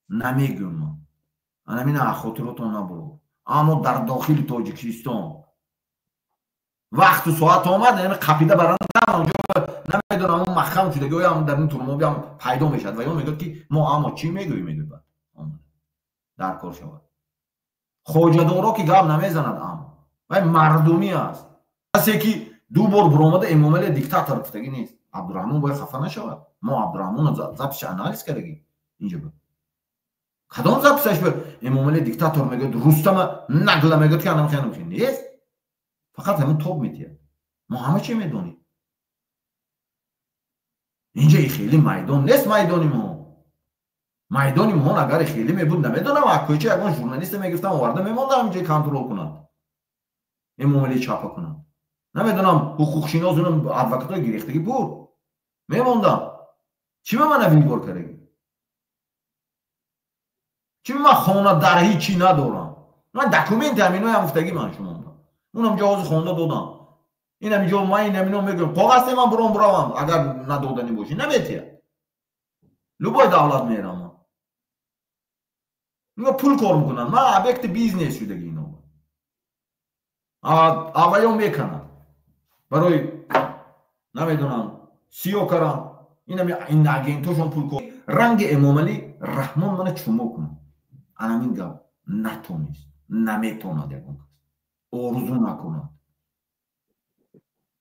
намегӯям ман. Анамина хотиротон набурд. Аммо дар дохили Тоҷикистон вақту соат омад, қапида баранда онҷо намедонам, он маҳкам шуда, гӯям дар ин турмобиам пайдо мешавад ва ё мегӯяд, ки мо амо чӣ мегӯӣ, мегӯяд, баъд дар кор шавад. Хоҷадоро ки гап намезанад, амо вай мардумӣ аст. Касе ки ду бор буромада Эмомалӣ диктатор гуфтагӣ нест. Абдураҳмон бояд хафа нашавад. Мо Абдураҳмонро записи анализ кардагӣ инҷа буд. Кадом записаш буд Эмомалӣ диктатор мегӯяд? Рустама нагла мегӯяд, ки анам хеле нест, фақат ҳамин тоб метиҳад. Мо ҳама чи медонем. Инҷа и хеле майдон нест. Майдони мо, майдони мо агар хеле мебуд, намедонам, кӯча ягон журналиста мегирифтам, оварда мемондам инҷа, контрол кунад, Эмомалӣ чапа кунад. Намедонам, ҳуқуқшинос, адвокатҳои гирехтагӣ пур мемондам. Чӣ ба мана выбор кардагӣ? Чӣ ман хона дар ҳичи надорам? Ман документи ҳаминоям гуфтагӣ ман шумо унам ҷоҳози хонда додам. Инам ҷо ман инамино мегӯям, коғаз ман буром буравам, агар надоданӣ бошӣ, наметиҳад. Любой давлат мерам ман. Ино пул кор мекунанд, ман объекти бизнес шудаги. Ино аввалё меканад барои намедонам сиё карам, инами ин агентошон пул кор. Ранги Эмомалӣ Раҳмон мана чумо кунад, анамин гап натонист, наметонад, ягон кас орзу накунад.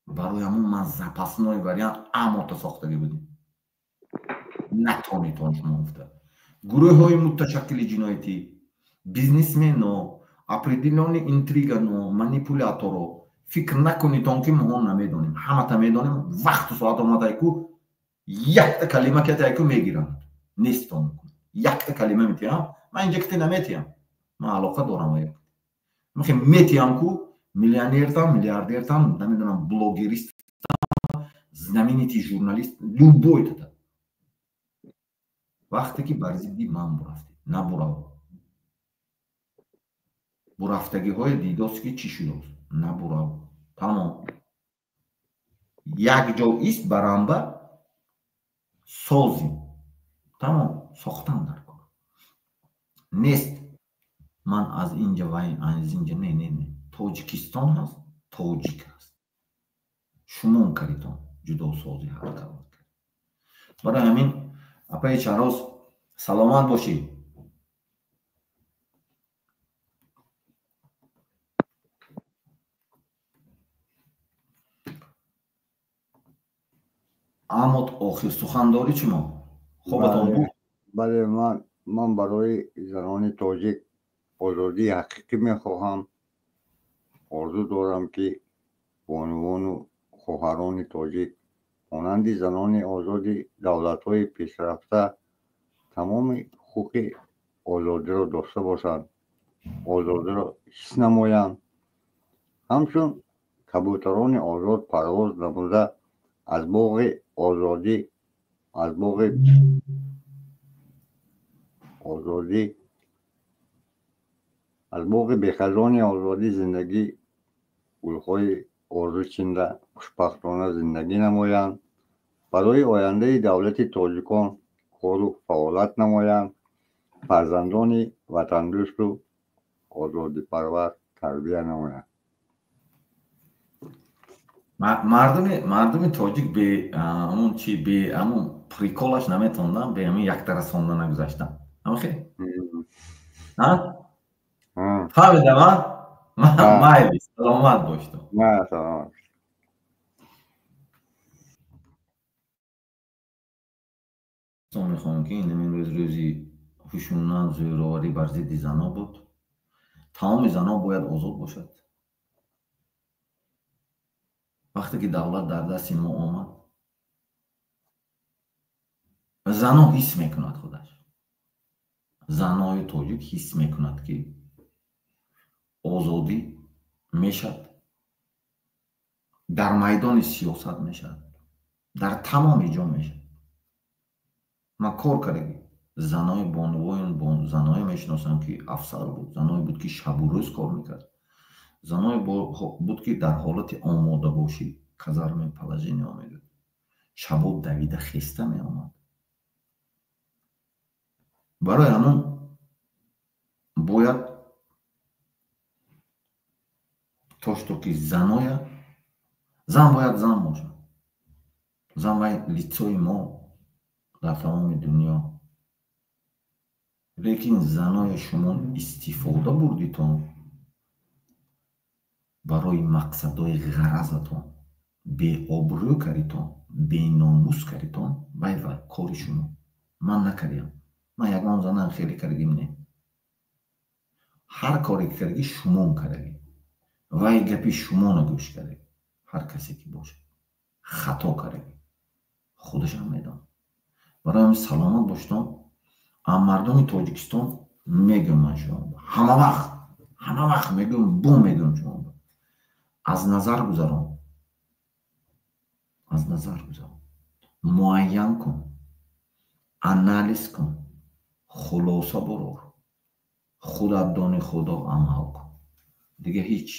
Барои ҳамун ман запасной вариант амота сохтагӣ будем. Натонитон шумо гуфта. Гурӯҳҳои муташаккили ҷиноятӣ, бизнесмено, определённый интригано, манипуляторо фикр накунитон ки мо намедонем. Ҳамата медонем, вақту соат омадайку якта калима кетайку мегиранд. Нестон. Якта калима метиҳам, ман инҷа ките наметиҳам. Ман алоқа дорам ва як. Ман метиҳам ку миллионертам, миллиардертам, намедонам, блогеристам, знаменитый журналист, любой тата. Вақте ки бар зидди ман бурафтӣ, набурав. Бурафтагиҳои дидост ки чӣ шудост, набурав. Тамом. Як ҷо ист барамба созим. Тамом, сохтан дар кор. Нест. Ман аз инҷа ва аз инҷа не, не, не. Тоҷикистон ҳаст, тоҷик ҳаст. Шумон каритон ҷудосозӣ ҳаракат кард. Барои ҳамин апаи Чароз саломат бошӣ. Амот охир сухан дорӣ шумо? Хобатон буд? Бале, ман барои занони тоҷик озодии ҳақиқӣ мехоҳам. Орзу дорам ки бонувону хоҳарони тоҷик монанди занони озоди давлатҳои пешрафта тамоми ҳуқуқи озодиро дошта бошанд, озодиро ҳис намоянд, ҳамчун кабӯтарони озод парвоз намуда аз боғи озодӣ, аз боғи озодӣ, аз боғи бехазони озодӣ зиндагӣ гулҳои орзу чинда хушбахтона зиндагӣ намоянд, барои ояндаи давлати тоҷикон кору фаъолият намоянд, фарзандони ватандӯсту озодипарвар тарбия намоянд. Мардуми тоҷик бе ҳамун чи, бе ҳамун приколаш наметавонанд, бе ҳамин яктарасонда нагузаштан. Ҳамахе? Фаҳмидам, а? Майли, саломат бош ту. Саломат. Мехоҳам ки ин рӯз рӯзи хушунат, зӯроварӣ бар зидди занон буд. Тамоми занон бояд озод бошад. Вақте ки давлат дар дасти мо омад, занон ҳис мекунад худаш. Занои тоҷик ҳис мекунад ки озодӣ мешад, дар майдони сиёсат мешад, дар тамоми ҷо мешад. Ман кор кардагӣ занои бонувои заное мешиносам ки афсар буд, заное буд ки шабу рӯз кор мекард, заное буд ки дар ҳолати омодабошӣ казарме положение мегӯяд, шабо давида хеста меомад. Барои ҳамон бояд то что ки заноя, зан бояд зан бошад. Зан вай лицои мо дар тамоми дунё. Лекин заноя шумо истифода бурдитон барои мақсадҳои ғаразатон, беобрӯ каритон, беномус каритон, вай вай кори шумо. Ман накардиам. Ман ягон занам хеле кардагим не. Ҳар коре ки кардагӣ шумон кардагӣ. Вай гапи шумоно гӯш кардагӣ. Ҳар касе ки бошад хато кардагӣ. Худашам медонад. Барои ҳамин саломат боштон. Ам мардуми Тоҷикистон мегӯям ман шумо. Ҳама вақт мегӯям, бо мегӯям шумо. Аз назар гузарон. Аз назар гузарон. Муайян кун. Анализ кун. Хулоса бурор. Худат дони худо амал кун. Дига ҳеҷ.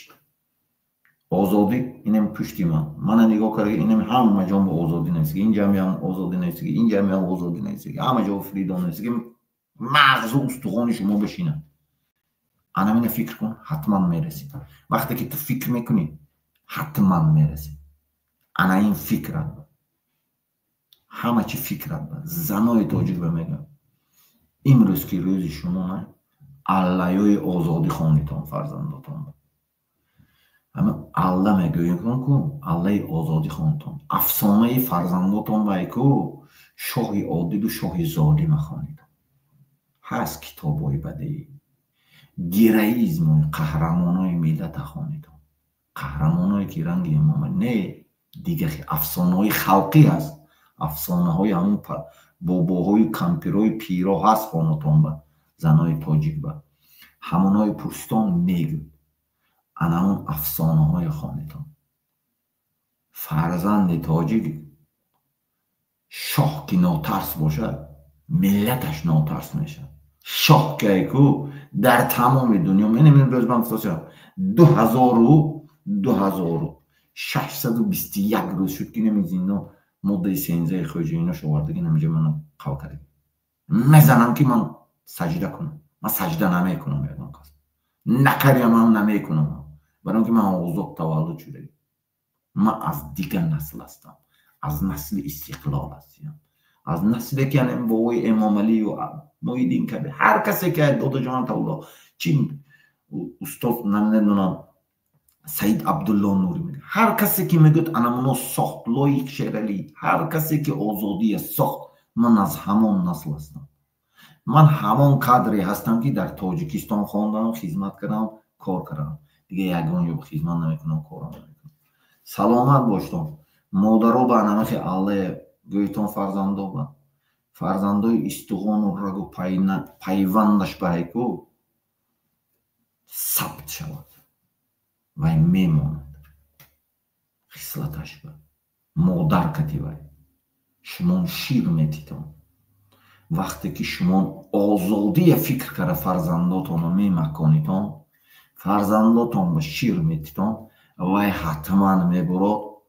Озодӣ инам пушти ман. Мана нигоҳ карда инам ҳама ҷо бо озодӣ нест. Инҷа ҳам озодӣ нест, инҷа ҳам озодӣ нест. Ҳама ҷо фридом нест. Мағзу устухони шумо бишинад. Ана мина фикр кун, ҳатман мерасӣ. Вақте ки ту фикр мекунӣ, ҳатман мерасӣ. Ана ин фикрат. Ҳама чи фикрат. Занои тоҷик ба мегӯям. Имрӯз ки рӯзи шумо на, аллаёи озодӣ хонитон фарзандотон. Ҳама алла мегӯем ку, аллаи озодӣ хонтон, афсонаи фарзандотон вай ку, шоҳи одилу шоҳи золима хонед. Ҳаст китобҳои бадеӣ, героизму қаҳрамонои миллата хонед, қаҳрамоное ки ранги Эмомалӣ не, дигар афсонаҳои халқӣ ҳаст, афсонаҳои ҳамун бобоҳою кампирои пиро ҳаст хонатон ба занои тоҷик ба ҳамонои пурситон мегӯд. Анамон афсонаҳои хонетон. Фарзанди тоҷик шоҳ ки нотарс бошад, миллаташ нотарс мешавад. Шоҳ ки ку дар тамоми дунё рӯз ман 2621 рӯз шуд ки неми зиндон моддаи 13 хоҷаинош овардаги, намиҷа мана қав карда мезанам ки ман саҷда кунам. Ман саҷда намекунам, ягон кас накариям намекунам, барои он ки ман озод таваллуд шудаем. Ман аз дигар насл ҳастам, аз насли истиқлол ҳастам, аз насле ки бобои Эмомалию Муҳиддин Кабир, ҳар касе ки додаҷон Атаулло, чи устод намедонам Саид Абдулло Нурӣ мега, ҳар касе ки мегӯяд анамуно сохт, Лоиқ Шералӣ, ҳар касе ки озодия сохт, ман аз ҳамон насл ҳастам. Ман ҳамон кадре ҳастам, ки дар Тоҷикистон хондам, хизмат кардам, кор кардам. Дига ягон ҷо хизмат намекунам, корам намекунам. Саломат боштон. Модаро ба анамахи аллае гӯйтон, фарзандо ба фарзандои истуғону рагу пайвандаш ба ҳайку сабт шавад, вай мемонад хислаташ ба модар кати. Вай шумон шир метитон. Вақте ки шумон озодия фикр карда фарзандотонро мемаконитон, фарзандотон ба шир метитон, вай ҳатман мебурод,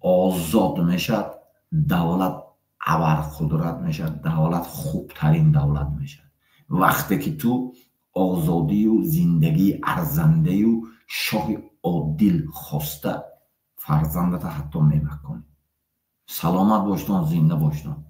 озод мешавад, давлат абарқудрат мешавад, давлат хубтарин давлат мешавад. Вақте ки ту озодию зиндагии арзандаю шоҳи одил хоста фарзандата ҳатто мемаконӣ. Саломат боштон, зинда боштон.